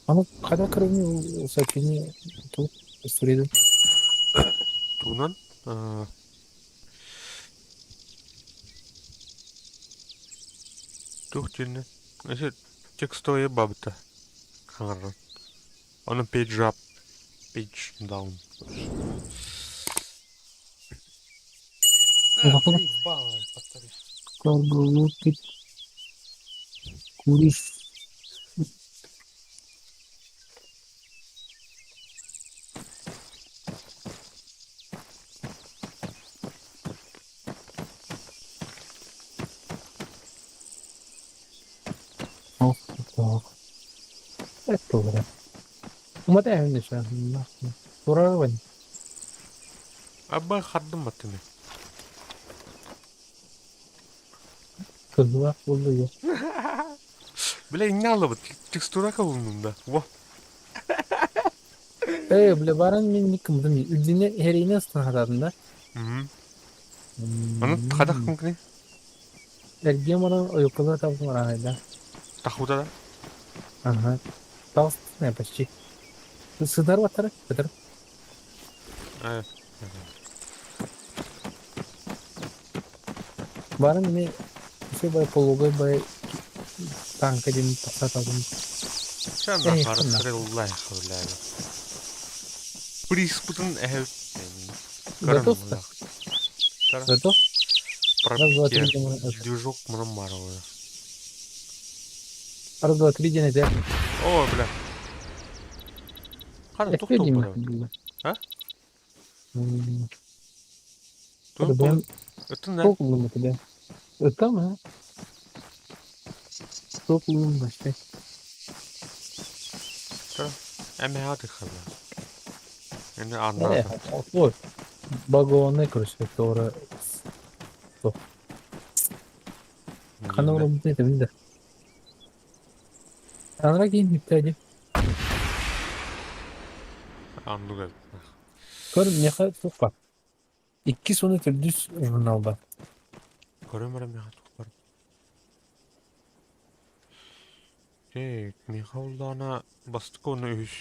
Аны хайда көрөмүн сообщение ту историядан. Тугунан тух диэн Эсэ текстовая бабыта. Хаҥаран. Ону page up, page down. Заебало, повторюсь. Карголопит куришь. Ох, так. Это Уматайын десе. Турабын. Абба хардым баттыны. Кызылак болду я. Бля, не алыбыт. Текстура калынным да. Во. Э, бля, баран мен кымдым. Үдүнө херейне ыстан да. Аны хадах кым Эргиэн баран ойуккалар табытым араанайда. Тахуда да? Ага. Таҕыстын почти. Сыдар баттара, бытыр. Э. Баран эми все бай полугай бай танка диэн тахса табым. Чан Эй, нахар ханна. сырыллай хавляга. Приспутун э. Готов? Готов? Раз, два, три, день. Движок мрамаровый. Раз, два, три, день это. О, бля. Хана тухту бара. А? Это бэм. Это на. Толкулым это да. Там, а? Толкулым вообще. Эми хаты хабла. Эми анна. Ой. Багованный, короче, который... Хана работает, видно. Анра кейин бүттэ Анну Көр меха тух бар. Икки соны төрдүс журнал бар. Көрөм эрэ миэхэ тух бар. Эй, миэхэ уллаана бастакы уонна үһүс.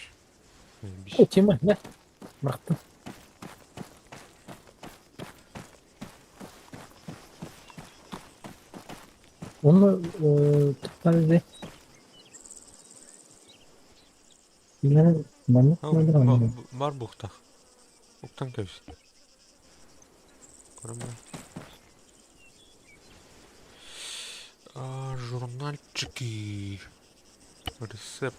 Бис. Тема, да? Бырахтым. Оны туттан Мен маннык Бар буохтаах. Уктан кэбис. Көрөм Журнальчики. Рецепт.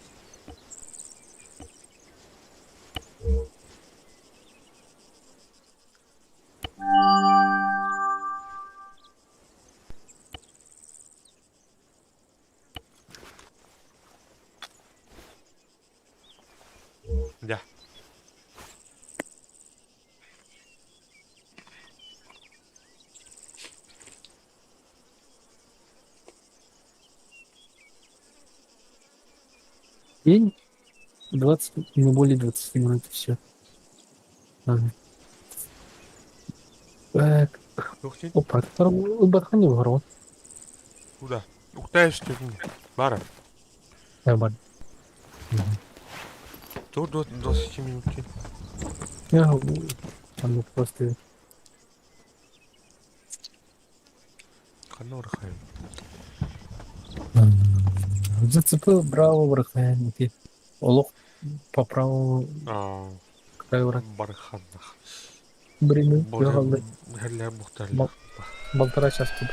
Да. День 20, не более 20 минут, и все. Ага. Так, Туох опа, ылбатхан не бар. Куда? Уктаешь ты мне. Бара. Бар. Тур до 20 минут. Я там просто Ханна Урхайм. Зацепил браво врахаем. Олох по правому краю враг. Барханнах. Время Боже, хәлләр бухтарлар. Полтора часа тут.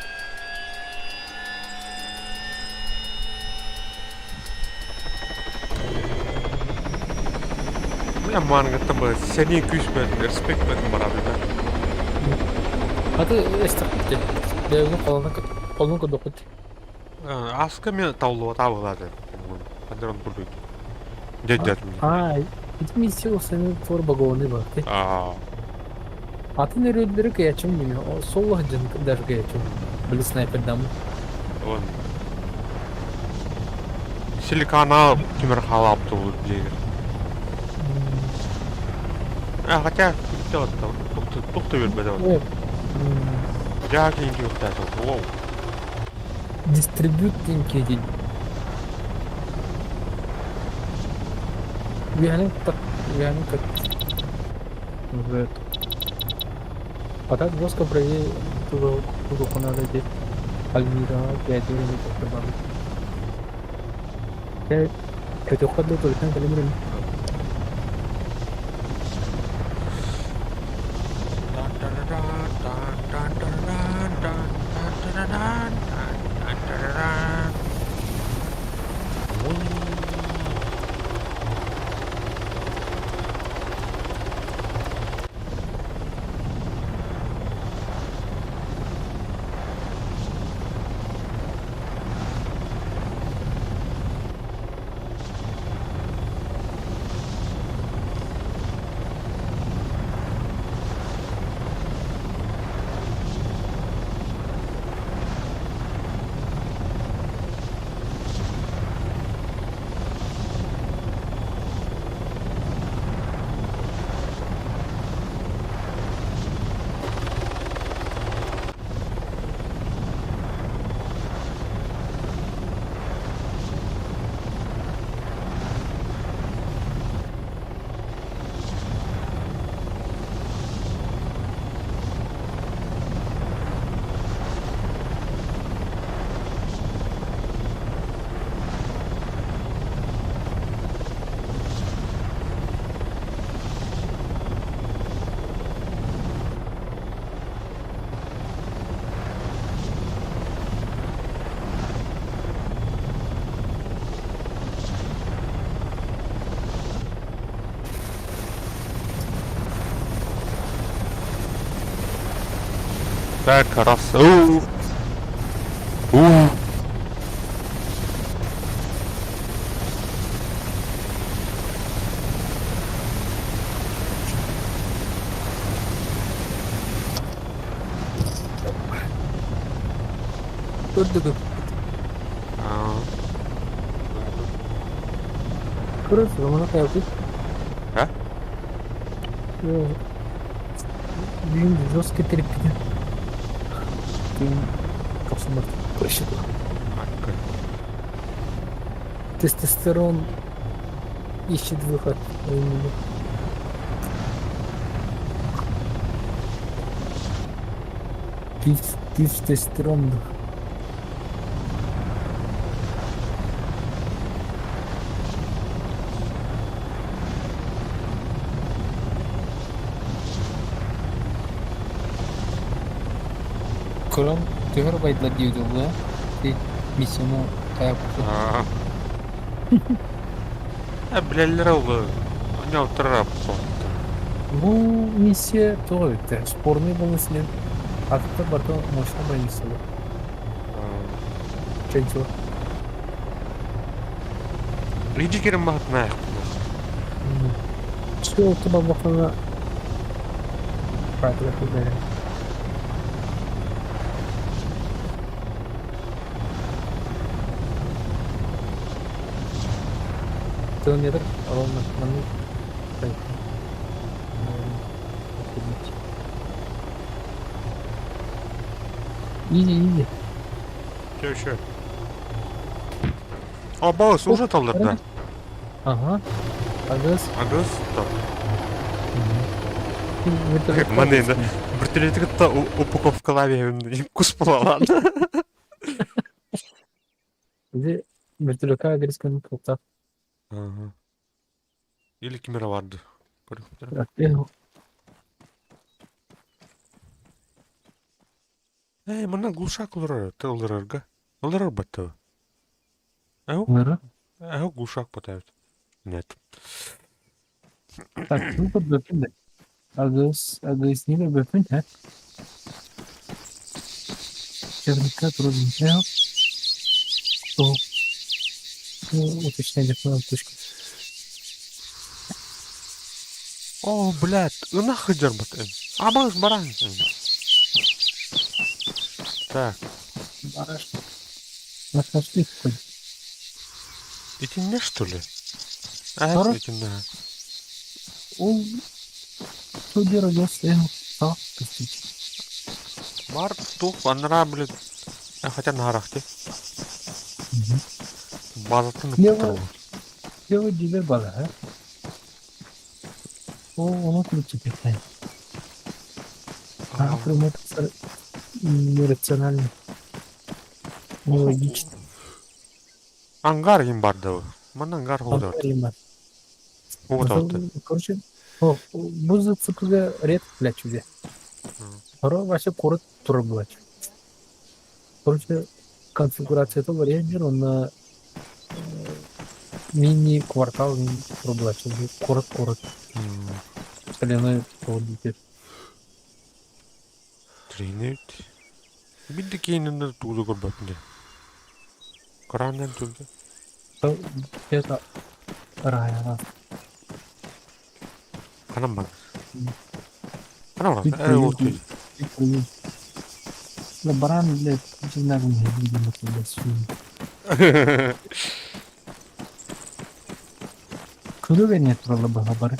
Бля, мангата бы сени күүс бөтүн, респект бөтүн барабы да. А ты эстер Бэйгин колонна колун кодокут. Аска мен таулуа табылады. Андерон курдук. Дядя мне. А, ити миссия сени туор багованы бар. А. Атын өрөддөрү кыячым неме. Соллах жын даже кыячым. Били снайпердам. Он. Силикана тимир халап тулу диир. А, хотя, тухты бербеди. Жаа кейинки уктааты. Воу. Дистрибьют дин. Үөһэнин так, үөһэнин так. Вот. А так жестко правее туда туда надо идти. Альмира, пять добавить. Көтөхөдө төлкөн калимирин. Так, раз. У. У. Көрдүк. А. Көрөс, романа кайып. А? Блин, жесткий терпи. Тохсун проще. Тестостерон ищет выход. Тестостерон. Көрөн төһөр байдылар диэбит буолла ти миссияны хайаппыт. А, билэллэр ол. Они отырар Бу миссия тоҕо эбиттэ спорный болла силен атыттар барыта мощно бай миссиялар. Чэнчо. Иди керем бахат наях. Все балбахана Километр ровно маннык Иди, иди. Че еще? А, балыс уже талдырда. Ага. Агыс. Агыс, так. Маны енді вертолеті кытта упаковкалап кус буолалаан. Иди вертолетка агрисканы тоқтап. Ага. Или кимера барды. Эй, манна глушак ылырар, ылырарга. Ылырар баттыбы. Эу? Эу глушак потают. Нет. Так, ну подготовь. Агыс, агыс, не бөпүн, һэ? Наверняка трудно. То, ну, уточняли точку. О, блядь, ынах сылдьарбыт. Абаҕас баран. Так. Бараш. На шашлык хоть. Итиннэ что ли? А, итиннэ. Ол Бар туох анараа блин хотя наһарахты. Базатын Лево, лево дилер бала, О, ону күлүчү А, прямо это нерационально. Нелогично. Ангар им бар да. Манна ангар хоҕудор. Короче, бу зацепыга ред блядь Хоро вообще курот тура блядь. Короче, конфигурация этого рейнджер, он на мини-квартал тура блядь. Курот-курот. Соляной проводитель. Тренер. Бидди кейнинде тугу көрбөтүн де. Кораннан тугу. Это рая. Ханан бар. Ханан бар. Э, ол Баран, блядь, не знаю, видимо, блядь. Күлүгэн туралы бары.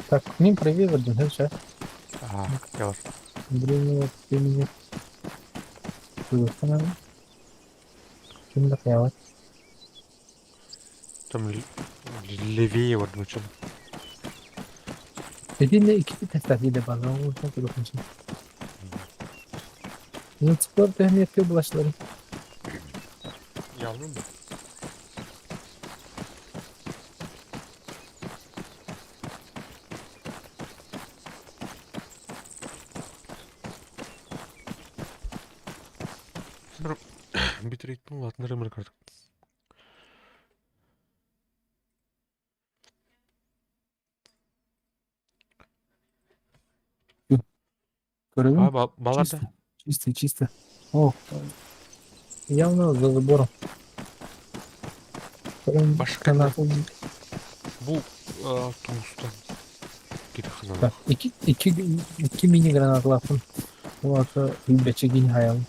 Так, мин проверил, да, все. А, я Время, времени. Ким да хаялат? Там левее вот начал. Dediğinde iki testler de bazen o çok iyi. Zıplar tehmin yapıyor bulaşları. Yavrum mu? Bitireyim latınları mı artık? Көрөбүн? А, баларда. Чисто, чисто. О, явно за забором. Башка Бу тумустан. Так, iki, iki, iki mini granat лапын. Оларда бечегин хаял.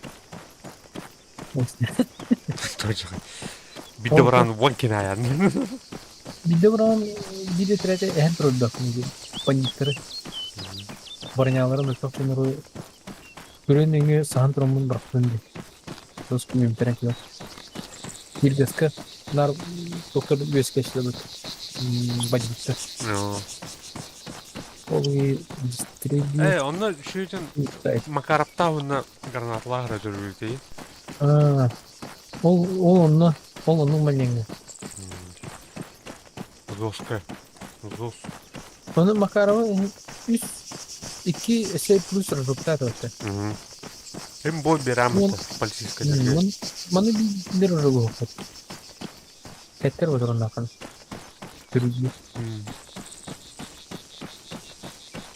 Бидде баран вон кинаян. Бидде баран бидде трете эһен турдак паниктары. Барняларын өтөк көнөрү көрөн өңү сахан тураммын бырахтын ди. Дос күнүм терек yok. Бирдеска нар доктор үескешлебит. Бандиттер. Ол Э, онно шүйтен Макаропта онно гранаталаах өрүлүтей. Ол ол онно ол оннук манньаҥҥа. Зоска. Зос. Ону Макарова үс икки эсэ плюс результат өттө. Им бой берем полицейская. Маны бир ожолуохпут. Кэттер отурунахан. Түрүгү.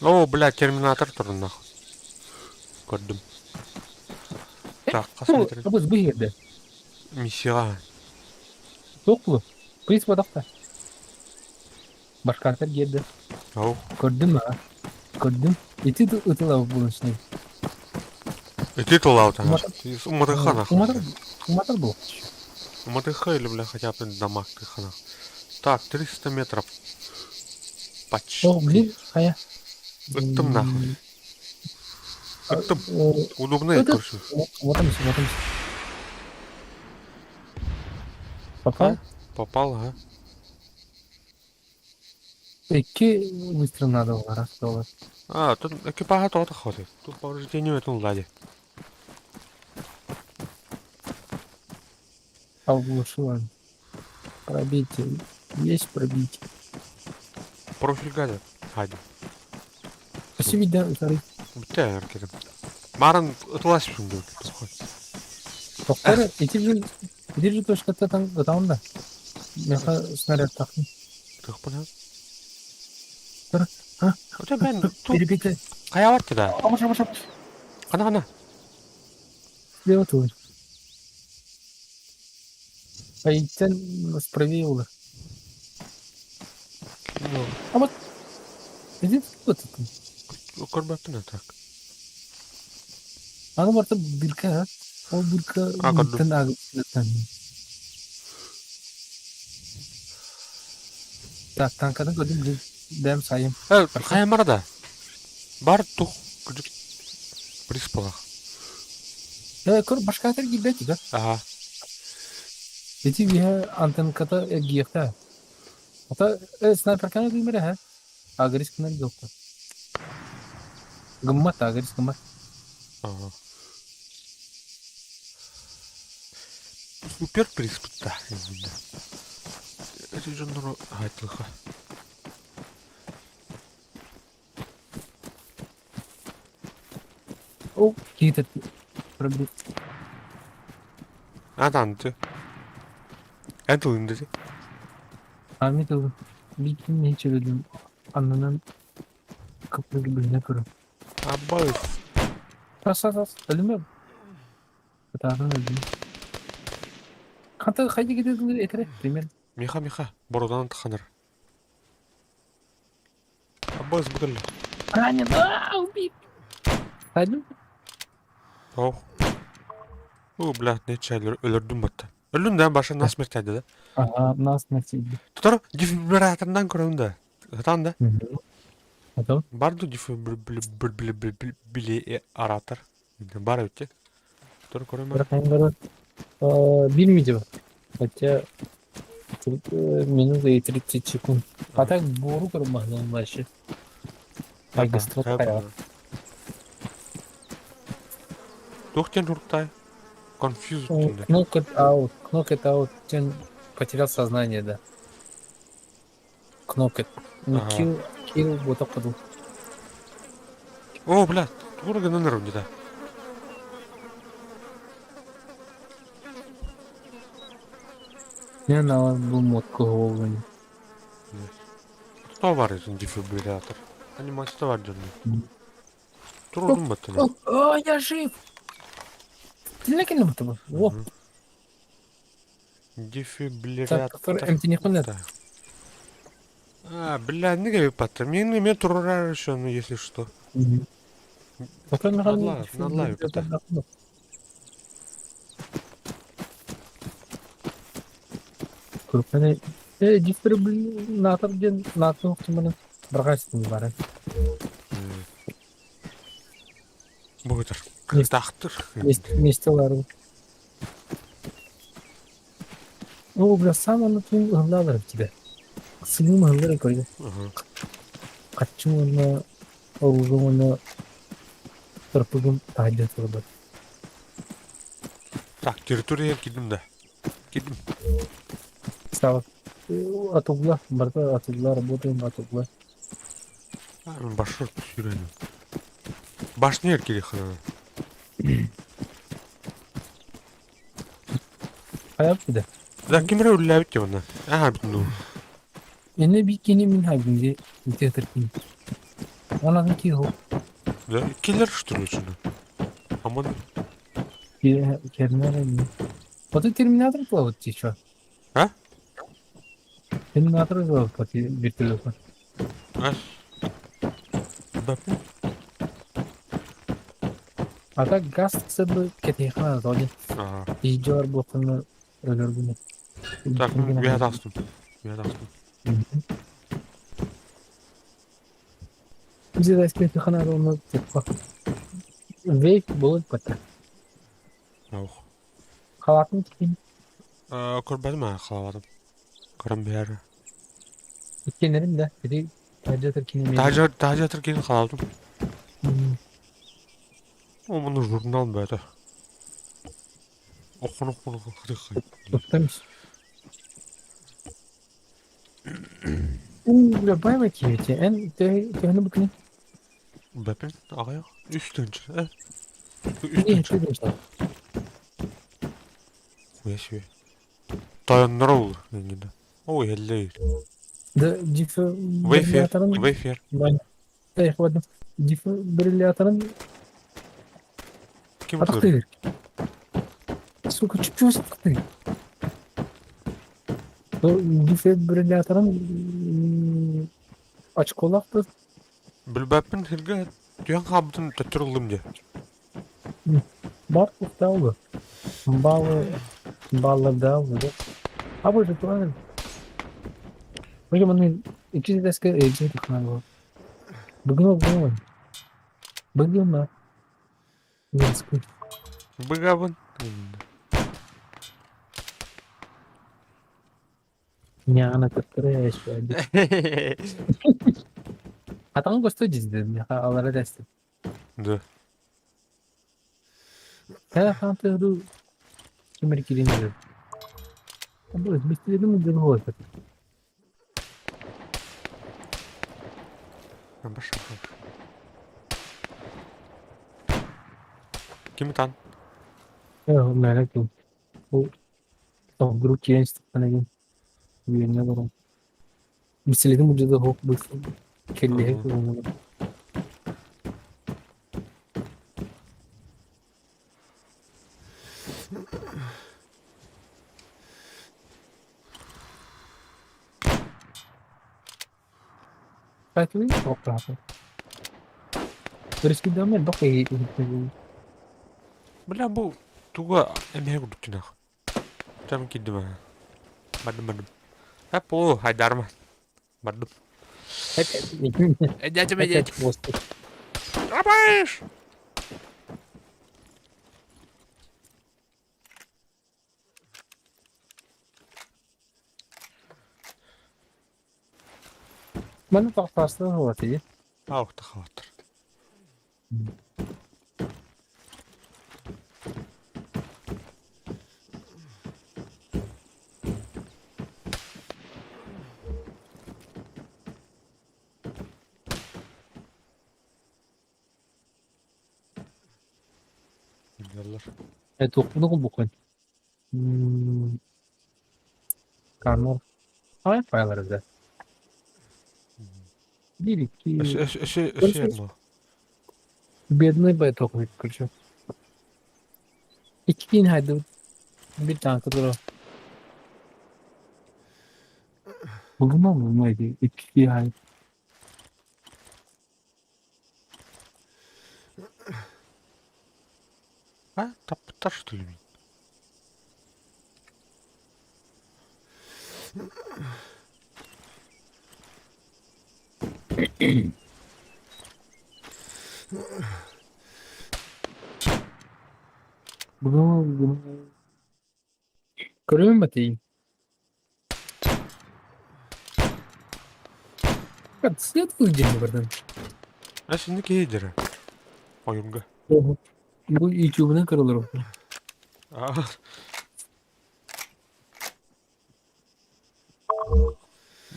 О, бля, терминатор туруннах. Көрдүм. Так, хас метр? Абыз бу жерде. Миссия. Туох бу? Пыыс бодохто. Башкартар киирдэ. Ау. Көрдүм аа. Көрдүм. Ити ытылабыт булунчунай. Ити тылаут ага. Уматар Уматыха нахуй. уматар уматар буолуох. Уматыха или, бля, хотя бы дамаг ты хана. Так, 300 метров. О, Почти. блин, хайа. Ыттым нахуй. Ыттым. Удобно Ыт короче. Уматамс, уматамс. Попал? А? Попал, ага. Икки выстрел надо было, раз доллар. А, тут экипажа тоже ходит. Тут повреждению это лади. Оглушила. Пробитие. Есть пробитие. Профиль гадят. Хади. Спасибо, да, второй. Бітті әркерім. Марын ұтыласып шын деп. Повторы, эти же точка там, там да. Меха снаряд тахны. Тұқпына. Тұр. А? Өте мен ту Перебитие. қая батты да. Абаш, абаш, абаш. Қана қана. Слева твой. Айтен справее улар. А вот. Иди вот это. Көрбәттін так. Аны барта бирка, ол бирка А, көрдүм. миттен агытtan. Так, танкадан көрдүм, блин. Дэм сайым. Э, қая марада. Бар тух күжік. Приз балақ. Э, көр башка атар килбет да. Ага. Эти виһэ антенката эргиэхтэ. Ата э, снайперканы дыймэрэ һэ. Агрис кынан диэххэ. Гыммат агрис гыммат. Ага. Супер приз бітті. Эти жоннору айтылға. О, киитер пробит. Аданты. Әділін деді. Ahmet oğlum. Bir kim ne çevirdim. Anlanan kapı gibi ne kırım. Абай. Тас тас тас. Öldün mü? Бытааран öldüm. Ханта хайда кетеді этире примерно. Миха, Миха, бородан таханыр. Аббас бүгін. Ранен. А, убит. Хайдым. Ох. О, бля, не чайлер өлөрдүм батта. Өлдүм да башы насмерть да. Ага, насмерть иди. Тутар дефибриллятордан көрөм да. Хатан да. Потом? Бар ду дефибриллятор. Бар өтте. Тур көрөм. Бірақ мен билмейді. Хотя тут минута и 30 секунд. А так бору көрмәгән вообще. Агыстык кая. Тухтен журтай. Confused тунда. Knock it out, knock it out. Тен потерял сознание, да. Knock it. Ну, Ага. kill, kill, вот так подул. О, бля, тура гынаныр да. Не на был мод голову. Кто бар өзүн дефибриллятор? Анимация бар жүрдү. Турдум баттын. О, я жив! Ты на кем это был? О, так, Дефибриллятор. который МТ не хунет. А, бля, не говори паттыр. Мен турар еще, ну, если что. Надлаю пота. Крупный. Дефибриллятор ден НАТО туманы баргастын бары. Бұғытыр. Есть. Тақтыр. Месте лары. О, бля, сам он тун гылалар тебя. Сылым гылалар көргө. Качым оны, оружым оны, тырпыгым тайда турду. Так, территория кидим да. Кидим. Стало. От угла, барда от угла работаем, от угла. Мен башыр сүйренім. Башны еркелі хана. Hayat bir de. Да, кимре үлләбит те оны. Ага, бүтін Эне бикини мин хабинде театркин. Онан ки хо. Да, келер что ли шуны? Амон Кернер. Вот и терминатор плавает тебе чё? А? Терминатор вертолета. Ас. Баппын. А так газ сыбы кэтиэхэ зоди. Ага. Иһдьор буоххуна өлөргүнэ. Так, үөһэ таҕыстым. Үөһэ таҕыстым. Дьиэлэспиэххэ уонна туппа. Вейп буолуон батта. Ох. Халаатын киин Көрбөтүм аа халаабатым. Көрөн биһэр. иккиэннэрин да ити таһырдьа киин Таһырдьа таһырдьа киин халаабытым. О, муну журнал бөтө. Охун охун охун. Туттамс. Уу, бля, киһити. Эн төһөнү букни? Бэпин аҕыйах үс тыһыынча. Үс тыһыынча. Хуя себе. Тойоннор ол иннинэ. О, иһэллэр. Да, диф Вейфер, Вейфер. Дефибрилляторын Ким атахтыыр. Сука, чуть-чуть атахтыыр. Дефибрилляторын очколаах Билбэппин сиргэ түһэн хаалбытын төттөрү ыллым дии. Бар туохтаах Баллы баллардаах да. А больше туган. Быгы маны икки этээскэ эйдьин тахнаа Быгы быгы Быгы ма. Быгабын. Няна которая Атаҕын көстө дьиздин, алара дэстин. Да. Ха кимир кирин Бу бистиледим удел Ким там? Мээнэ ким. Бу Тоҕдурук киирэн истэххинэ диэн үөрэнэ олорон. Мисилигин мудьуда суох кэллиэһи ылыннылар. Өрүскүйдэҕинэ элбэх киһи иһиттэ Бля, бу туга эмиэ курдук Там киирдим аа. Бардым бардым. Эп оо, айдаарма. Бардым. Эдятим эдятим. Рабаш! Манна тохтоостон уотуйа. Аах тахааттар. Билэллэр. Туохпун булбуккун. Канал. Хай файлар да. Bir iki. Өссө өссө өссө өссө ярма. Бедный байток короче. Иккин хайды. Bir танка тура. Булма булмайды. Икки хай. А, таппыттар что ли? Булма булма. Көрүм бати. Свет выйдем бардан. А синни киһи Ойунга. Бу ютубынан көрөлөр. Аа.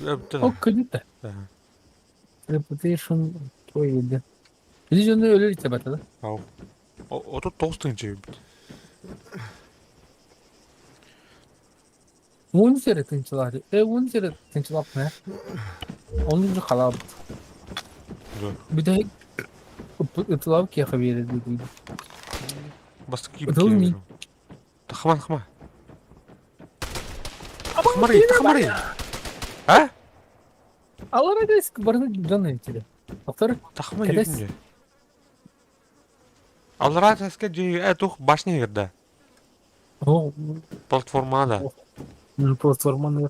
О, көлүтэ. Reputation твой Били дьону өлөр итэ да? Ау. Ото тоҕус тыһыынча эбит. Уон сэрэ тыынчалаах. Э, уон сэрэ тыынчалаах Онунчу халаабыт. Да. Бүтэһик ытылаабыт киһиэхэ биэрэр дии. Бастакы Ытыл ми. Тахман хма. Тахмари, тахмари. А? Аллара диск барыны дьон этиле. Доктор, Тахма кэтэс. дьүһүннэ. Аллараа тэскэ дьиэ тух башня кирдэ. О, Платформа да. Платформаны.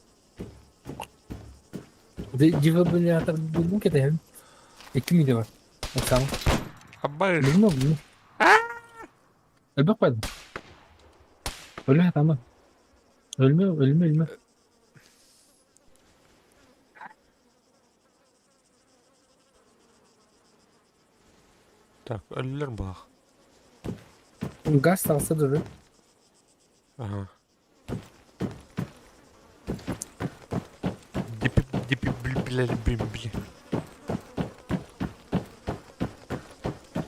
Дефибриллятор булдум кэтэһэбин. Икки миля бар. Оксана. Аббай. Булдум булдум. Элбэх байдым. Өлө тамам. Өлмө, өлмө, өлмө. Так, өллөр баах. Газ таҕыста дуру. Ага. Дипи дипи бли бли бли.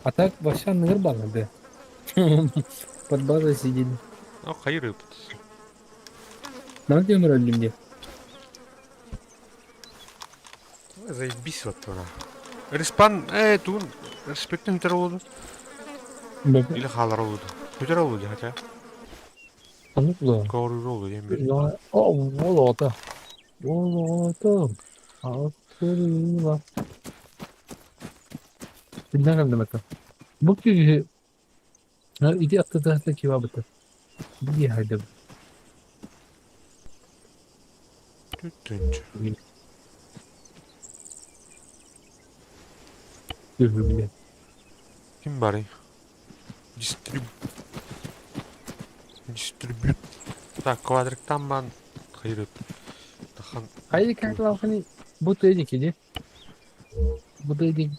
А так вообще анныгар баҕарды. Под базой сидели. Ну, хайыр ыпыт. Надо диэн өллүм диye. Заебись вот тура. Респан, тугун респектин бүтэр олуду. Или хаалар олуду. Бүтэр олуду хотя. Оннук буолуо. Көҕүрүүр олуду диэн бир. О, уол оҕото. Уол оҕото. Аттырыла. Билбэт кэллим Бу киһи ити аттытыгар киһи Бу киһи хайдабыт. Түттүнчү. Билэ. Ким барый? Дистриб... Дистрибют. Так, квадриктан бан хайыр Тахан. Хайы как Бу тыйдик иди. Бу тыйдик.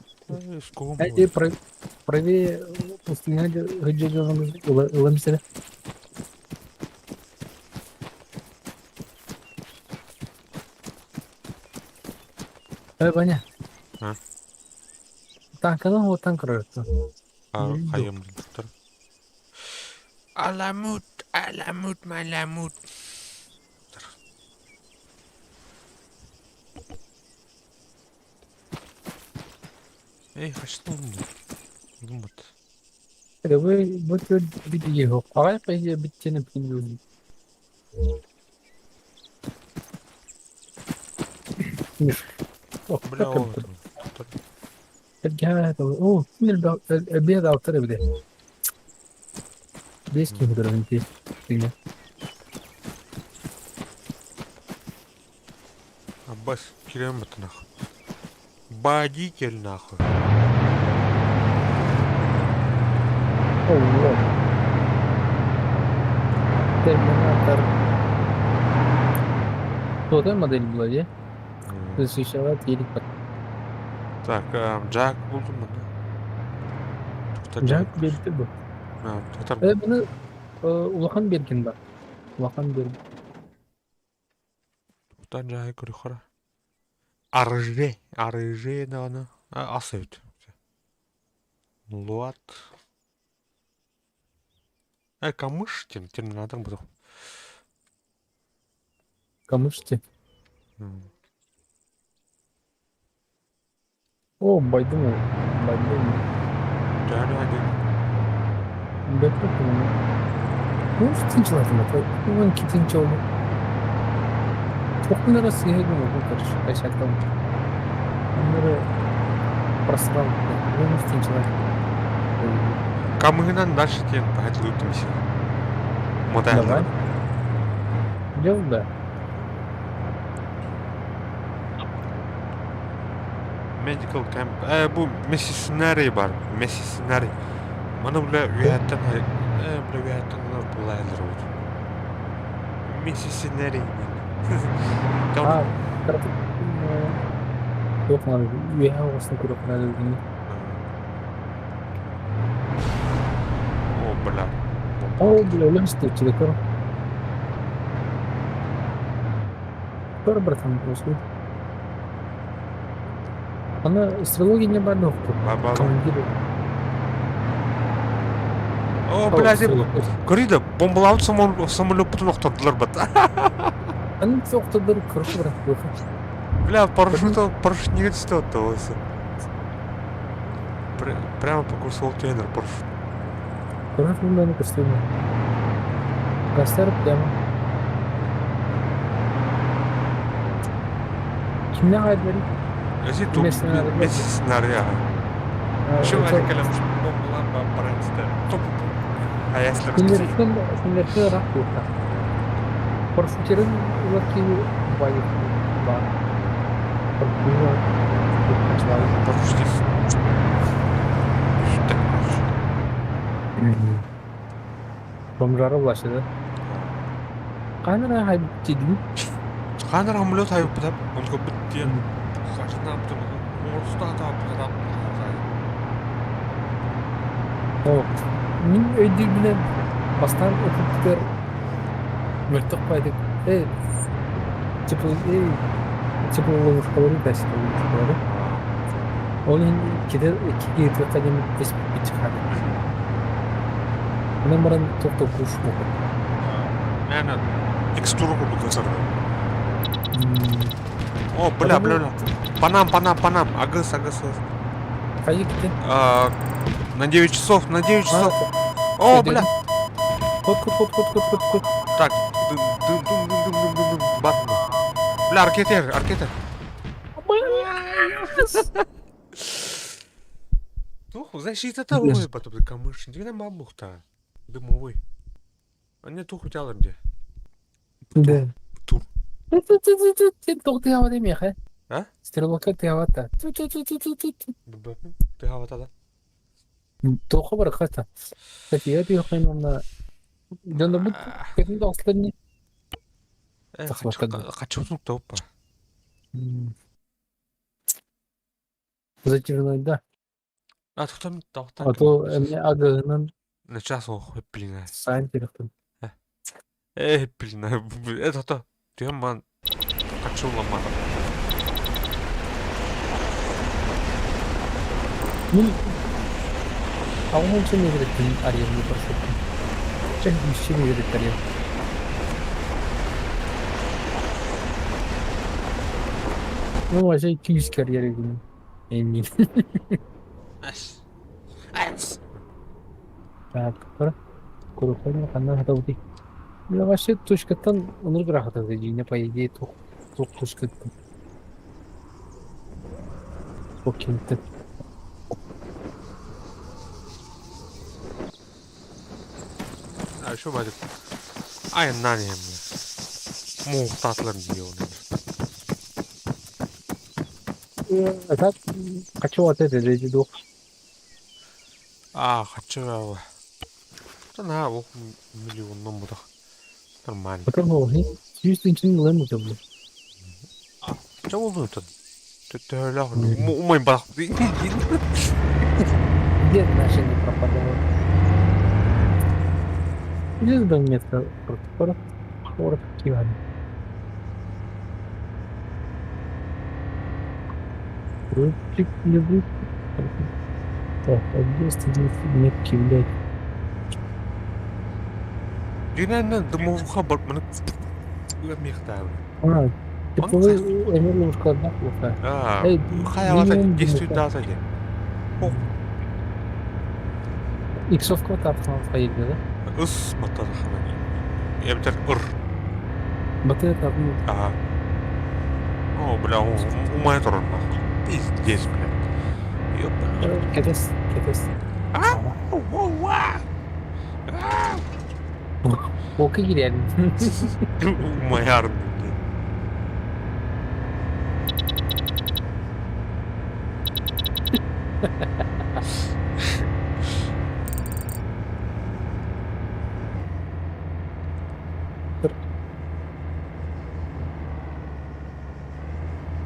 Скогом. Хайди правее пустыня ыламсыра. Эй, Ваня. А? Танканы вот танк рырыттı. Хайым доктор. Аламут, аламут, маламут. Эй, хачтын Думат. Вы вот видео. Агай кайы биттени пиндү. Бля, ол. О, бед автор бide. Бес ким дөрөнти. Аббас, кирем это нахуй. Водитель нахуй. О, Терминатор. Что модель была, де? Защищала телек. Так, Джак булдум мында. Джак берди бу. Тоқтар. Буну улахан берген бар. Улахан берген. Тоқтар Джак көрүхара. Арыжы, арыжы даҕаны ас эбит. Луат. Камыш тем терминатор буду. Камыште. О, байдым. Байдым. Да, да, да. Бэт Ну, тинчилатым. Вон китинчи oldu. Тохтунара сыһыгым могу, короче, качактан. Оннары просрал. Ну, тинчилат. Камыгынан дальше тем пахатлыутымся. Давай. Идем, да. Medical camp. Бу Мессисинари бар. Мессисинари. Маны бля үһәттен бля үһәттен булайлар вот. Мессисинари. А, Yok abi. Üye olsun kuru kadar О, бля. О, бля, өлөмсү чиле Көр, братан, просто. Аны стрелоги не бар нохту. Командир. О, бля, көрейді, бомбалауды самолет охтордулар бат. Аны охтордур көрү брат. Бля, парашют, парашют не түсті отты осы. Прямо по курсу тренер парашют. Парашют мені костюмі. Гастер прямо. Кимнээх аайдыларый? Эси ту мессенария. Еще один кэлэн бомбалаан баран топ. А если Кинилэртэн кинилэртэн ыраах буолта. Парашютерын ылар киһи убайы баар. Парашютист. Бомжара власть, да? Хаһан эрэ хайбыт Хаан эрэ самолет хайыппыта, он көрбүт диэн хачынаабыта оҕурустаатаабыта. О, мин өйдүүрбүнэн бастаан ытыттыгар мөлтөх баайдык э типа э типа ловушкалары ловушкалары ол иһин иккитэ икки киһи диэн испиппит хаалбыт. Онон баран туох да куш буолбут. Наверное, текстура курдук ысырды. О, бля, бля, бля. Панам, панам, панам. Агыс, агыс. Хайы китин? На 9 часов, на 9 часов. О, бля. Хот, хот, хот, хот, хот, хот, хот. Так, дым, дым, дым, дым, дым, дым, дым, бат. Бля, ракета, ракета. Тух, защита того, потом камыш. Дигән мамухта. Дымовой. Они тух утялар где. Да. Тур. Тоқ тыһаабат эмиэхэ. А? Стрелокка тыһаабат. Тыһаабата да. Туохха барыххата. София тыһахын уонна дьоннорбут кэтин тоҕустарни тахсыбакка Хочу топа. Затяжной, да. А там А то эмне агыһынан На час ох, блин. сайн тирихтин. Эй, блин, это то. Ты ман хочу ломать. Мин аҕам миэтэрэттэн арыйан барсыппын. Чэ, үсчэ миэтэрэттэрийэн. Ну, вообще күүс карьера гинэн. Эмиин. Ас. Ас. Так, куруппайна ханна хатабытый? Бля, вообще точкаттан оннук ыраахатар дьиҥэ по идее туох туох точкаттан туох киһиттэн. А еще бадик. Ай, на не мне. Муухтаатылар дии оны. А так, хочу вот это же дух. А, хочу я. Да на, ох, миллион бутах. Нормально. Потом сүүс тыһыынчаны ылыам этэ. Ча болду тут? Төһөлөөх умай бах. Где наши не пропадают? Где там место протокола? Город Киван. Рубчик не будет. Так, а где 109 блядь? Динэн дымовуха бар маны мехтаа. А, тепловой энергия ушкладна плохая. А, Эй, хайавата минимум действует дымовуха. дата де. Иксовка тапхан поедет, да? Ыс матарахана. Я битер ыр. Батыры тапны. Ага. О, бля, умай турар нахуй. Пиздец, блядь. Ёпта. Кетес, кетес. А? Ока киирэн. Умайарым.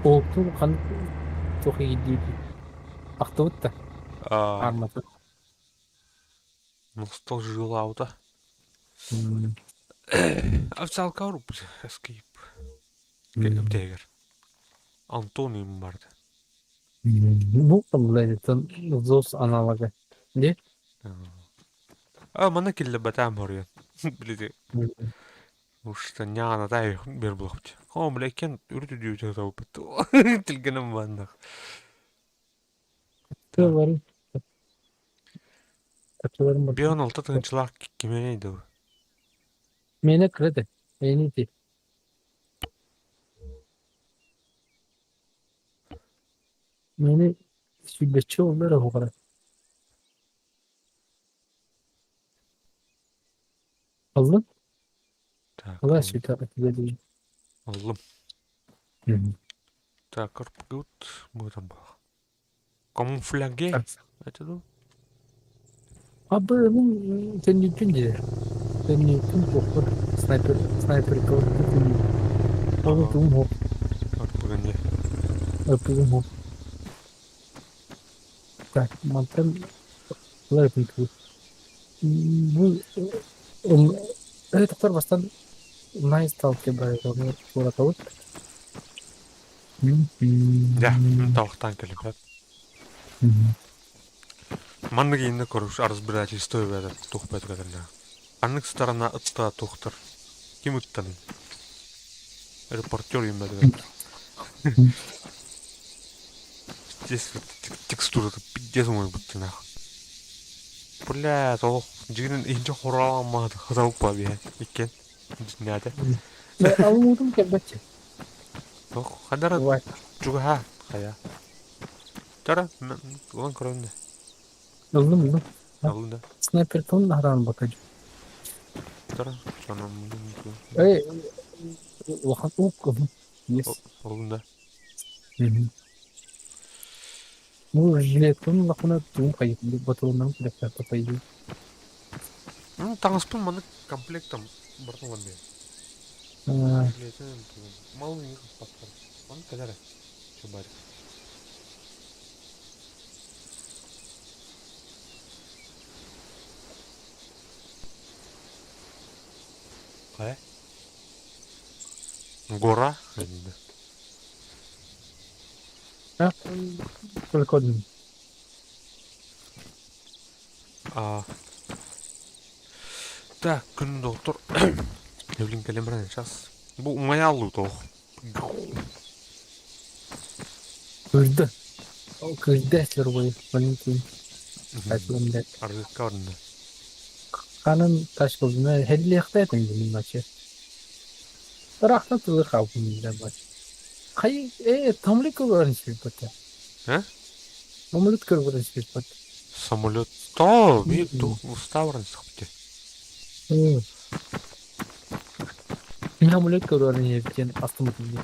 Октун хан туох иирдии Ахтыбыт да аармата. Ностальжиялаабыта. Официалка Escape. Тегер. Антоним барды. Бу блядь, это ЗОС аналога. Де? А, мана килле батам хорьян. Блядь. Уж няна тай бер булахт. О, бля, кен үрүтү дүү тау бит. Тилгенем баннах. Тылларын. Тылларын Бион алта тыгынчылаах кименейdi. Мene kredi. Энити. Мени сүүрбэччэ уоллар оһуохара. Ыллын? Так, Ылаа ыллым. сүүтэ этилэ Ыллым. дии. Так, РПГ бу там был. Камуфляге? Это ну? Абы мин төннүүппүн диир. Төннүүппүн туохпун снайпер снайперка төннүү. Ол Ага, тугум суох, РПГ не. РПГ суох. Так, мантан ылар этим. Бу тохтор бастан Найс талки барытын туоратабыт. Дьэ, мин талахтаан кэлим. Маннык иннэ көрүш разбирательство эбэтэр туох бэтигэтэрнэ. Ханнык сторона ытта туохтар? Ким ыттаный? Репортер им Здесь вот текстура пиздец мой будто нах. Бля, толох дьигинен иһинче хорааммаат хаталыкпа биһэ иккен дьиннээтэ. Аллуутум кэлбэтчи. Туох ханара Бывает. чугаһа хайа. Тара улан көрөннө. Ыллым ыллым. Алын да. Снайпертон хараан бакажы. Тара сонун Эй, улахан ук ыллым. Yes. Алын да. Ну, жилеткын улахана туум хайып, батылынан күләктә пайы. Ну, таҥаспын маннык комплектом барытын ылан биэр. Жилетин малын ыыппаттар. Ону кэлэр чубарь. Хайа? Гора? Только один. А, так, күн доктор. Евлин кэлэн сейчас. Бу умайаллуу тоох. Кырды. Кырды этлер бой. Валентин. Айтылым деп. Аргыкка барында. Канын таш кылдына хеллиэхтэ этим димин бачы. Тарахта тылы хабын дем бачы. Хай, тамлик көрөрүн сүрбөтө. Э? Самолет көрөрүн сүрбөтө. Самолет. То, би тух уставрын сыхпты. Самолет көрөрүн ебитен астымытын.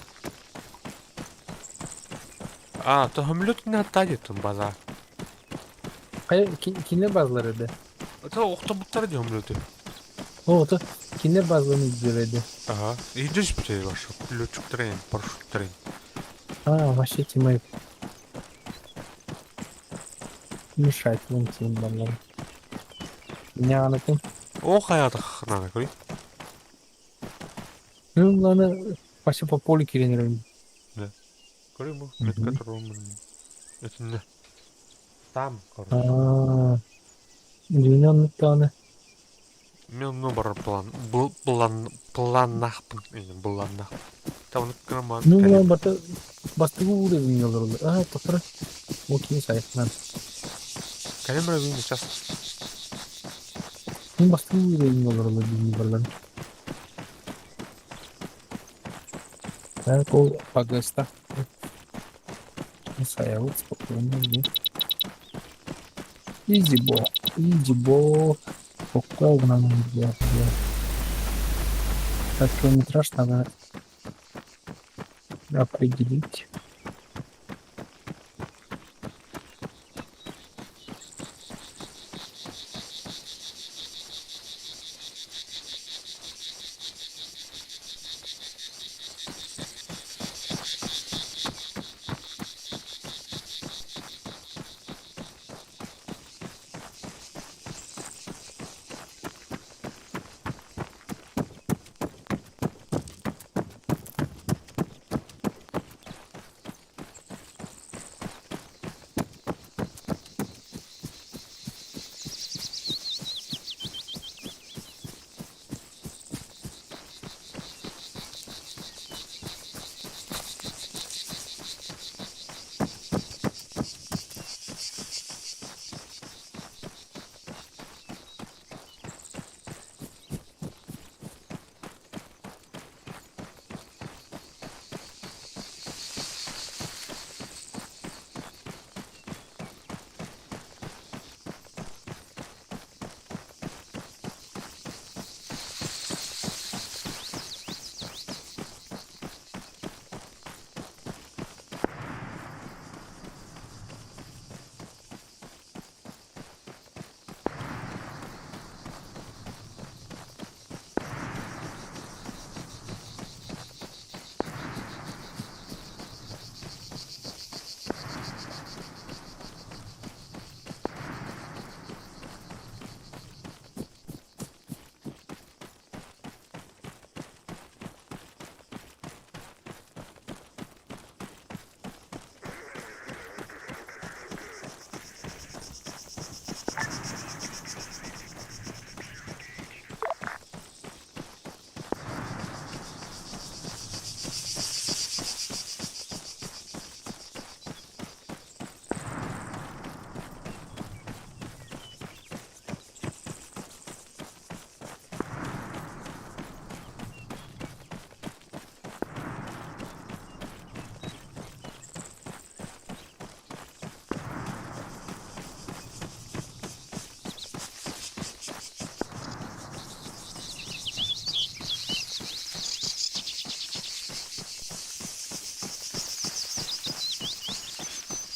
А, то самолет не оттадит база. Хай, кине базлар эди? Это охтобуттар ди самолеты. О, то кине базларын izledi. Ага. Идешь бите вашу летчик трен, парашют трен. А, вообще тимай. Мешать вон тем баллар. Не анатын. О, хаятах надо, кой. Ну, ладно, вообще по полю киренерим. Да. Кой бу, метка тром. Это не. Там, короче. А, дүйнө таны. Мен ну бар план, план, планнахпын, планнах. Там краман. Ну, мына бата бастыгы уровень олар. А, топра. Окей, сайфнан. Калемра вин сейчас. Мен бастыгы уровень олар дейм барлар. Так, ол пагыста. Саябыт спокойно. Изи бо. Изи бо. Покол нам Так, километраж надо определить.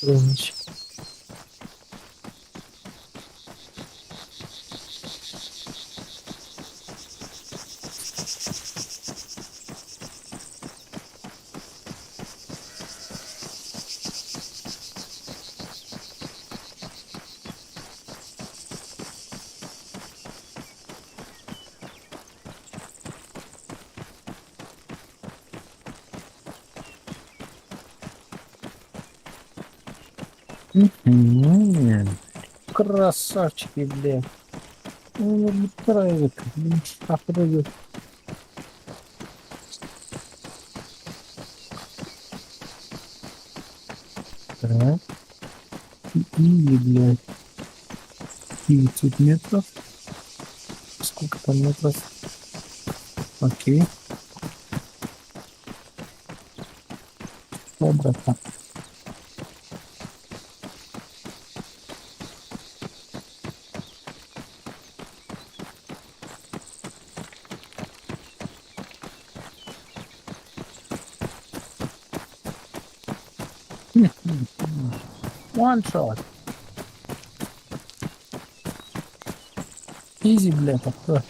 Мгм. Красавчики, блядь. Ну, устраивает, блин, охуеть. Так. Или, блядь, 900 метров. Сколько там метров? Окей. Обратно. One shot. Easy, блядь, такое.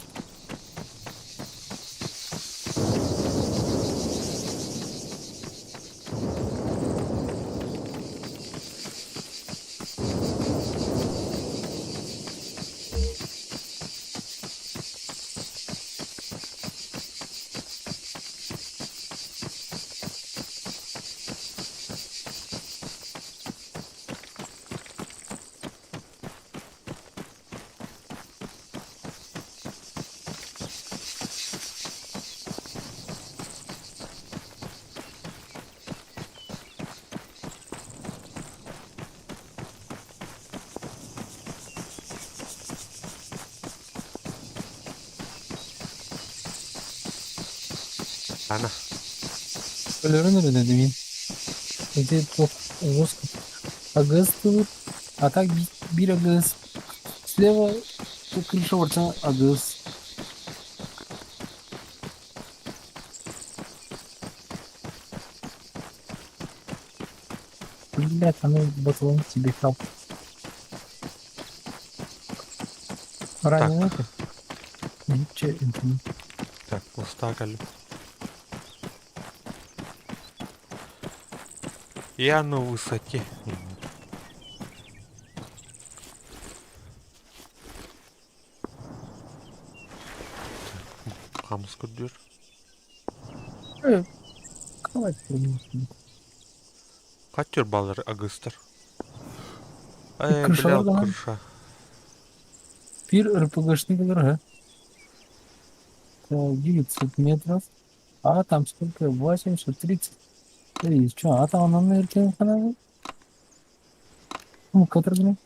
Ана. Өлөрөн эрэ дедим. Ити туох жестко. АГС тут, а так бир АГС. Слева крыша орта АГС. Блядь, оно батлон тебе хап. Ранен это? Че, Так, устакали. Я на высоте. Хамс көрдүр. Катер баллар агыстар. Эй, бля, крыша. Пир РПГшный ГРГ. 900 метров. А там сколько? 830. Эй, что, а там она наверное, Ну, который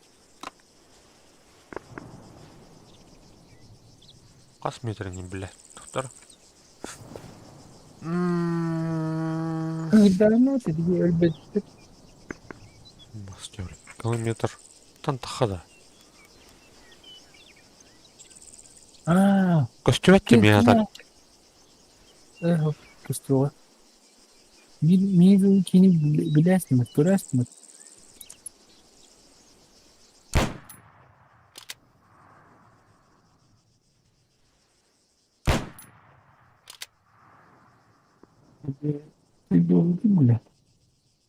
Хас метрini бля. Доктор. Когда ты өлбөттүк. Бастер. Километр. Тан тахада. Аа. Көстүбэт мен атар. Э, көстүбэ. Мин кини билэстимэт, көрөстүмэт.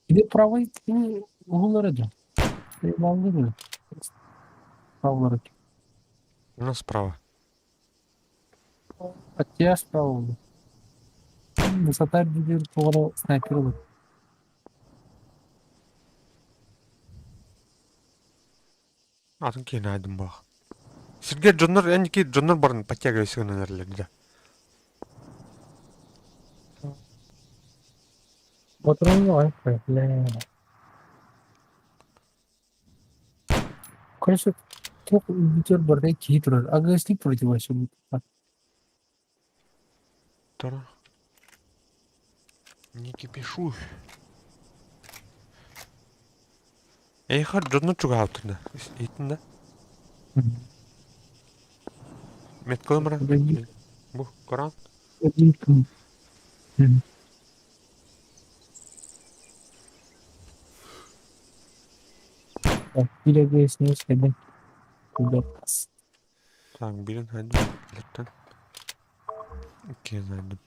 Где правый угол рядом? Справа. У нас справа. От тебя справа. Высота будет снайпер. Атын кейін айдым бақ. Сергей Джоннор, әнеки Джоннор барын подтягивайся наверное, Патрон бля. Короче, только бутер бардай кии турар. Агасник против вообще будет. Тора. Не кипишу. Эй, хар Джоннор чугаутында. Итинде. Меткалымра. Бу, Коран. Биир снес Так, билин хайдым. Билеттен. Иккиэн хайдым.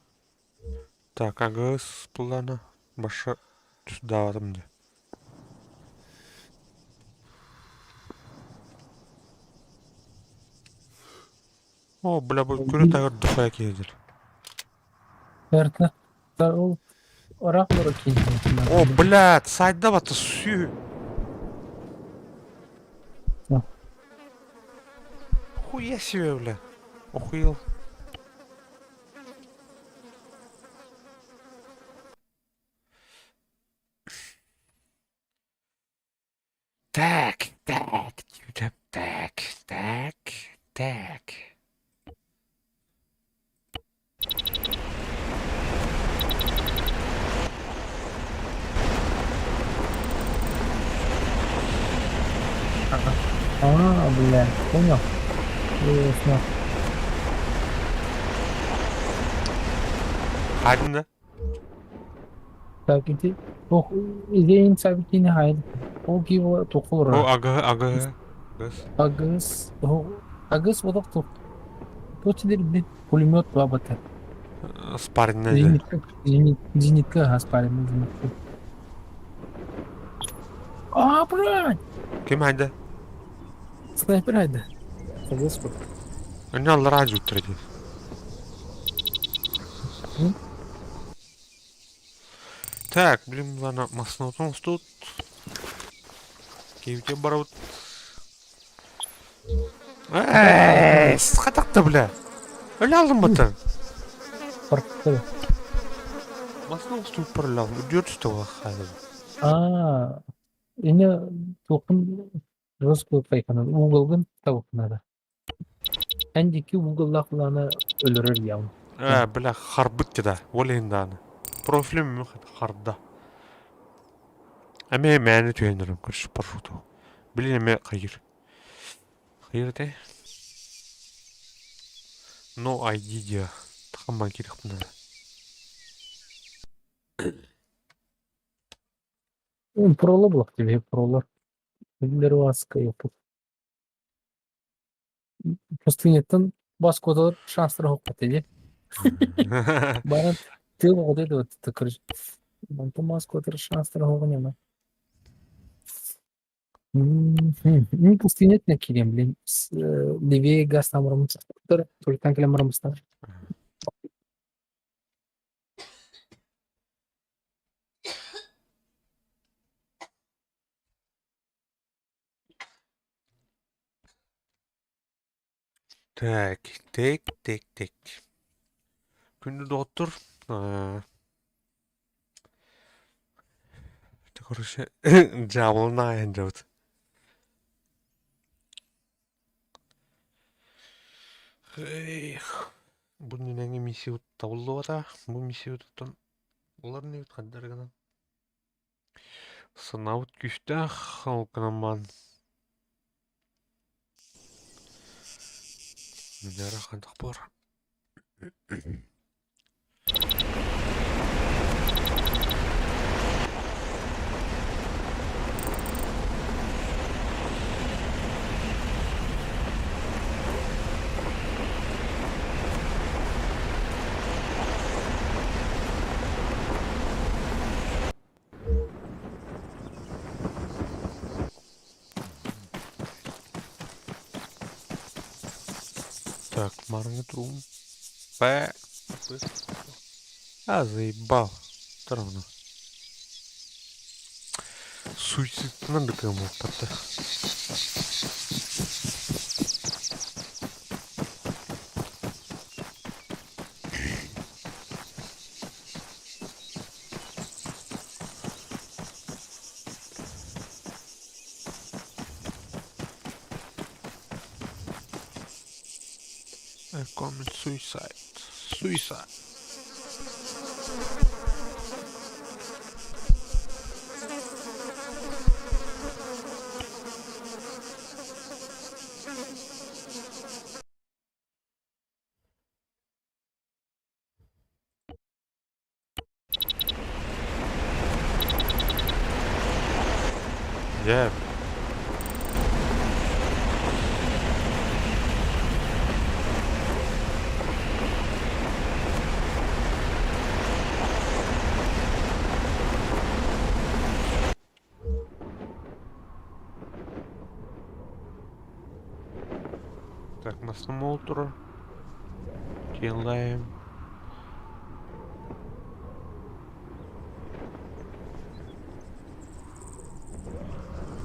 Так, агыс плана баша түсдаатым де. О, бля, бу күрө тагыр духая киһидир. Эрта. Ол ыраах олорор киһи. О, блядь, сайда бата сүү. Хуя себе, бля. Охуел. Так, так, так, так, так. А, бля, понял. Ясно. Ханна. Так, ити ох, идеин сабитини хайд. Ол киво О, токура. ага, ага. Газ. Агыс, о, агыс бодох тух. Точно бит пулемет бабата. Спаренная. Зенитка, зенит, зенитка гаспарина зенитка. А, блядь! Ким хайда? Снайпер хайда. Господи. Они аллара жуттар дии. Так, блин, ладно, маснотон тут. Киевте барабыт. Эй, схатакта, бля. Өлө алдым баттан. Паркта. Маснол тут пролял. Удёт что хайда. А, ине туохпун жестко пайканан уголгын табыкнада. Эн дикки уголлаах улаана өлөрөр явно. Э, бля, харбыт да. Олейн дааны. Профилим харда. Эме мэни түйенерим, короче, паршуту. Блин, эме хайыр. Хайыр те. No ID диа. Тахамман кирихпина. Проло булах тебе пролор. Билер васка yapıp. Пустынеттен бас кодалар шанстар хокка теди. Баран тыл оҕо вот это короче. Мантан бас кодалар шанстар хогы нема. Мин пустынет кирем, блин. Левее газ там ромыз. Только танкелем ромыз. Так, так, так, так. Күндү доҕоттор, короче, дьаабылына айанньабыт. Эх, бу нинэҥи миссиябыт табыллыбата. Бу миссиябытыттан улар инибит ханна гынан. Санаабыт күүстээх, ол гынан баран Нара хантах буолар. Так, Марнет Рум. П. П. А, заебал. Все равно. Суицидтан бітігім болып. I commit suicide. Suicide. Yeah. Так, массамол турар. Делаем.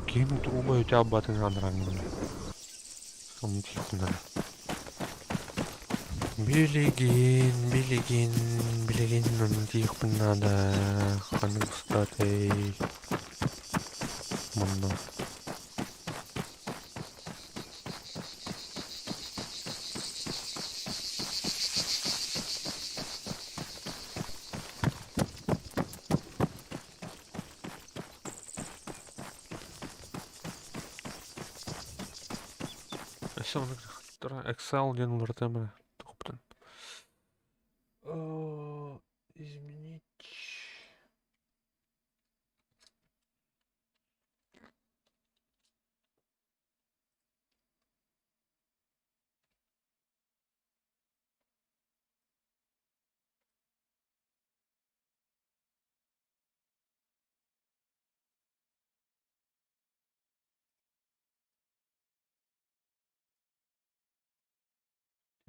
Ким тугу өтө албатын анараңмын. Билигин, билигин, билигин онно тиийиэхпин наада. Ханнык устатай? Манна. Өссө оннук Excel диэн уларытыам эрэ туохпутун. Изменить.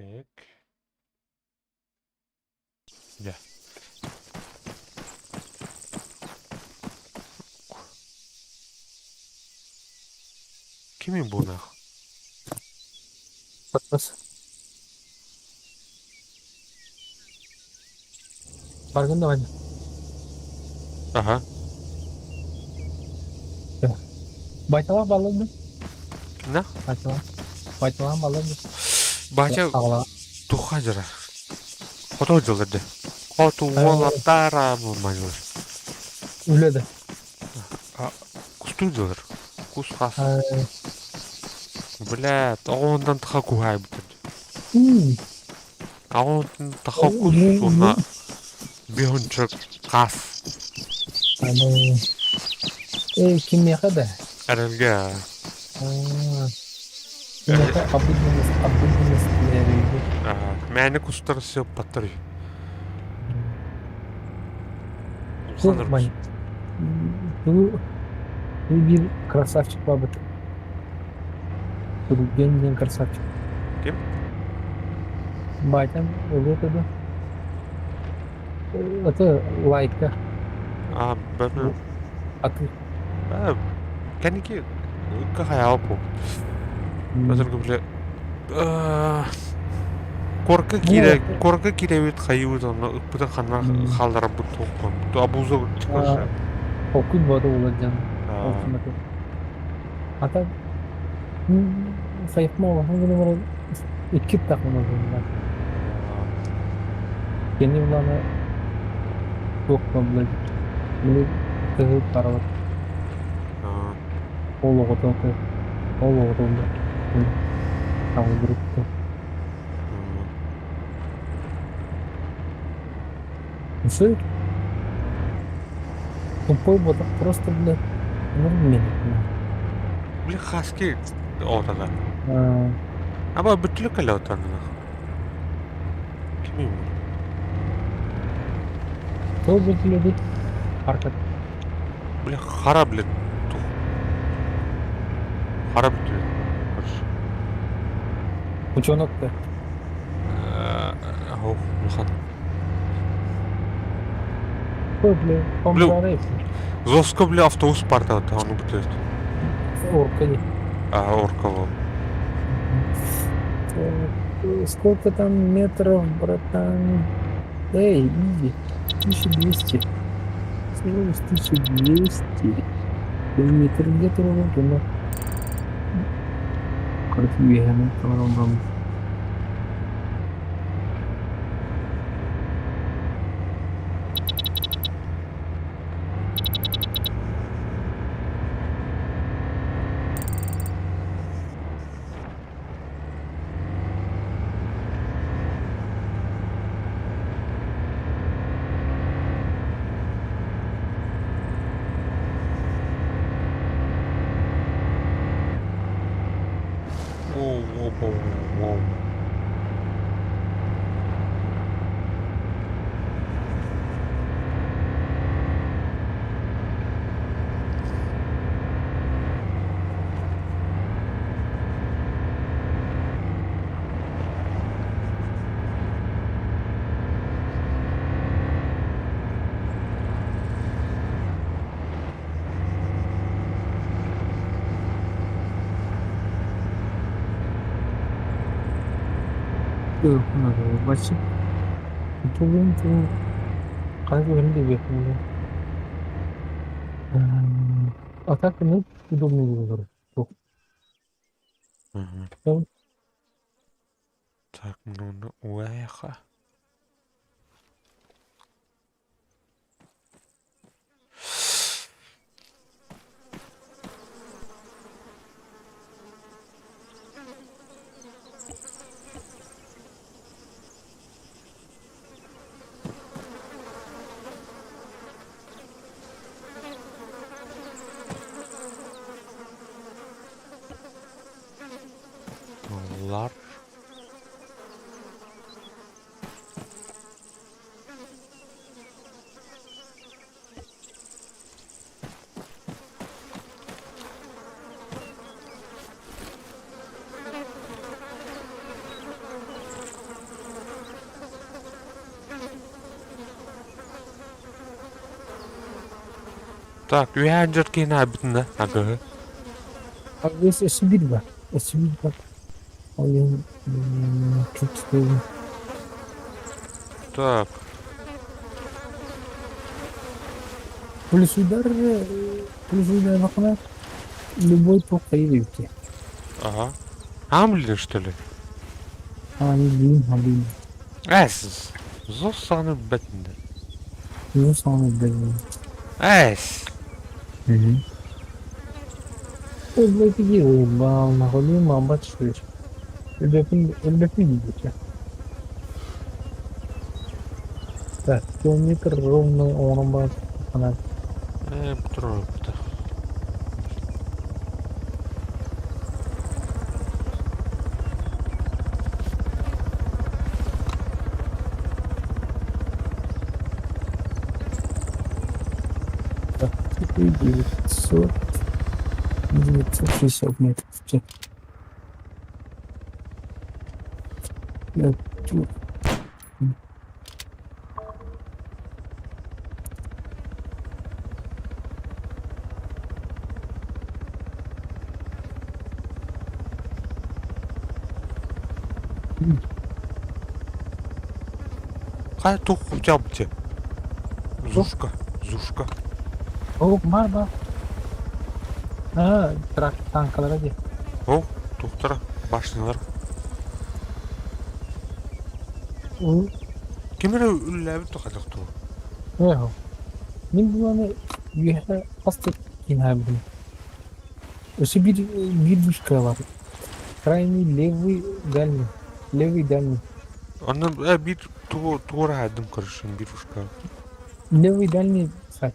Так. Дьэ. Кимий буолаах? Бас. Баргын давай. Аха. Байталах баллар Кимнээх? Байталах. Байталах баллар Батя Аҕала. туха дьара. Хоту дьыллар дьэ. Хоту уолаттара булманылар. Үлэ да. Кустуу дьыллар. Кус хас. Бля, оҕонтон таха куһаайбыт. Оҕонтон таха кус уонна биһунча хас. Аны кимиэхэ да? Эрэлгэ. Кимиэхэ обыденность Мээнэ кустар сыппаттар. Биир красавчик бабыт. Түргэн диэн красавчик. Ким? Батям ылыа да. Это лайка. А, бэм. Аты. Кэнники хайаал бу. Өтөргө Корка киирэ корка киирэбит хайыбыт онно ыппытын ханна хаалларарбыт туохпун. Абуза Окуй бода буолар дьон. Ата сайыпма улахан гына баран икки тахмын ылынна. Кини улаана туох буолла били тыһы барабыт. Ол оҕото ол оҕото таҥылдырыппыт. Сы тупой буолбатах просто блядь ну Били хаски оҕотоно. Аба бүттүлүк кэлэ отонно. Кимий бу? Сол бүттүлүк аркат. Бля хара блядь. Хара бүттүлүк. Короче. Ученок да. Ох, улахан. Бля, бомжары. Зоско, бля, автобус парта ону бүтүрт. Орка не. А, орка вот. Сколько там метров, братан? Эй, иди. 1200. Всего лишь 1200. Километр где-то ровно. Короче, бегаем. Воу-воу-воу-воу. Бачча тулуун ханнык түгэнин билбэппин. А так, ну, удобный выбор. Мгм. Так, ну, уэха. Лар. Так, үһээн дьон киһини аайбытын да, агыһы. Өссө биир бар. Өссө биир бар. Ол иһин чувствую. Так. Плюсуйдар, плюсуйдаабакына любой туох хайы эбит. Ага. Амлин, что ли? А, не блин, а блин. Эс. Зос саны бэтинде. Ну, самый блин. Эс. Ой, блядь, иди, уебал, нахуй, не мама, чуешь. Өлбөпүн диэки. Так, километр ровно оҥорон баран ханан Туруорбута. Так, 900, 960 метров. Всё. Я тут. Хайа туох кутябыт Зушка, Зушка. О, бар бар. А, трак танкалара дии. О, тухтара, башнялар. Ким эрэ үллээбит тухадах тугу? Эхо. Мин буланы үөһэ хас да киинэбин. Өссө биир биир вышка бар. Крайний левый дальний. Левый дальний. Онно биир тугу хаайдым көрүшүн биир ушка. Левый дальний сайт.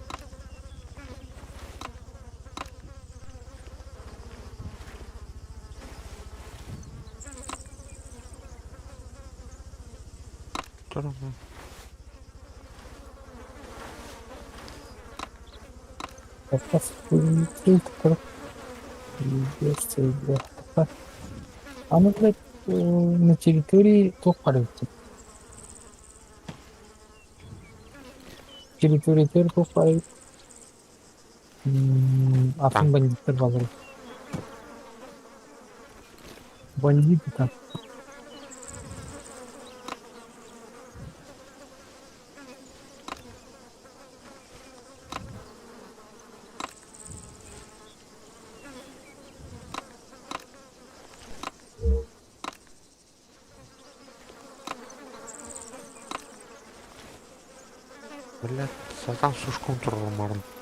Аны, блядь, на территории туох барыбыт. Территория туох барыбыт. Атын бандиттар баалар. Бандиты там. Блядь, сатан сушком турар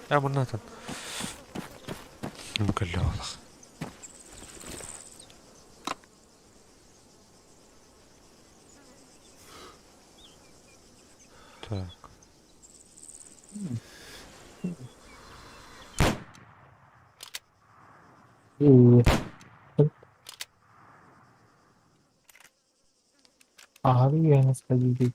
Мынатан. Букалёлах. Так. Аһары үөһэ сходили.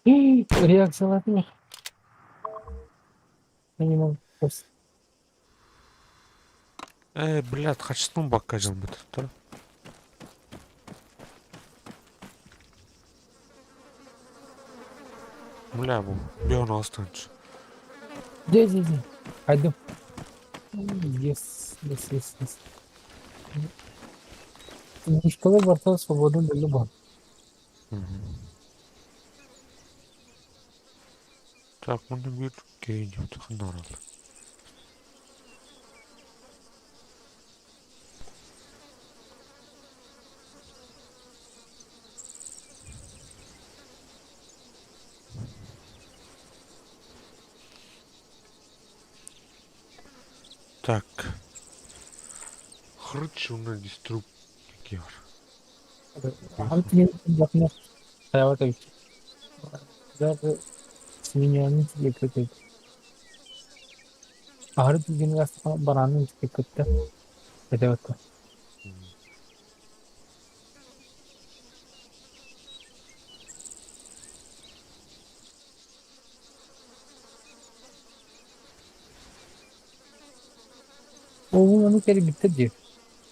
Реакциялаатым. Я не могу просто. Э, блядь, хачтым бакка дьалбыт. Тұр. Бля, бу бион алыстан. Дьэ, дьэ, дьэ. Хайдым. Yes, yes, yes, yes. Мушкала барта свобода белли бар. Так, мұны bir кейін ханарал. Так. Хрычуна диструп гер. Ону кэлбиттэр дии.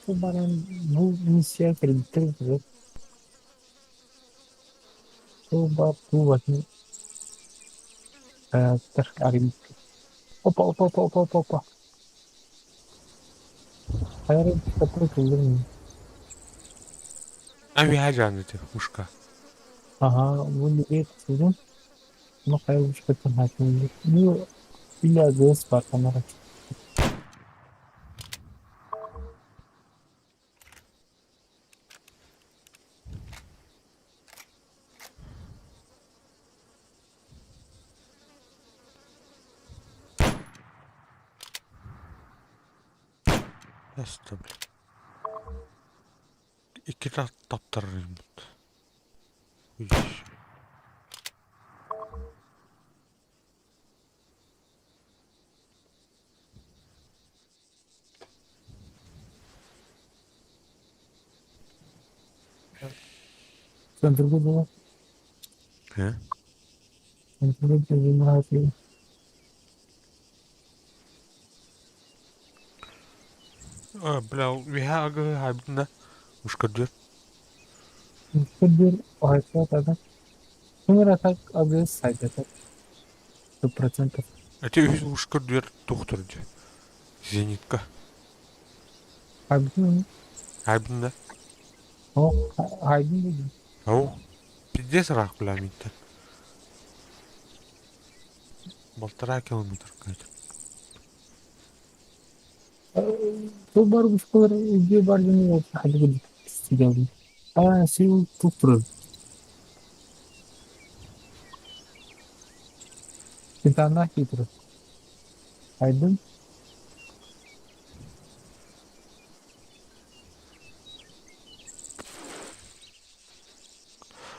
Бу баран бу миссия кэлбиттэр бу бар бу Опа, опа, опа, опа, опа, опа. Хайа такой кылгын. Авиаджан эти ушка. Ага, бу небе кылгын. Ну хайа ушка хаким. Ну бля гос бар камера. Яста, блин. Икки таптарырмыт. Центрга было. Э? Центрга было. А, бля, виха ага хайбна. Ушка дыр. Ушка дыр. Тогда. Номер так АГС сайт это. 100%. А те ушка дыр доктор Зенитка. Хайбин. Хайбин да? О, хайбин dedi. Ау. Пиздец рах, бля, минтен. Полтора километра какая-то. Бу бар ушкалар үйге бар жөнү хадыгы стигелди. А, сил туптур. Титана хитро. Айдын.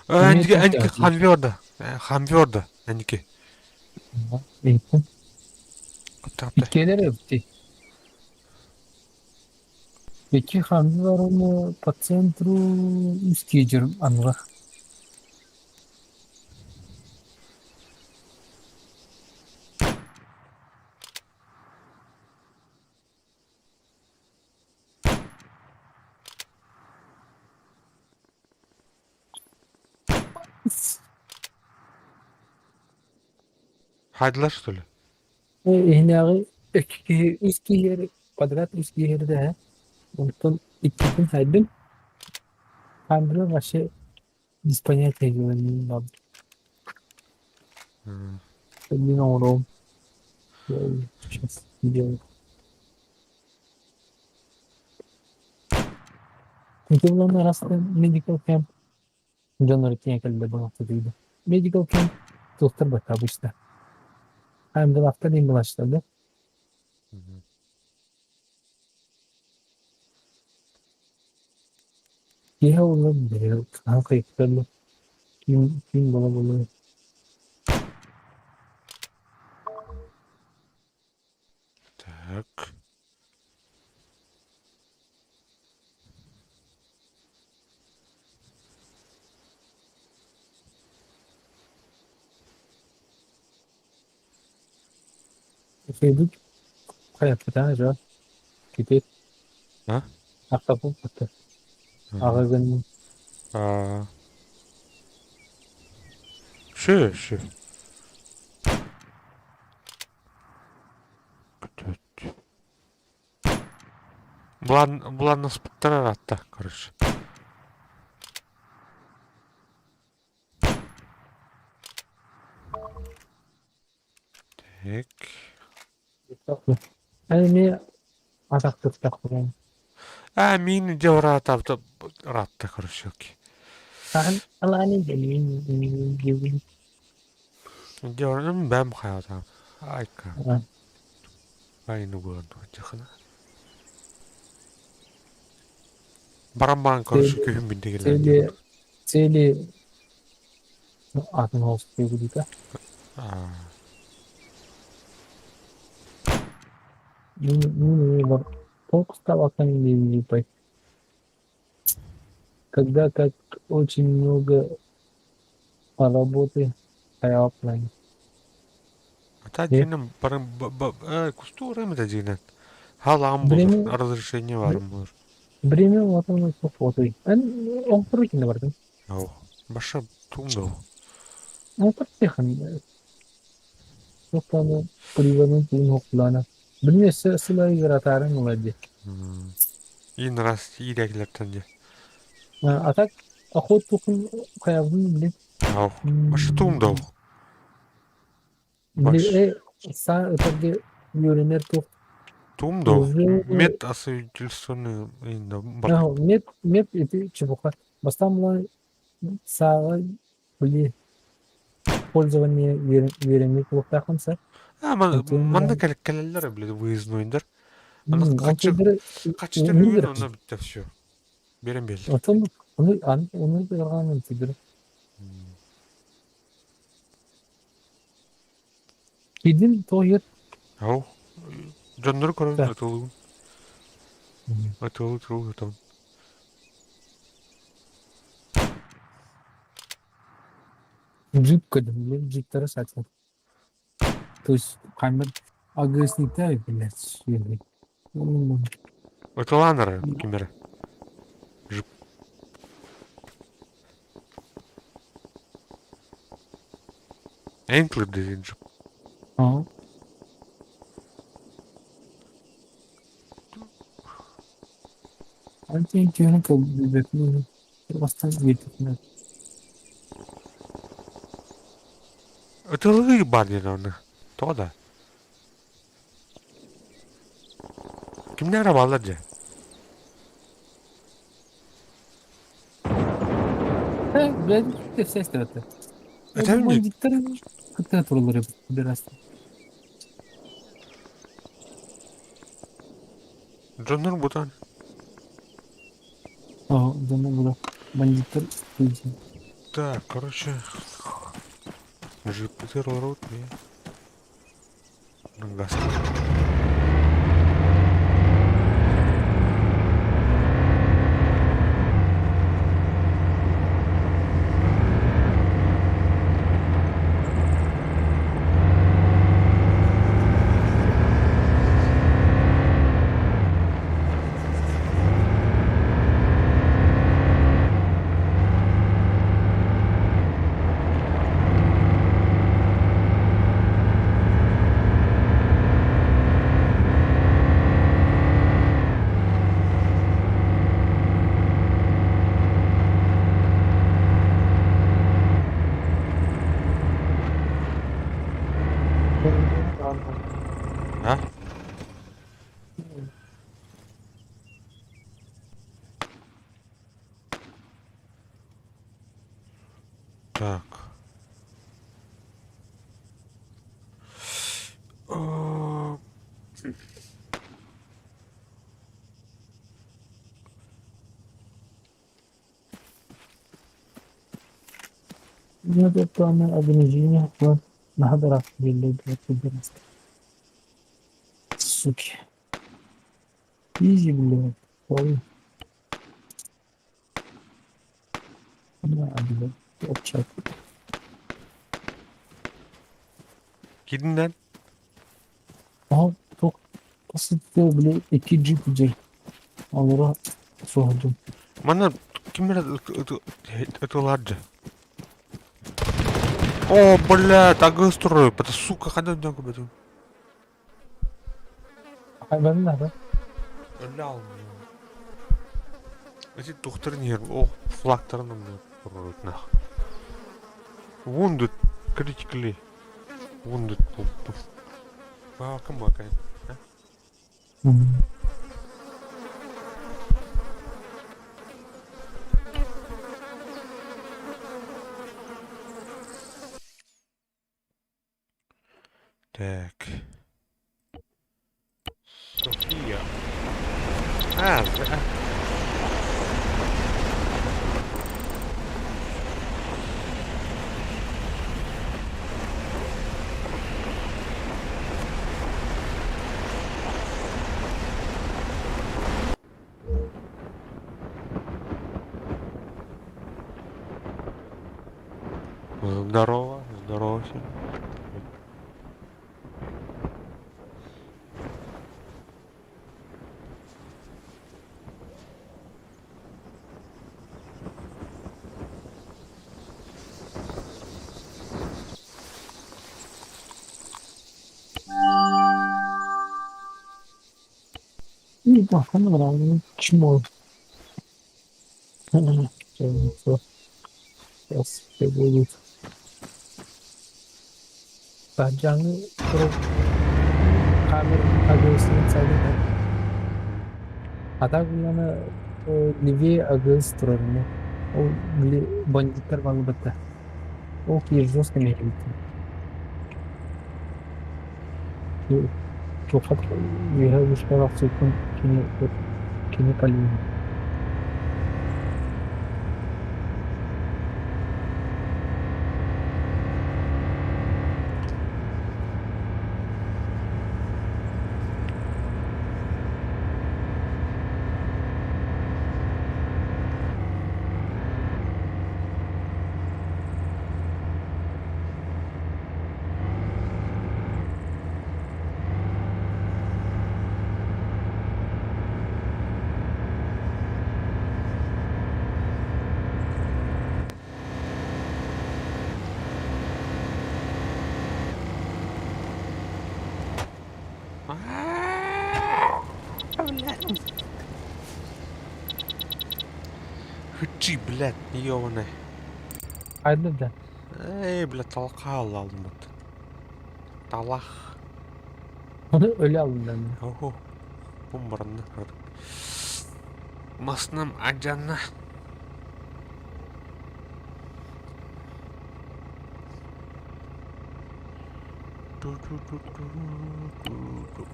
Аники, аники хамверда. Хамверда, аники. Иккелер эбити. Икки хамби бар оны по центру узкий жер анға. Хайдылар, что ли? Иһинээҕи икки үс киһи квадрат үс киһи онтон иккитин хайдым. Хамбилар вообще без понятия делали. Блин, урон. Я сейчас делаю. Это было раз medical camp. Дьон киэҥ кэллэ буолуохта Medical camp туохтар бата обычно. Хамбилахтар диэн былаачтар да? Киһи ол кыйыктар ким ким бола боло. Так. Үчүгэйдик хайаппытаа дьэ кити А? ахтаппыт Ага. аҕыгын А. Шö, шö. Көтөт. Булан, буланнаспыттар аратта, короче. Так. Эмиэ атахтыттахпын. А, мин де ыраатабыта ыраатта, короче, окей. Дьэ, бэм хайатаам. Айка. Айны буолан туһаччахына. Баран баран короче күһүн бинтигилэр Цели цели атын холстугута. Когда как очень много работы хайаплайн. Ата дьиэнэн баран кустуур эмит дьиэнэн. Халаан буолар, Время разрешение баарым буолар. время ватан фото. Эн оҥтору кине бардым. Оо, баша туум да Оҥтор техан. Тоқтаны приводын туун хоқлана. Билме сыла игратарын олади. Ин раз иирээкилэртэн дьэ. А так охот тухын хаябын биле. Оо, баша туум да Биле Баш. са ытарге үөрэнэр тух Туум да уже мед освидетельствованный инна бар. мед мед ити чепуха. Бастан була сааҕа били пользование үөрэммит буолуохтааххын. А, манна кэлэллэр блин выезднойдар. Аны качы Онтулары качы төлүүгүн онно бүтте все. Берен биэллэр. Отон ону ону ыарҕаан тигир. Кидин тоһуйар Ау. Дьоннору көрөн да. ытылыгын. Ытылы туруу ытабын. Джип көрдүм, джиптары сатар. То есть камер агрессивный, блядь. Ытылаан эрэ ким эрэ. Жип. Энклип диэн джип. Ага. Антиэнтиһин кэлбэппин бастаан диэбитинэн Ытылыы баар диэн оны. Тоҕо да? Кимнээх эрэ бааллар дьэ. Блядь, сестрата. Этэбин дии. Бандиттар кытта тураллар эбит Дьоннор бутан. Ага, дьоннор була. Бандиттар Так, короче, Жиппитер олорбут газ. А? Так. О, Ограничение на Суки. Изи, блядь. Ой. На, блядь. Опчак. Кидиннэн? Били икки джип дьэ олоро суоһдум. Манна ким эрэ ытылар дьэ. О, блядь, агыс турар, это сука, ханна өйдөөн көрбөтүм. Хайбанын да? Өлө алым. Эти тухтарын иһэр, о, флагтарын нах. Wounded, critically wounded буолбут. Баакым бакай. Так. София. А, да. Здорово, здорово всем. Чмо. Сейчас все будут. Баджаны камер агылсын сайда. А так булана левее агылс турарына. Ол били бандиттар балыбытта. Ол киир жестко мехибитти. Туохат үөһэ вышкалаах суккун кини кини полин. Хычи, блядь, ёбаный. Хайда да. Эй, блядь, толкал алмыт. Талах. Onu ölü alın. Охо. Бомбарны. Масным аджанна. Ту-ту-ту-ту-ту-ту.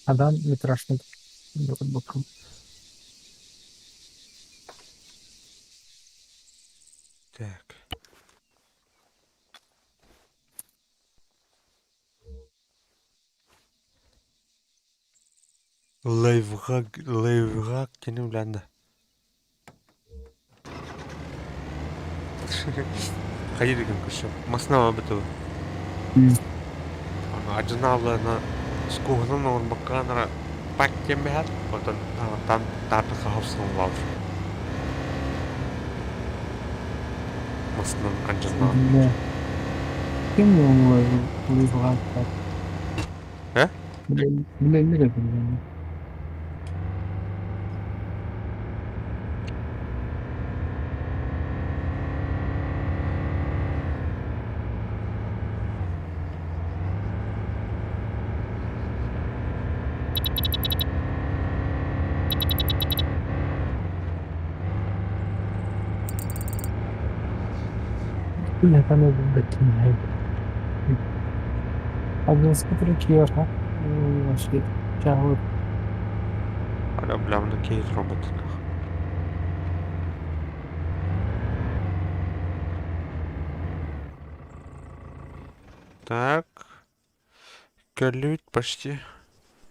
Адам метрашник. Боком. Так. Лайфхак, лайфхак кини билэнде. Хайыр деген күші. Масына біту. Ажынаалына скуһунан оҥорбукканара пак диэн бэһэр, оттон тан таартыха хапсыллал. Масынан анжынаал. Ким лайфхак? Э? Билэллэр эбит. كلها Агылыска киэр Аля, бля, на кейс робот. Так. Кэллибит почти.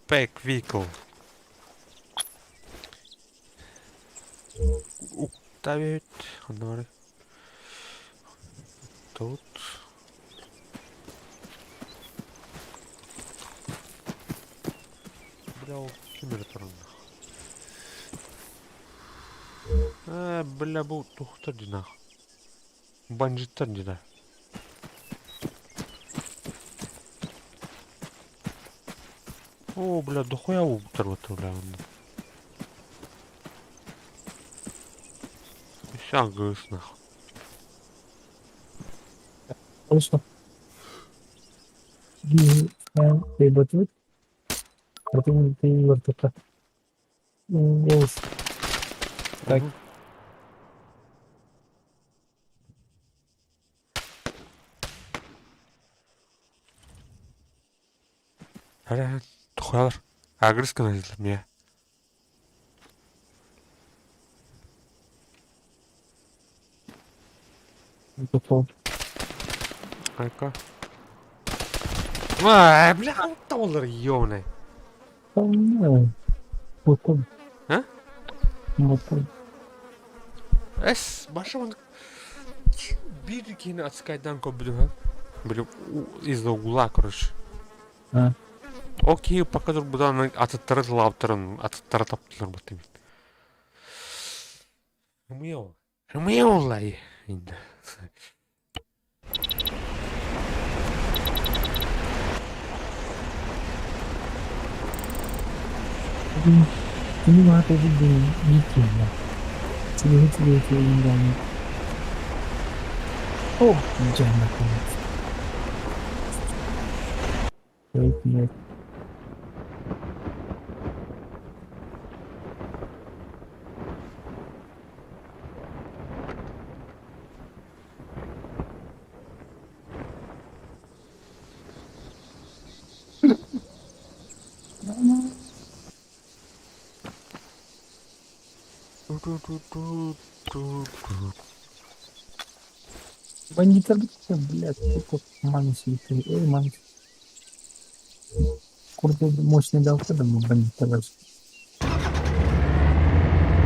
Pack vehicle. Уктавит. Ханна Тут. Бля, ол ким эрэ туран. Ээ, бля, бу тухтар динах. Бандиттар дина. О, бля, дохуя уктар вот, бля, онно. Ща гыс нахуй. Слышно? Так. Мгм. Аля, дохуялар. Агрыз гына мне. Попал. Айка. А, бля, доллар, ёбаный. Мотон. А? Мотон. Эс, баша он биир киһини отскайдан көрбүтүм Били из-за угла, короче. А. Ол киһи пока турбутан атыттары тылаабыттарын атыттары таптылар баттым. Хымыйа Хымыйа оллай. Кини маата билдин биир Силиһи силиһи О, дьэ, наконец. Блядь. Бандиттар блядь, сука, манси, эй, манси. Курдук мощный дал да бандиттар.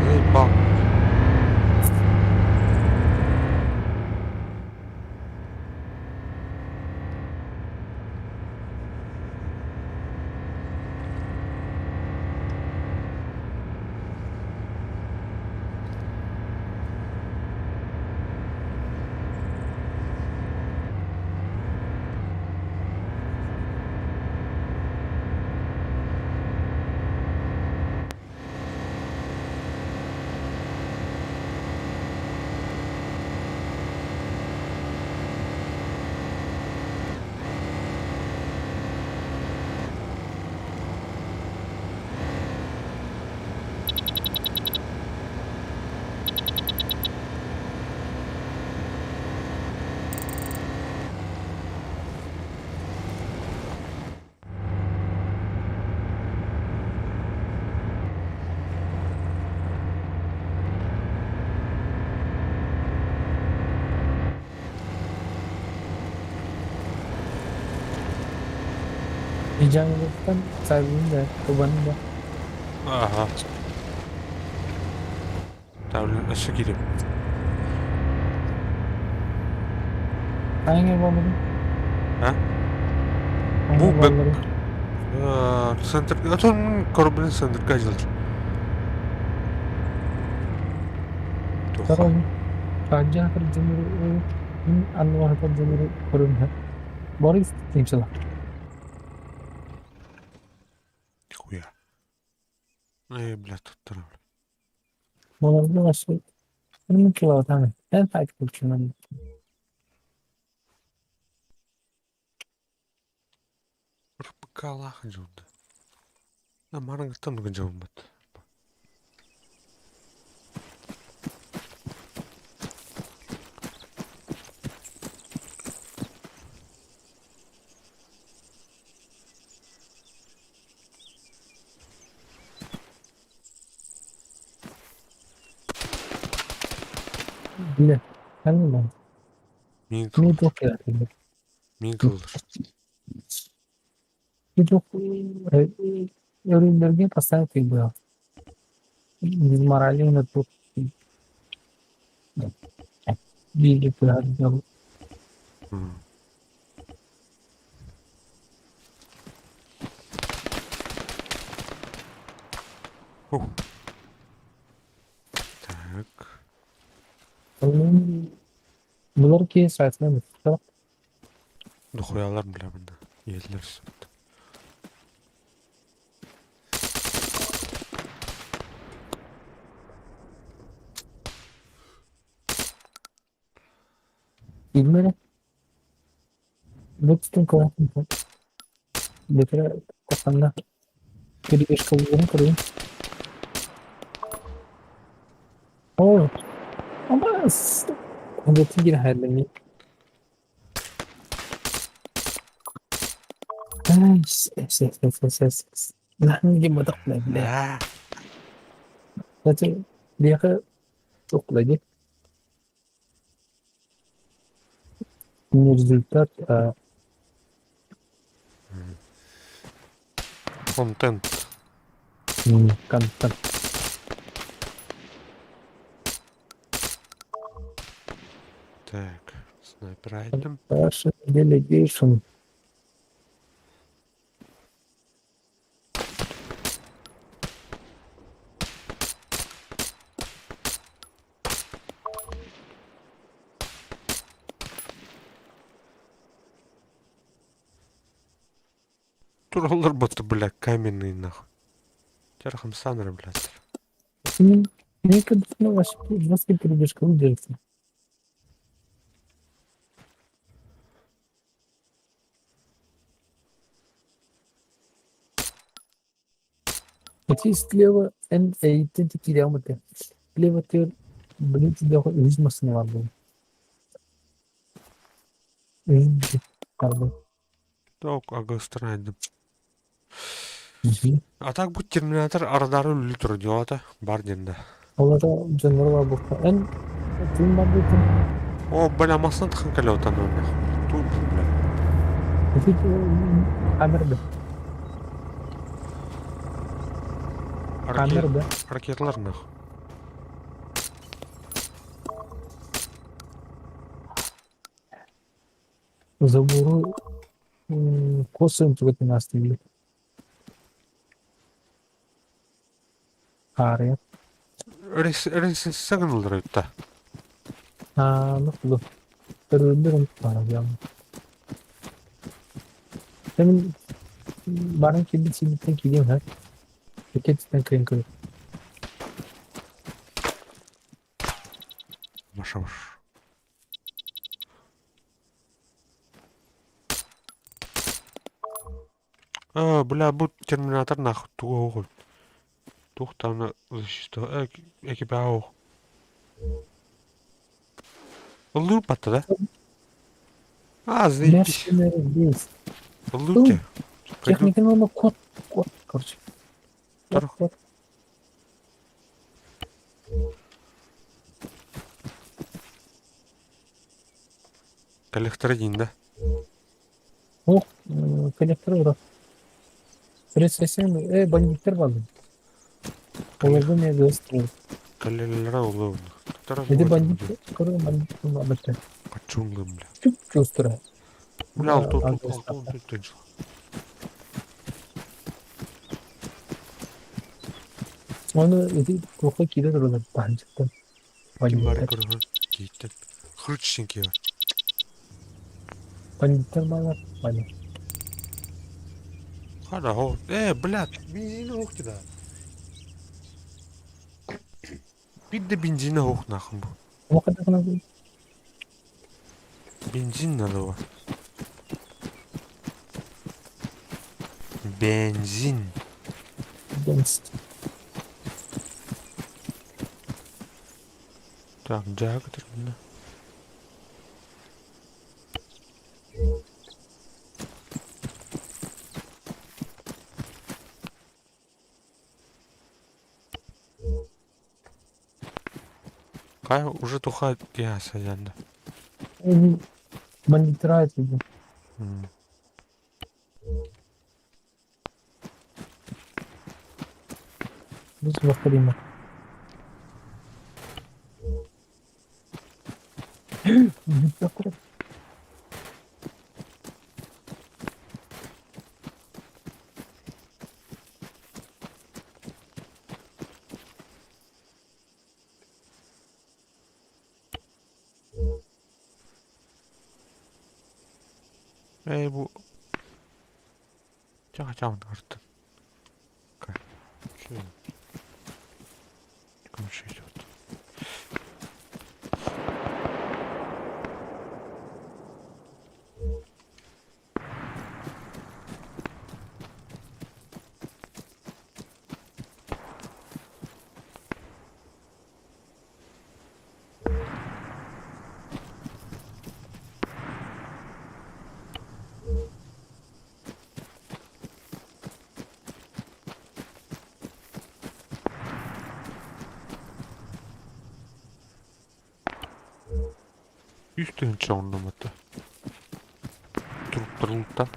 Заебал. Diyeceğim sahibinin de babanın da. Ага. Та, өссө киирим. Hangi bağladın? А? Hangi Бу bağladın? Центр, отон корбун центрга дьылдыр. Туха. Tamam. Kanca cumhur annual cumhur kurumha. Boris Timsala. Нихуя. Эй, бля, тут бля. Molablı başka. Bunun kilo tamam. Ben takip ediyorum. РПК-лах дьылды. На марангтан гынжабын. Бile. Bilmiyorum. Мин Ne кылыр. çok yani. Мин кылыр. Çok ürünlerге постоянно было. Дезморалирован тут. Биир быһаарыылаах. Ух. Так. Булар киһи саатынан ыттар. Дохуялар бля мында. Еллер сөт. Билмэрэ. Бу түтүн Бэтэрэ тахханна перебежка булуон көрөбүн. Оо, абаас! Онтон киирэн хааллым Аа. Не результат, а Контент. контент. Так. Снайпер item. Russian delegation. Тураллар будто, бля, каменные нахуй. Терхам санры, блядь. Жесткая передышка выдержится. Эти слева N километр. Слева ты, блин, тебе үз машина бар был. Үз бар был. Так, агастырайдым. А так бу терминатор ардары үлі тұр диота бар денді. Олар дьоннор бар буолла. Эн тыын барбытын. О, бля, масын тхын калеотан нахуй. Тут, бля. Ити камера да. Камера да. Ракеталар нахуй. Забору косым тугатын астыгы. Хаарыйа. Ресессагнылар өтті. Аа, ну Көрүллэр баар Мен баран кэлбит сирбиттэн киириэм һэ. Ракетаттан кыайан көрөр. Маша баш. А, бля, бу терминатор нахуй туга оҕul. Туохтаана защита экипаа Ыллыыр батта да? А, заебись. Mercenary Beast. Ыллыыр Техника номер код. Код, короче. Тор. Код, код. Коллектор один, да? Ох, коллектор ура. Рецессия, бандиттер бар. Оларга мен göstereyim. Коллектор улы. Эти бандиттер, көрө бандиттер бар. Качунлым, бля. Чүп чувствую. Бля, алты, алты, алты, алты, Оны эти кухня кире турар бандиттер. Ким бар Бандиттер. көрөр? Кейттен. Хрыч сенке бар. Бандиттер бар. Бандит. Хара, о. Бля, бензин ох да. Бид бензин ох нахуй бу. Оқата Бензин надо бар. Бензин. Бенз. Так, жагы мына. Хай уже туха киһи садьан. Бандиттара этилdi. Biz bakalım. Ээ бу чаҕа артын. Идет. Үс тыһыынча оннуммута. Туруктарылыттан.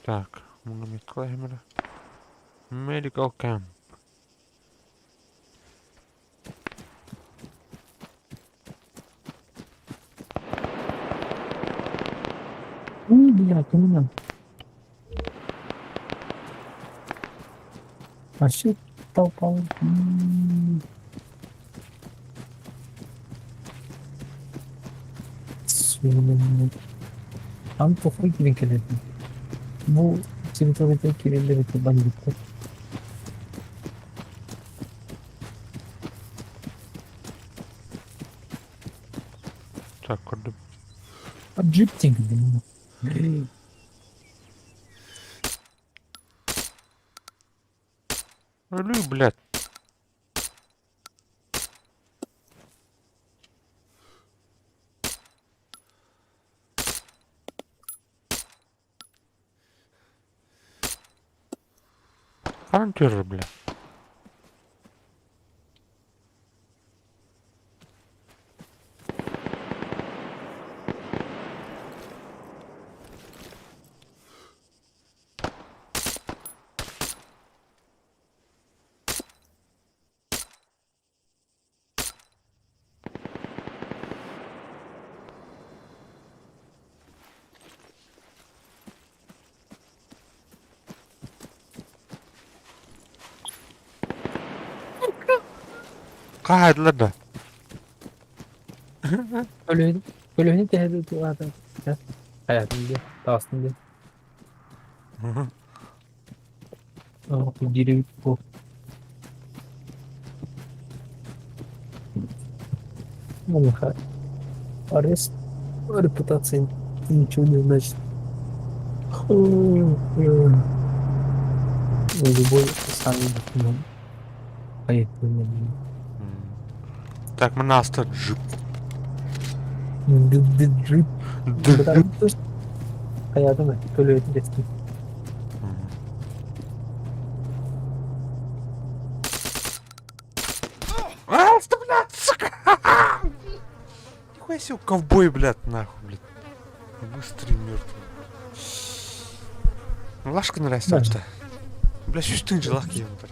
Так, камера. Medical camp. Ui, блядь, у меня. Вообще толпа. Там похуй кирин келет. Бу территорияда кириллер это бандиттер. Так, көрдүм. А джип тиңди. Өлүү, блядь. Хантер, бля. Хаһайдылар да. Өлөйүн өлөйүн тэһэдэ туата. Хаятын диэ, таастын диэ. Диребит бу. Ну, арест репутации ничего не значит. Ну, любой самый документ. Поехали. Так, мы аста джип. Джип. Хаятын өлөйүн дестин. А, что, блядь, сука! Нихуя себе, ковбой, блядь, нахуй, блядь. Быстрый мертвый. Ну, лашка нравится, что. Бля, сүүстүн жылак кием бар.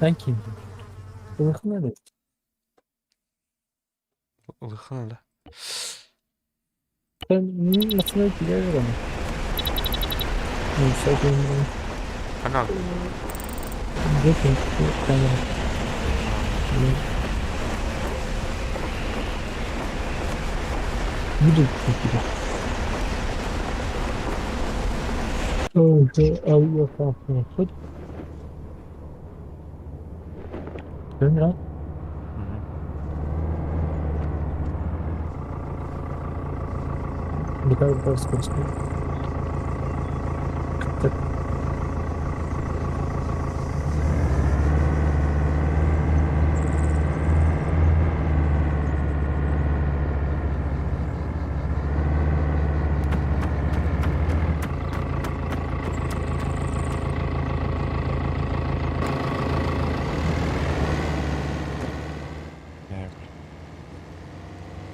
Thank you. Ылыхна да. Ылыхна да. Машина килер. Ну, все, Она. Где камера? Будет тебя. Ой, а я хоть. Dön. Бутаа бутаа скоростной. Так.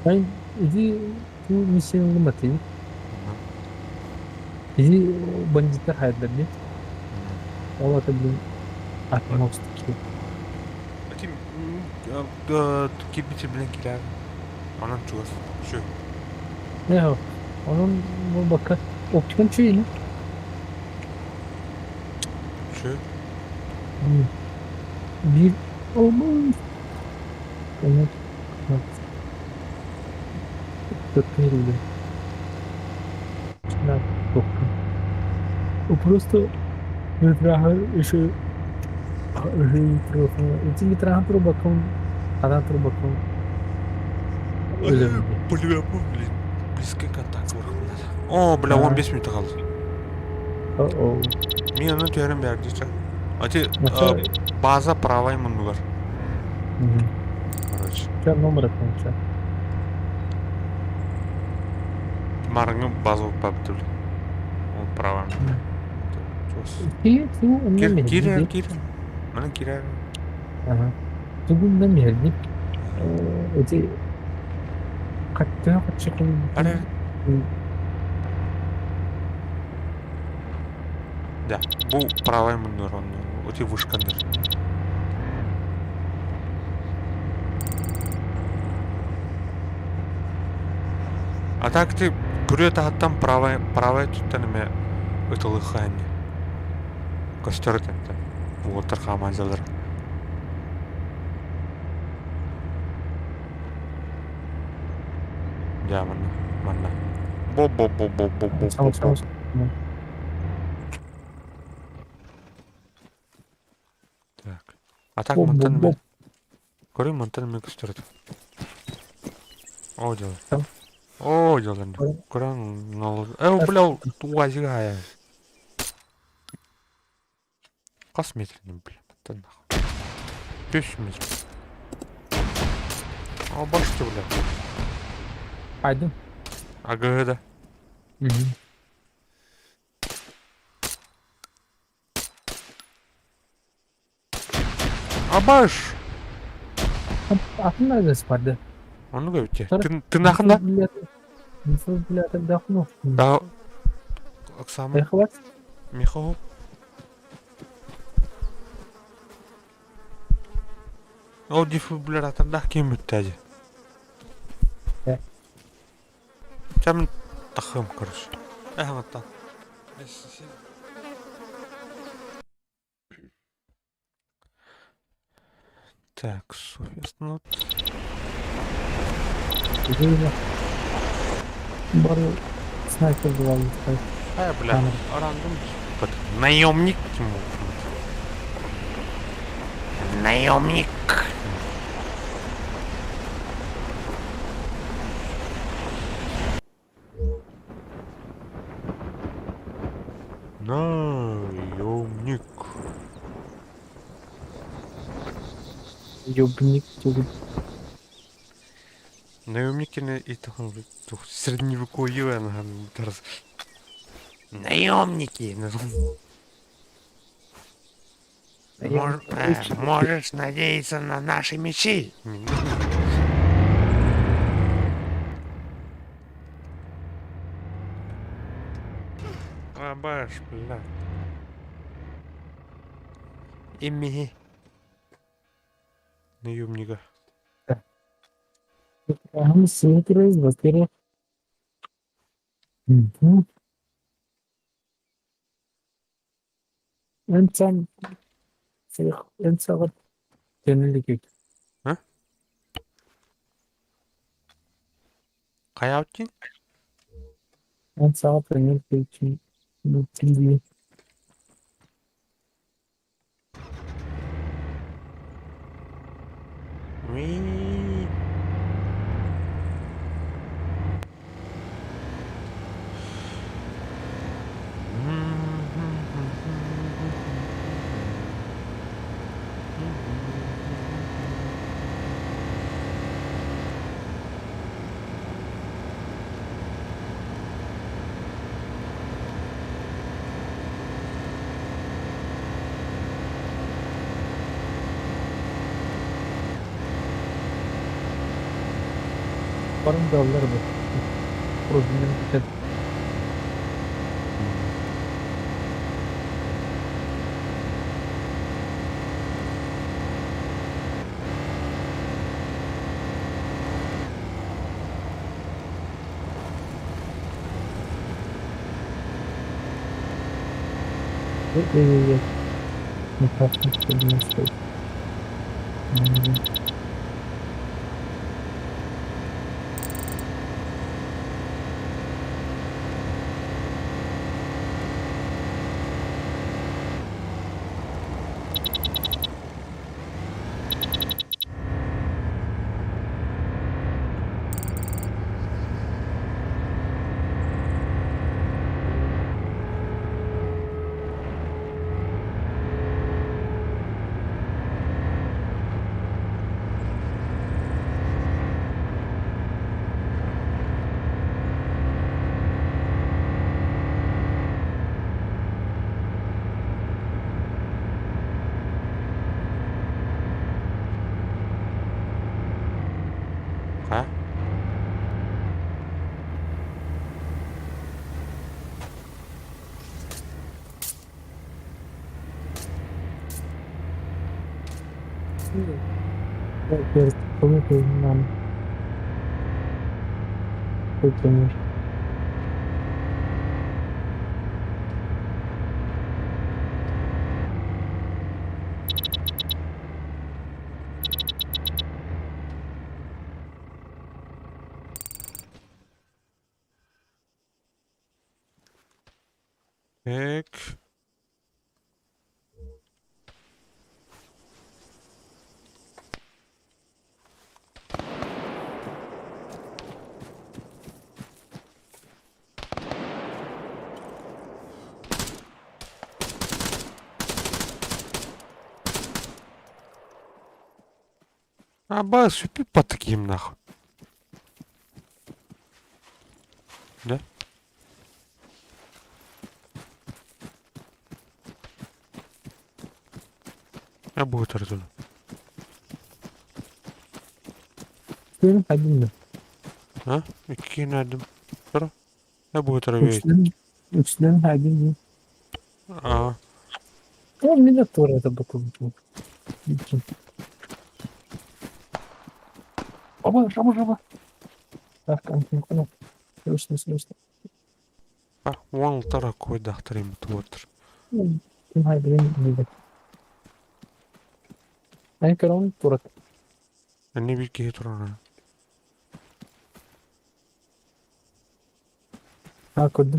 Ай, иди ту миссияны ылымматыгын. Иди бандиттар хайдar дии. Ол ата блин атмос такие. Этим кирбити билэн килээр. Онон чугас. Şu. Ne Onun bu bakka оптикам чуйна. Şu. Биир олбу. Onu Просто еще Эти трубаком, она трубаком. Бля, блин, близкий контакт. О, бля, 15 минут қалды. О-о. Мен оны түһәрем бәрді. А те база правай муннугар. Короче. Ча номер конча. Марыңы база болып бапты, бля. Ол правай. Кир, кир, кир. Мына кирер. Ага. Тугунда мердик. Эти каттыга катчы. Аре. Да, бу правай муннур он. Оти вышкандар. А так ты күрө тахаттан правай правай туттан эме ытылыхаани. Костер тентен. Уоттар хааманзалар. Да, манна, манна. Бо бо бо бо бо бо Сау бо. сау. Так. А так Бо бо мантан бо. эме. Көрү мантан эме көстөр. О, делай. Там. О, делай. Көрөн нол. Э, бля, туазига. Кас метр, бля, мантан нахуй. 5 метр. О, башты, бля. Айдын. Ага, да. Абаш! Атын nerede барды? Оны көбүтте. Тынахында? Да. Оксама. Эхват? Михаил. Ол дефибриллятордах ким бүттәди. Чам тахым, короче. Эхматта. Так, Софья остановит. Бары снайпер была. А, бля, рандом. Наемник. Наемник. Наемник. Ёбник. Наемник это средневековье, Наемники. Можешь надеяться на наши мечи. Абаш, бля. Ими. Наемника. Во-первых. Энцан энцагат тенилик. А? Каяутин? Энцагат тенилик. Ну, Уи. Баран дыаллар бу. Пружинын бүтэн. Эй-эй-эй, никак не стоит. Хайа? Так. Аба, сүппүт по таким нахуй. Да? Я буду туда. Один. А? Какие надо? Я буду травить. Үчүнэн один. А, Ну, меня тоже это было. Оба, жаба, жаба. Так, ну, срочно, срочно. а, вон такой дохтрим твотер. Най, блин, не Ай, турат. Они бики турана. А, куда?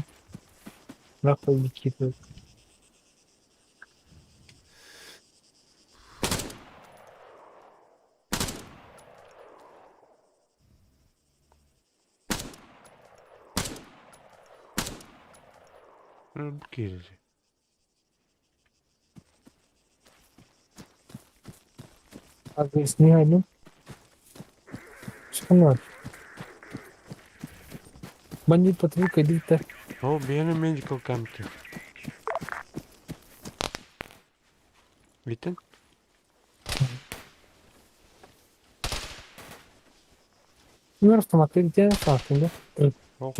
Нахуй бики тут. Кири. А здесь не один. Что Бандит патрулка, иди ты. О, бene medical камти. Видите? Ну, автомат, ты где автомат, да? О.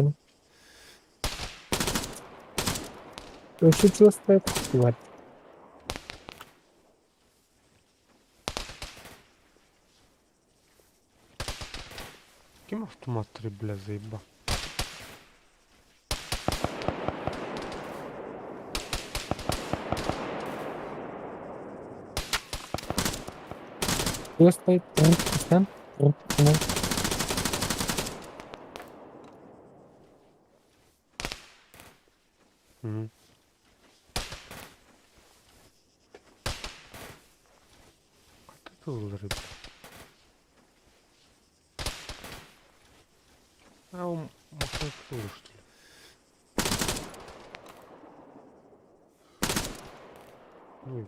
Вообще чувствует, тварь. Ким автомат три, бля, заеба. Чувствует, Угу. Как ты А он махнул что ли? Ну и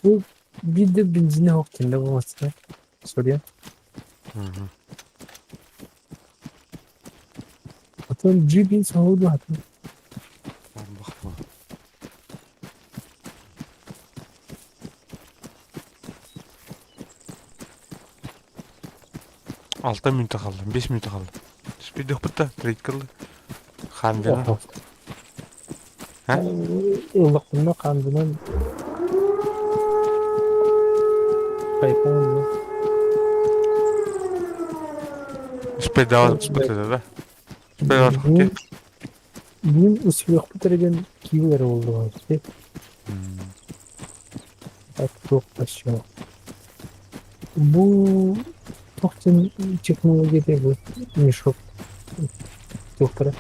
Бу биир да бензинэ суох кэннэ буолуохтаах. Суруйан. Потом джибин соһуду атын. Барбахпа. Алта мүнүүтэ хаалла, 5 мүнүүтэ хаалла. Түспүйдөхпүт да, трейд кылла. Хаандына. А? Ыллахпына хаандынан Айфон Спайдаал да? Спайдаал Бүгүн бүгүн успехпут эрэ киил эрэ буоллуга Так туох да Бу туох диэн технология бу мешок туохтара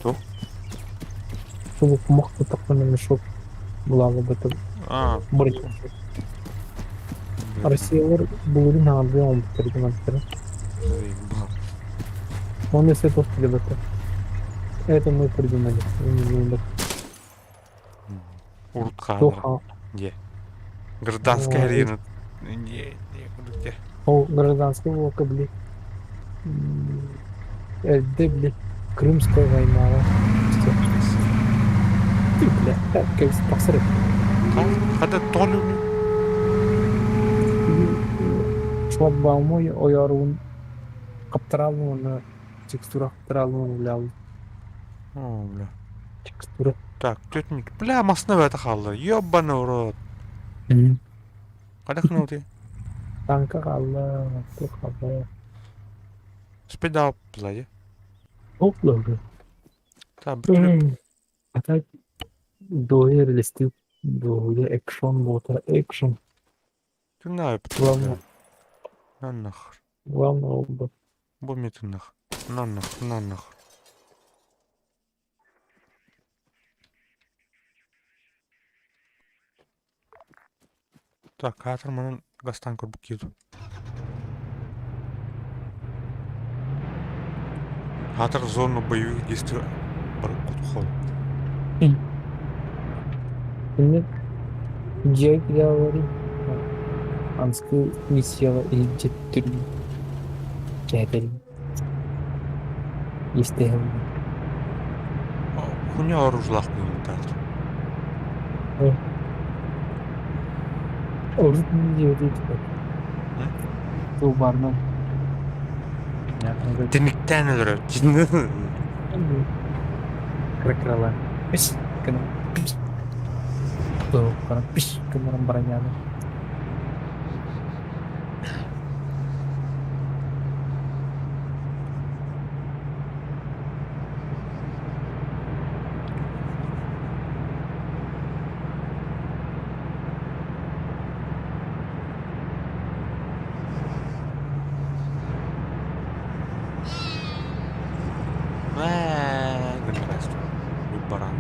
Туох? Субу кумах тутахпына мешок булаалыбыта А, Россиялар былырыын хаалбыт оҥорбуттар гыммыттара. Он если туох билбэтэ. Это мы придумали. Урут хаалар. Дьэ. Гражданская арена. Не, не, Ол гражданская волка, били. Эрдэ, били, Крымская война. Ты, бля, кэбис тахсар Хата тоҕо Шлагбауму ойоруун хаптараалын уонна текстура хаптараалын үлэлээн О, бля. Текстура. Так, 4 минут. Бля, массыына бэйэтэ хаалла. Ёбаный в рот. Хайдах гынабытый? Танка хаалла, туох хаалла. Спидап, сзади. Оп, Так, бүтүнү А так дуоһуйа эрэлэстик дуоһуйа экшон буолта экшн. Тыҥнаа Главное, На нахер. главное ол Бу эмиэ тыыннах. На нахер, на нахер. Так, хаатар манан гастаан көрбүт киһи Хаатар зону боевых действий бар хоту Инник дьиэ говори анскы миссияҕа илдьиттирбит кээтэбин истэһэбин Хуйня оружлаах буолуохтаах. Орут диэбит Тулбарынан Тиниктээн өлөрөр. Кыра-кыралаан пиш гынан пиш пиш гынан бараньяны Баран.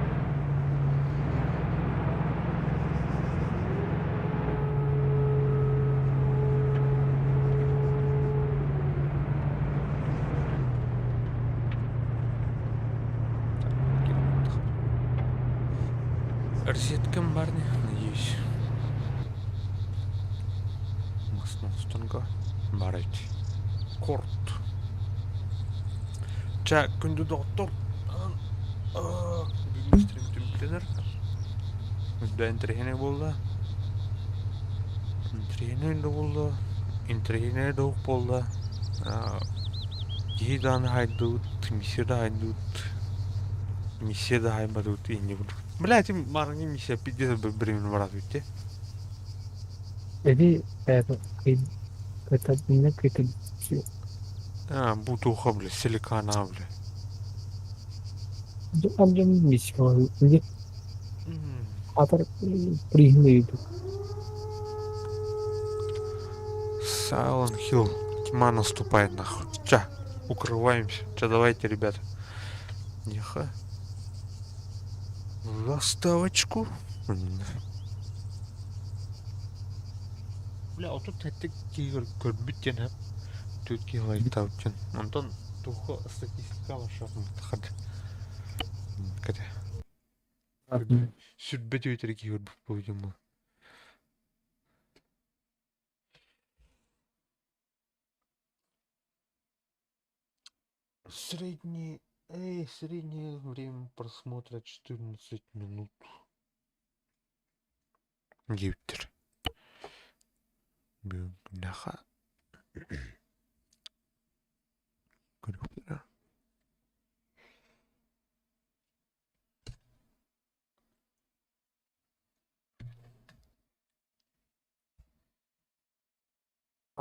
Розеткам барни, надеюсь. Маснастонга барайт. Корт. Ча, күндү доҕоттор. Бүгүн стрим түмүктэнэр. Үрдэ интэриэһинэй буолла. Интэриэһинэй да буолла. Интэриэһинэй да буолла. Киһи даҕаны хайдыбыт, миссия да хайдыбыт. Миссия да хайбатыбыт инньэ курдук. Бля, этим мараңы миссия пиздец времени барат бүттэ. Эти это это не это А, бутуха, бля, силикана, бля. Абдьам миссия где атар пригнуют. Silent Hill. Тьма наступает нахуй. Ча, укрываемся. Ча, давайте, ребята. Неха. Заставочку. Бля, отут сэттэ киһи көрбүт диэн сөп. Түөрт киһи лайктаабыт диэн. Онтон туохха статистика барсар Кэтэ. Сүрбэ түөтэрэ киһи көрбүт буолуо. Средний, эй, среднее время просмотра 14 минут. Диэбиттэр. Бүгүн Көрүөхтэрэ.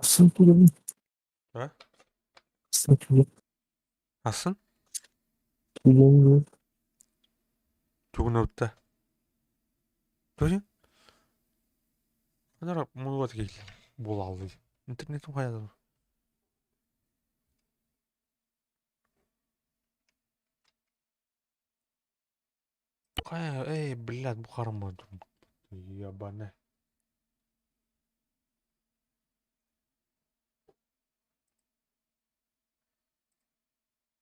Сын түгэн. А? Сын түгэн. Асын? Түгэн. Тугун ытта? Көрүн. Анара муҥугар киил буолааллый. Интернетим хайадан. Хайа, эй, блядь, бу харама. Ебаная.